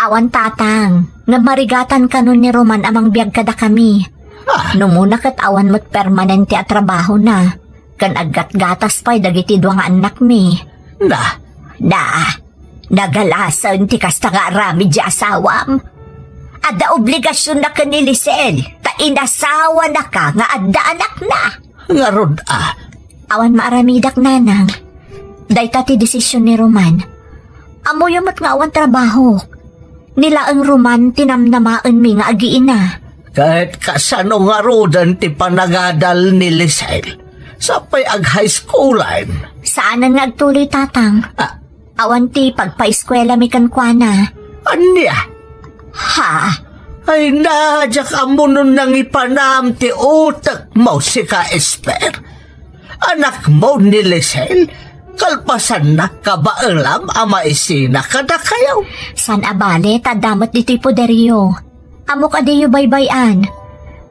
Awan, Tatang, ngem marigatan kanon ni Roman a mangbiag kadakami. Ah. Numuna ket awan met permanente a trabahona, ken aggatgatas pay dagiti dua nga annakmi. Na? Na, nagalasen ti kasta nga aramid ti asawam. Adda obligasionna ken ni Lisel, ta inasawanaka nga adda anakna. Ngarud a. Awan maaramidak, Nanang. Dayta ti desisyon ni Roman. Ammoyo met nga awan trabahok. Ni laeng Roman ti namnamaenmi nga agiina. Ket kasano ngaruden ti panagadal ni Lisel? Sapay ag-high schoolen. Saanen nga agtuloy, Tatang. Ah. Awan ti pagpaeskuelami kenkuana. Ania? Ha? Ay na, diak ammo no nangipanam ti utekmo, sika, Esper. Anakmo ni Lisel, kalpasanna, kabaelam a maisina kadakayo. Saan a bale, ta adda met ditoy poderyo. Ammok a diyo baybay-an.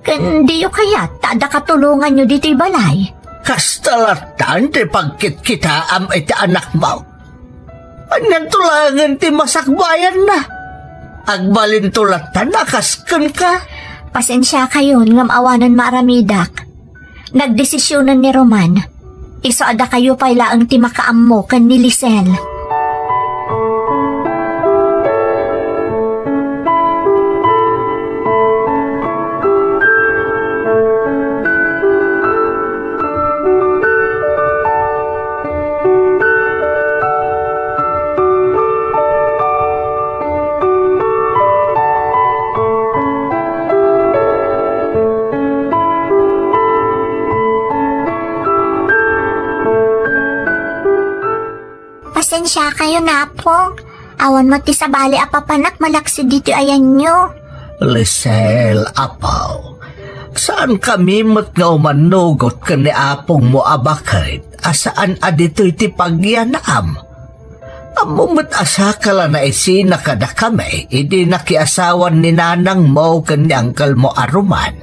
Ken diyo kayat ta adda katulonganyo ditoy balay? Kasta latta ti pagkitkitaam iti anakmo. Anianto laengen ti masakbayanna? Agbalinto latta a kas kenka. Pasensiakayon ngem awanen maaramidak. Nagdesisionen ni Roman. Isu a dakayo pay laeng ti makaammo ken ni Lisel. Pasensiakayon, Apong. Awan met ti sabali a papanak malaksid ditoy ayanyo. Lisel, Apo, saankami met nga umanugot ken ni apongmo a baket a saan a ditoy ti pagyanam? Ammom met a sakala naisina kadakami idi nakiasawan ni nanangmo ken ni angkelmo a Roman.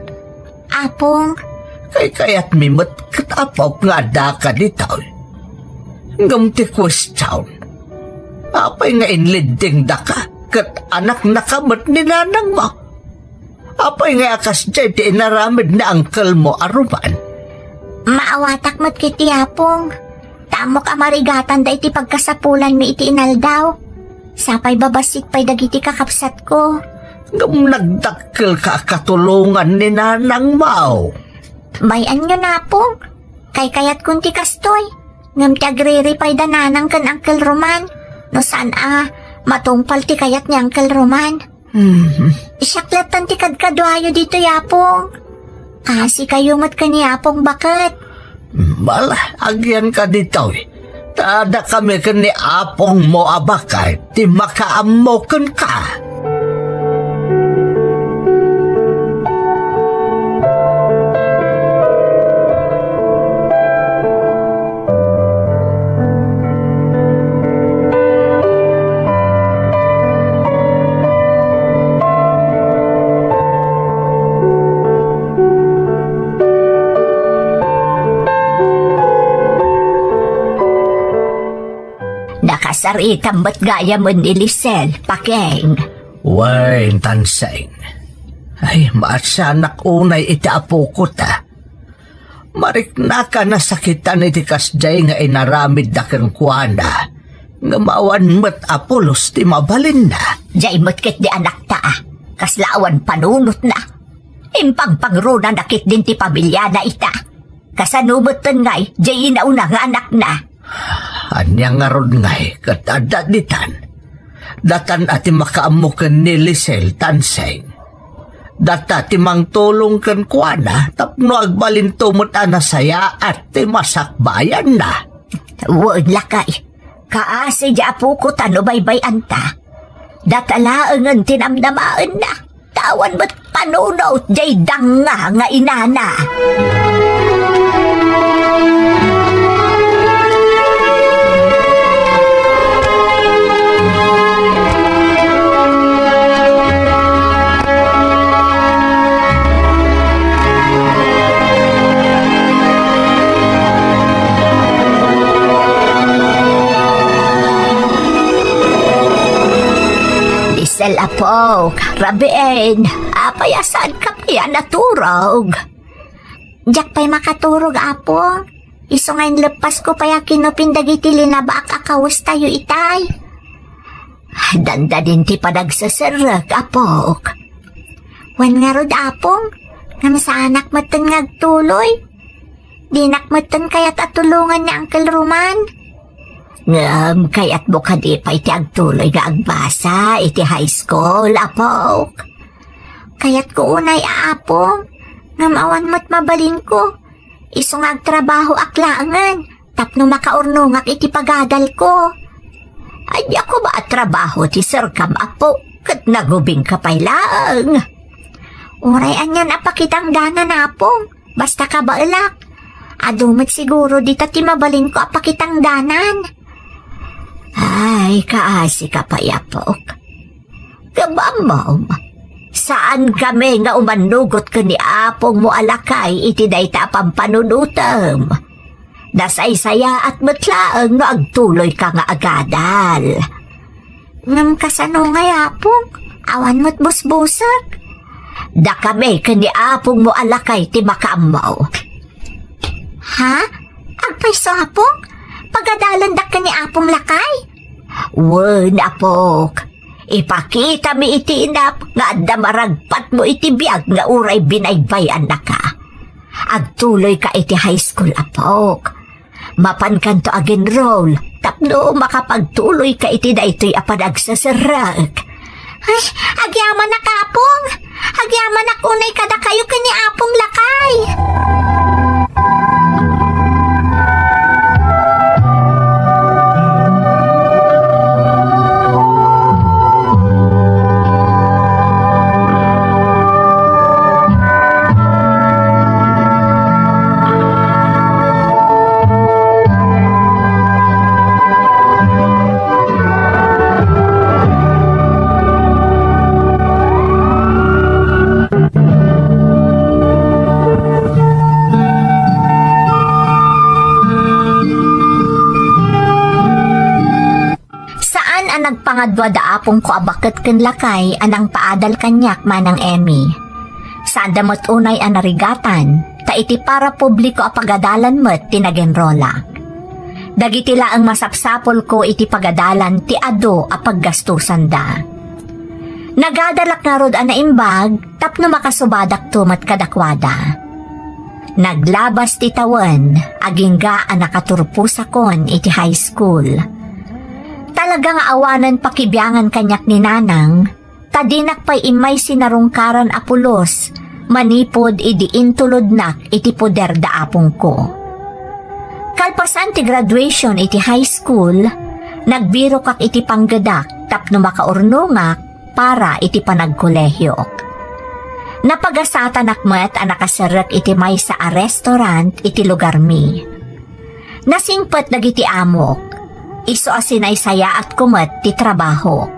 Apong. Kaykayatmi met ket apok nga addaka ditoy. Ngem ti kuestion, apay nga inliddingdaka ket anaknaka met ni nanangmo? Apay nga a kasdiay ti inaramid ni angkelmo a Roman? Maawatak met ketdi, Apong. Ta ammok a marigatanda iti pagkasapulanmi iti inaldaw. Sapay babassit pay dagiti kakabsatko. Ngem nagdakkelka a katulongan ni nanangmo. Bay-anyo, Apong. Kaykayatkon ti kastoy. Ngem ti agriri pay da nanang ken Uncle Roman. No saan a matungpal ti kayat ni Uncle Roman. Hmm. Siak latta ti kadkaduayo ditoy, Apong. Kaasikayo met ken ni Apong baket. Bala, agyanka ditoy. Ta dakami ken ni apongmo a baket ti makaammo kenka. Nakasaritam met gayamen ni Lisel, Pakeng. Wen, Tanseng. Ay, maasianak unay iti apoko ta. Mariknaka nasakitan iti kasdiay nga inaramidda kenkuana, ngem awan met a pulos ti mabalinna. Diay met ketdi anakta, kasla awan panunotna. Impangpangrunana ketdin ti pamiliana ita. Kasano metten ngay, diay inauna nga anakna? Ania ngarud ngay ket adda ditan? Datan a ti makaammo ken ni Lisel, Tanseng. Data ti mangtulong kenkuana tapno agbalinto met a nasayaat ti masakbayanna. Wen, lakay. Kaasi di apoko ta no baybay-anta. Data laengen ti namnamaenna. Ta awan met panunot diay danga nga inana. Lisel, apok, rabiin, apay a saanka pay a naturog? Diak pay makaturog, Apo. Isu nga inleppasko pay a kinupin dagiti linabaak a kawestayo itay. Dandanin ti panagseserrek, apok. Wen ngarud, Apong, ngem saanak metten nga agtuloy. Dinak metten kayat a tulongan ni Uncle Roman. Ngem kayatmo kadi pay ti agtuloy nga agbasa iti high school, apok? Kayatko unay, Apong, ngem awan met mabalinko. Isu nga agtrabahoak laengen tapno makaurnongak iti pagadalko. Ania koma a trabaho ti serkam, apo, ket nagubingka pay laeng? Uray anian a pakitangdanan, Apong, basta kabaelak. Adu met siguro dita ti mabalinko a pakitangdanan. Ay, kaasika pay, apok. Ngem ammom, Saankami nga umanugot ken ni apongmo a lakay iti dayta a pampanunotem. Nasaysayaat met laeng no agtuloyka nga agadal. Ngem kasano ngay, Apong? Awan met busbusek. Dakami ken ni apongmo a lakay ti makaammo. Ha? Agpayso, Apong? Pagadalandak ken ni Apong lakay? Wen, apok. Ipakitami iti inap nga adda maragpatmo iti biag nga uray binaybay-annaka. Agtuloyka iti high school, apok. Mapankanto ag-enroll tapno makapagtuloyka iti daytoy a panagseserrek. Ay, agyamanak, Apong! Agyamanak unay kadakayo ken ni Apong lakay! Saan a nagpangadua da apongko a baket ken lakay a nangpaadal kaniak, Manang Emmy. Saanda met unay a narigatan, ta iti parapubliko a pagadalan met ti nagenrolak. Dagiti laeng masapsapulko iti pagadalan ti adu a paggastusanda. Nagadalak ngarud a naimbag tapno makasubadakto met kadakuada. Naglabas ti tawen, agingga a nakaturposakon iti high school. Talaga nga awanen pakibiangan kaniak ni Nanang, ta dinak pay immay sinarungkaran a pulos manipud idi intulodnak iti poder da apongko. Kalpasan ti graduation iti high school, nagbirokak iti panggedak tapno makaurnongak para iti panagkolehiok. Napagasatanak met a nakaserrek iti maysa a restaurant iti lugarmi. Nasingpet dagiti amok, isu a sinaysayaatko met ti trabahok.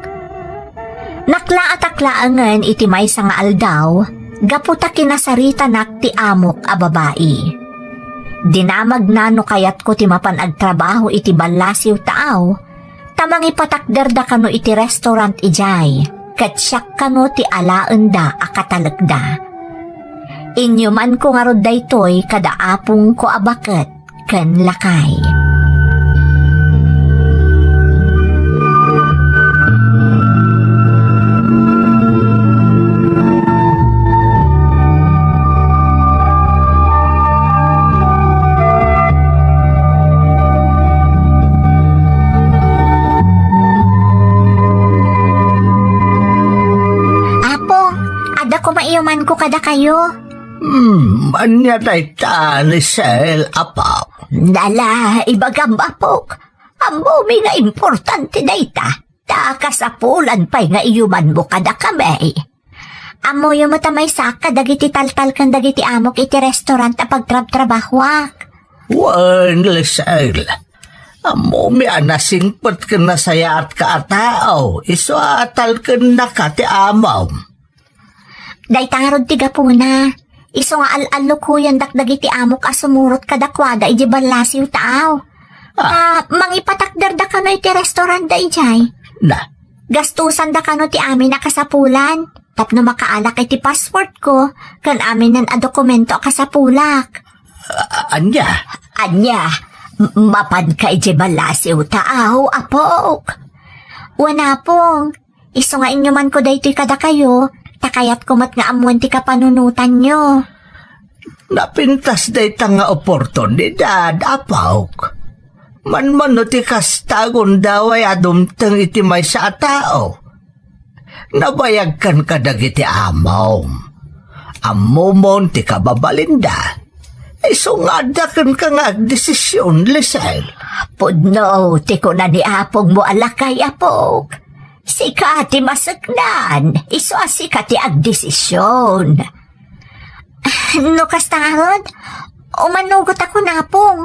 Naklaatak laengen iti maysa nga aldaw gapu ta kinasaritanak ti amok a babai. Dinamagna no kayatko ti mapan agtrabaho iti ballasiw taaw, ta mangipatakderda kano iti restaurant idiay, ket siak kano ti alaenda a katalekda. Inyumanko ngarud daytoy kada apongko a baket ken lakay. Apo, adda koma iyomanko kadakayo. Hmm, ania dayta, Lisel, apo? Nala, ibagam, apok. Ammomi nga importante dayta. Ta kasapulan pay nga iyumanmo kadakami. Ammoyo met a maysaak kadagiti taltal ken dagiti amok iti restaurant a pagtrabtrabahoak. Wen, Lisel. Ammomi a nasingpet ken nasayaatka a tao, isu a talkennaka ti amom. Dayta ngarud ti gapuna. Isu nga al-allukoyandak dagiti amok a sumurot kadakuada idiay ballasiw taaw. Ah. Ah, mangipatakderda kano iti restaurant da idiay. Na. Gastusanda kano ti amin a kasapulan tapno makaalak iti passportko ken aminen a dokumento a kasapulak. Ah, ania? Ania? M-, mapanka idiay ballasiw taaw, apok? Wen, apong. Isu nga inyumanko daytoy kadakayo, ta kayatko met nga ammoen ti kapanunotanyo. Napintas dayta nga oportunidad, apok. Manmano ti kasta, gundaway a dumteng iti maysa a tao. Nabayagkan kadagiti amom. Ammomon ti kababalinda. Isu nga adda kenka nga agdesisyon, Lisel. Pudno ti kuna ni apongmo a lakay, apok. Sika ti maseknan, isu a sika ti agdesisyon. No kasta ngarud, umanugot ako, Napong.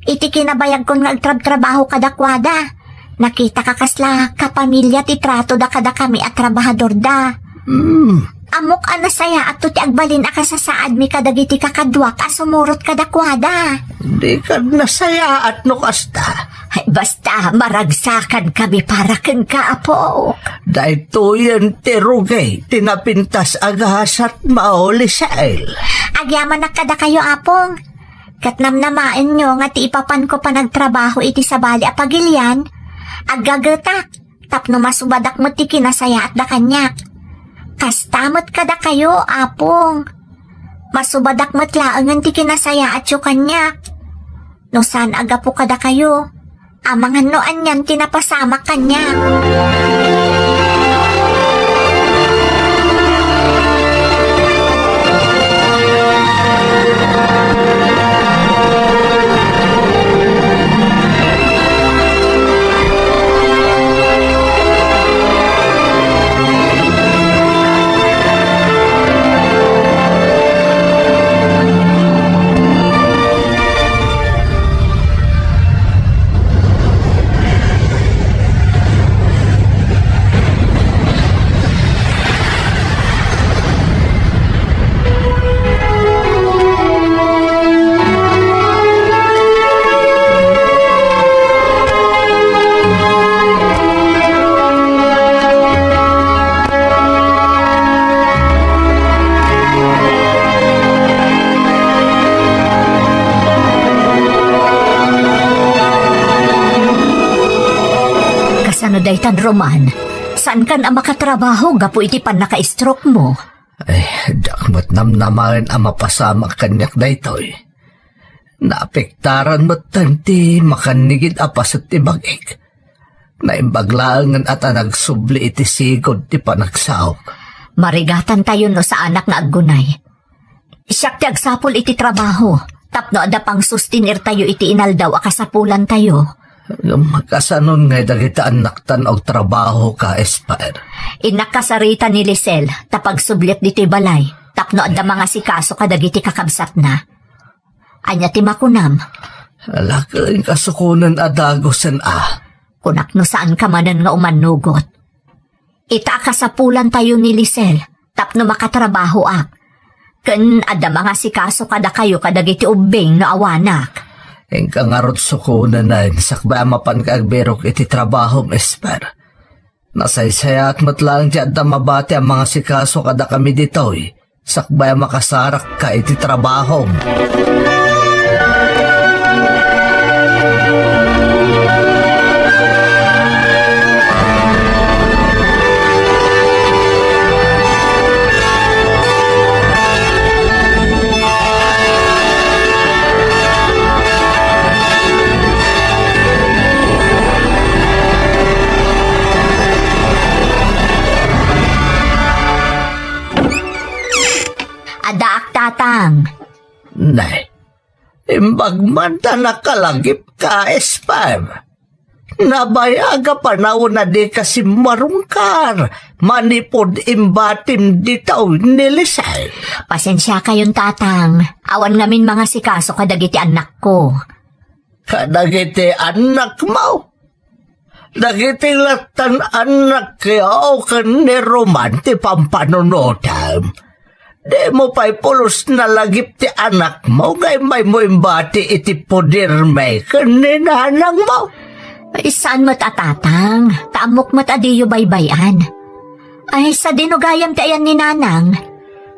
Iti kinabayagkon nga agtrabtrabaho kadakuada, nakitak a kasla kapamilya ti tratoda kadakami a trabahadorda. Hmm. Ammok a nasayaatto ti agbalin a kasasaadmi kadagiti kakaduak a sumurot kadakuada. Dika nasayaat no kasta. Ay, basta, maragsakankami para kenka, Apo. Daytoyen ti rugi ti napintas a gasatmo, Lisel. Agyamanak kadakayo, Apong. Ket namnamaenyo nga ti ipapanko panagtrabaho iti sabali a pagilian, aggagetak tapno masubadak met ti kinasayaatda kaniak. Kasta met kadakayo, Apong. Masubadak met laengen ti kinasayaatyo kaniak. No saan a gapu kadakayo, amangan no anian ti napasamak kaniak. Kasano daytan, Roman? Saankan a makatrabaho gapu iti pannaka-stroke mo? Ay, diak met namnamaen a mapasamak kaniak daytoy. Naapektaran metten ti makannigid a paset ti bag-ik. Naimbag laengen a ta nagsubli iti sigud ti panagsaok. Marigatantayo no saanak nga aggunay. Siak ti agsapul iti trabaho, tapno adda pangsustenertayo iti inaldaw a kasapulantayo. Ngem kasanon ngay dagiti annaktan a agtrabahoka, Esper? Innak kasarita ni Lisel ta pagsubliak ditoy balay tapno adda mangasikaso kadagiti kakabsatna. Ania ti makunam? Alaken kasukonen a dagusen a. Kunak no saanka manen nga umannugot. Ita a kasapulantayo ni Lisel tapno makatrabahoak. Ken adda mangasikaso kadakayo kadagiti ubbing no awanak. Inka ngarud sukonen sakbay a mapanka agbirok iti trabahom, Esper. Nasaysayaat met laeng ti adda mabati a mangasikaso kadakami ditoy, sakbay a makasarakka iti trabahom. Addaak, Tatang. Nay, imbag man ta nakalagipka, Esper. Nabayag a panawen a dika simmarungkar manipud imbatim ditoy ni Lisel. Pasensiakayon, Tatang. Awan ngamin mangasikaso kadagiti annakko. Kadagiti annakmo? Dagiti lattan annakyo ken ni Roman ti pampanunotem. Dimo pay pulos nalagip ti anakmo nga immaymo imbati iti pudermi ken ni nanangmo? Ay, saan met a, Tatang, ta ammok met a diyo baybay-an. Ay, sadino gayam ti ayan ni Nanang?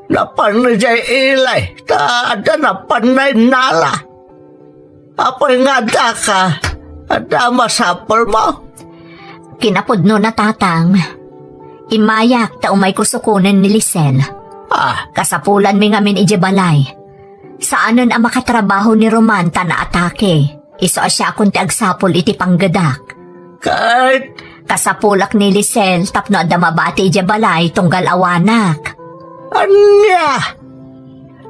Napan idiay ili, ta adda napan nainnala. Apay nga addaka? Adda masapulmo? Kinapudnona, Tatang. Immayak ta umayko sukonen ni Lisel. Ah. Kasapulanmi ngamin idiay balay. Saanen a makatrabaho ni Roman ta naatake. Isu a siakon ti agsapul iti panggedak. Ket? Kasapulak ni Lisel tapno adda mabati idiay balay tunggal awanak. Ania?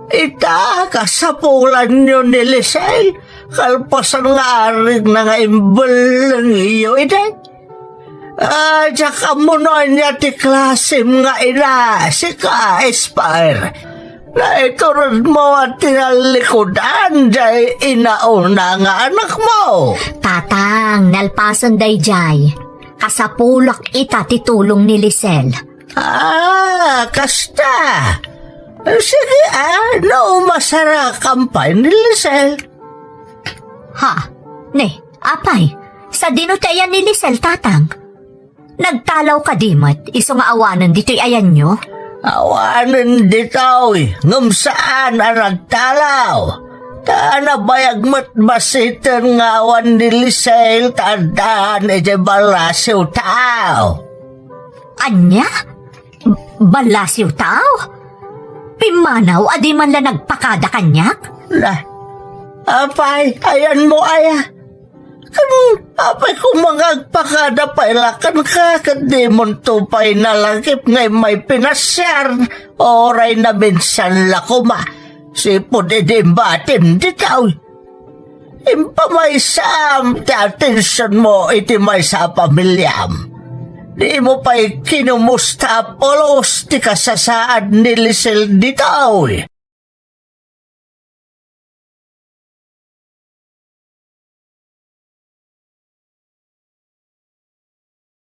Ita, kasapulanyo ni Lisel, kalpasan nga arigna nga imbelleng iyo idi. Ah, diak ammo no ania ti klasem nga ina, sika, Esper. Naituredmo a tinallikudan diay inauna nga anakmo. Tatang, nalpasen daydiay. Kasapulak ita ti tulong ni Lisel. Ah, kasta. Sige, ah, no, masarakam pay ni Lisel. Ha? Ne, apay, sadino ti ayan ni Lisel, tatang? Nagtalaw kadi met isu nga awanen ditoy ayanyo? Awanen ditoy, ngem saan a nagtalaw. Ta nabayag met basiten nga awan ni Lisel ta addaan idiay ballasiw tao. Ania? Ballasiw tao? Pimmanaw a di man la nagpakada kaniak? Na, apay, ayanmo aya? Ken apay koma nga agpakada pay la kenka ket dimonto pay nalakip nga immay pinasiar, uray naminsan la koma. Sipud idi imbatim ditoy, impamaysam ti atensionmo iti maysa a pamiliam. Dimo pay kinumusta a pulos ti kasasaad ni Lisel ditoy.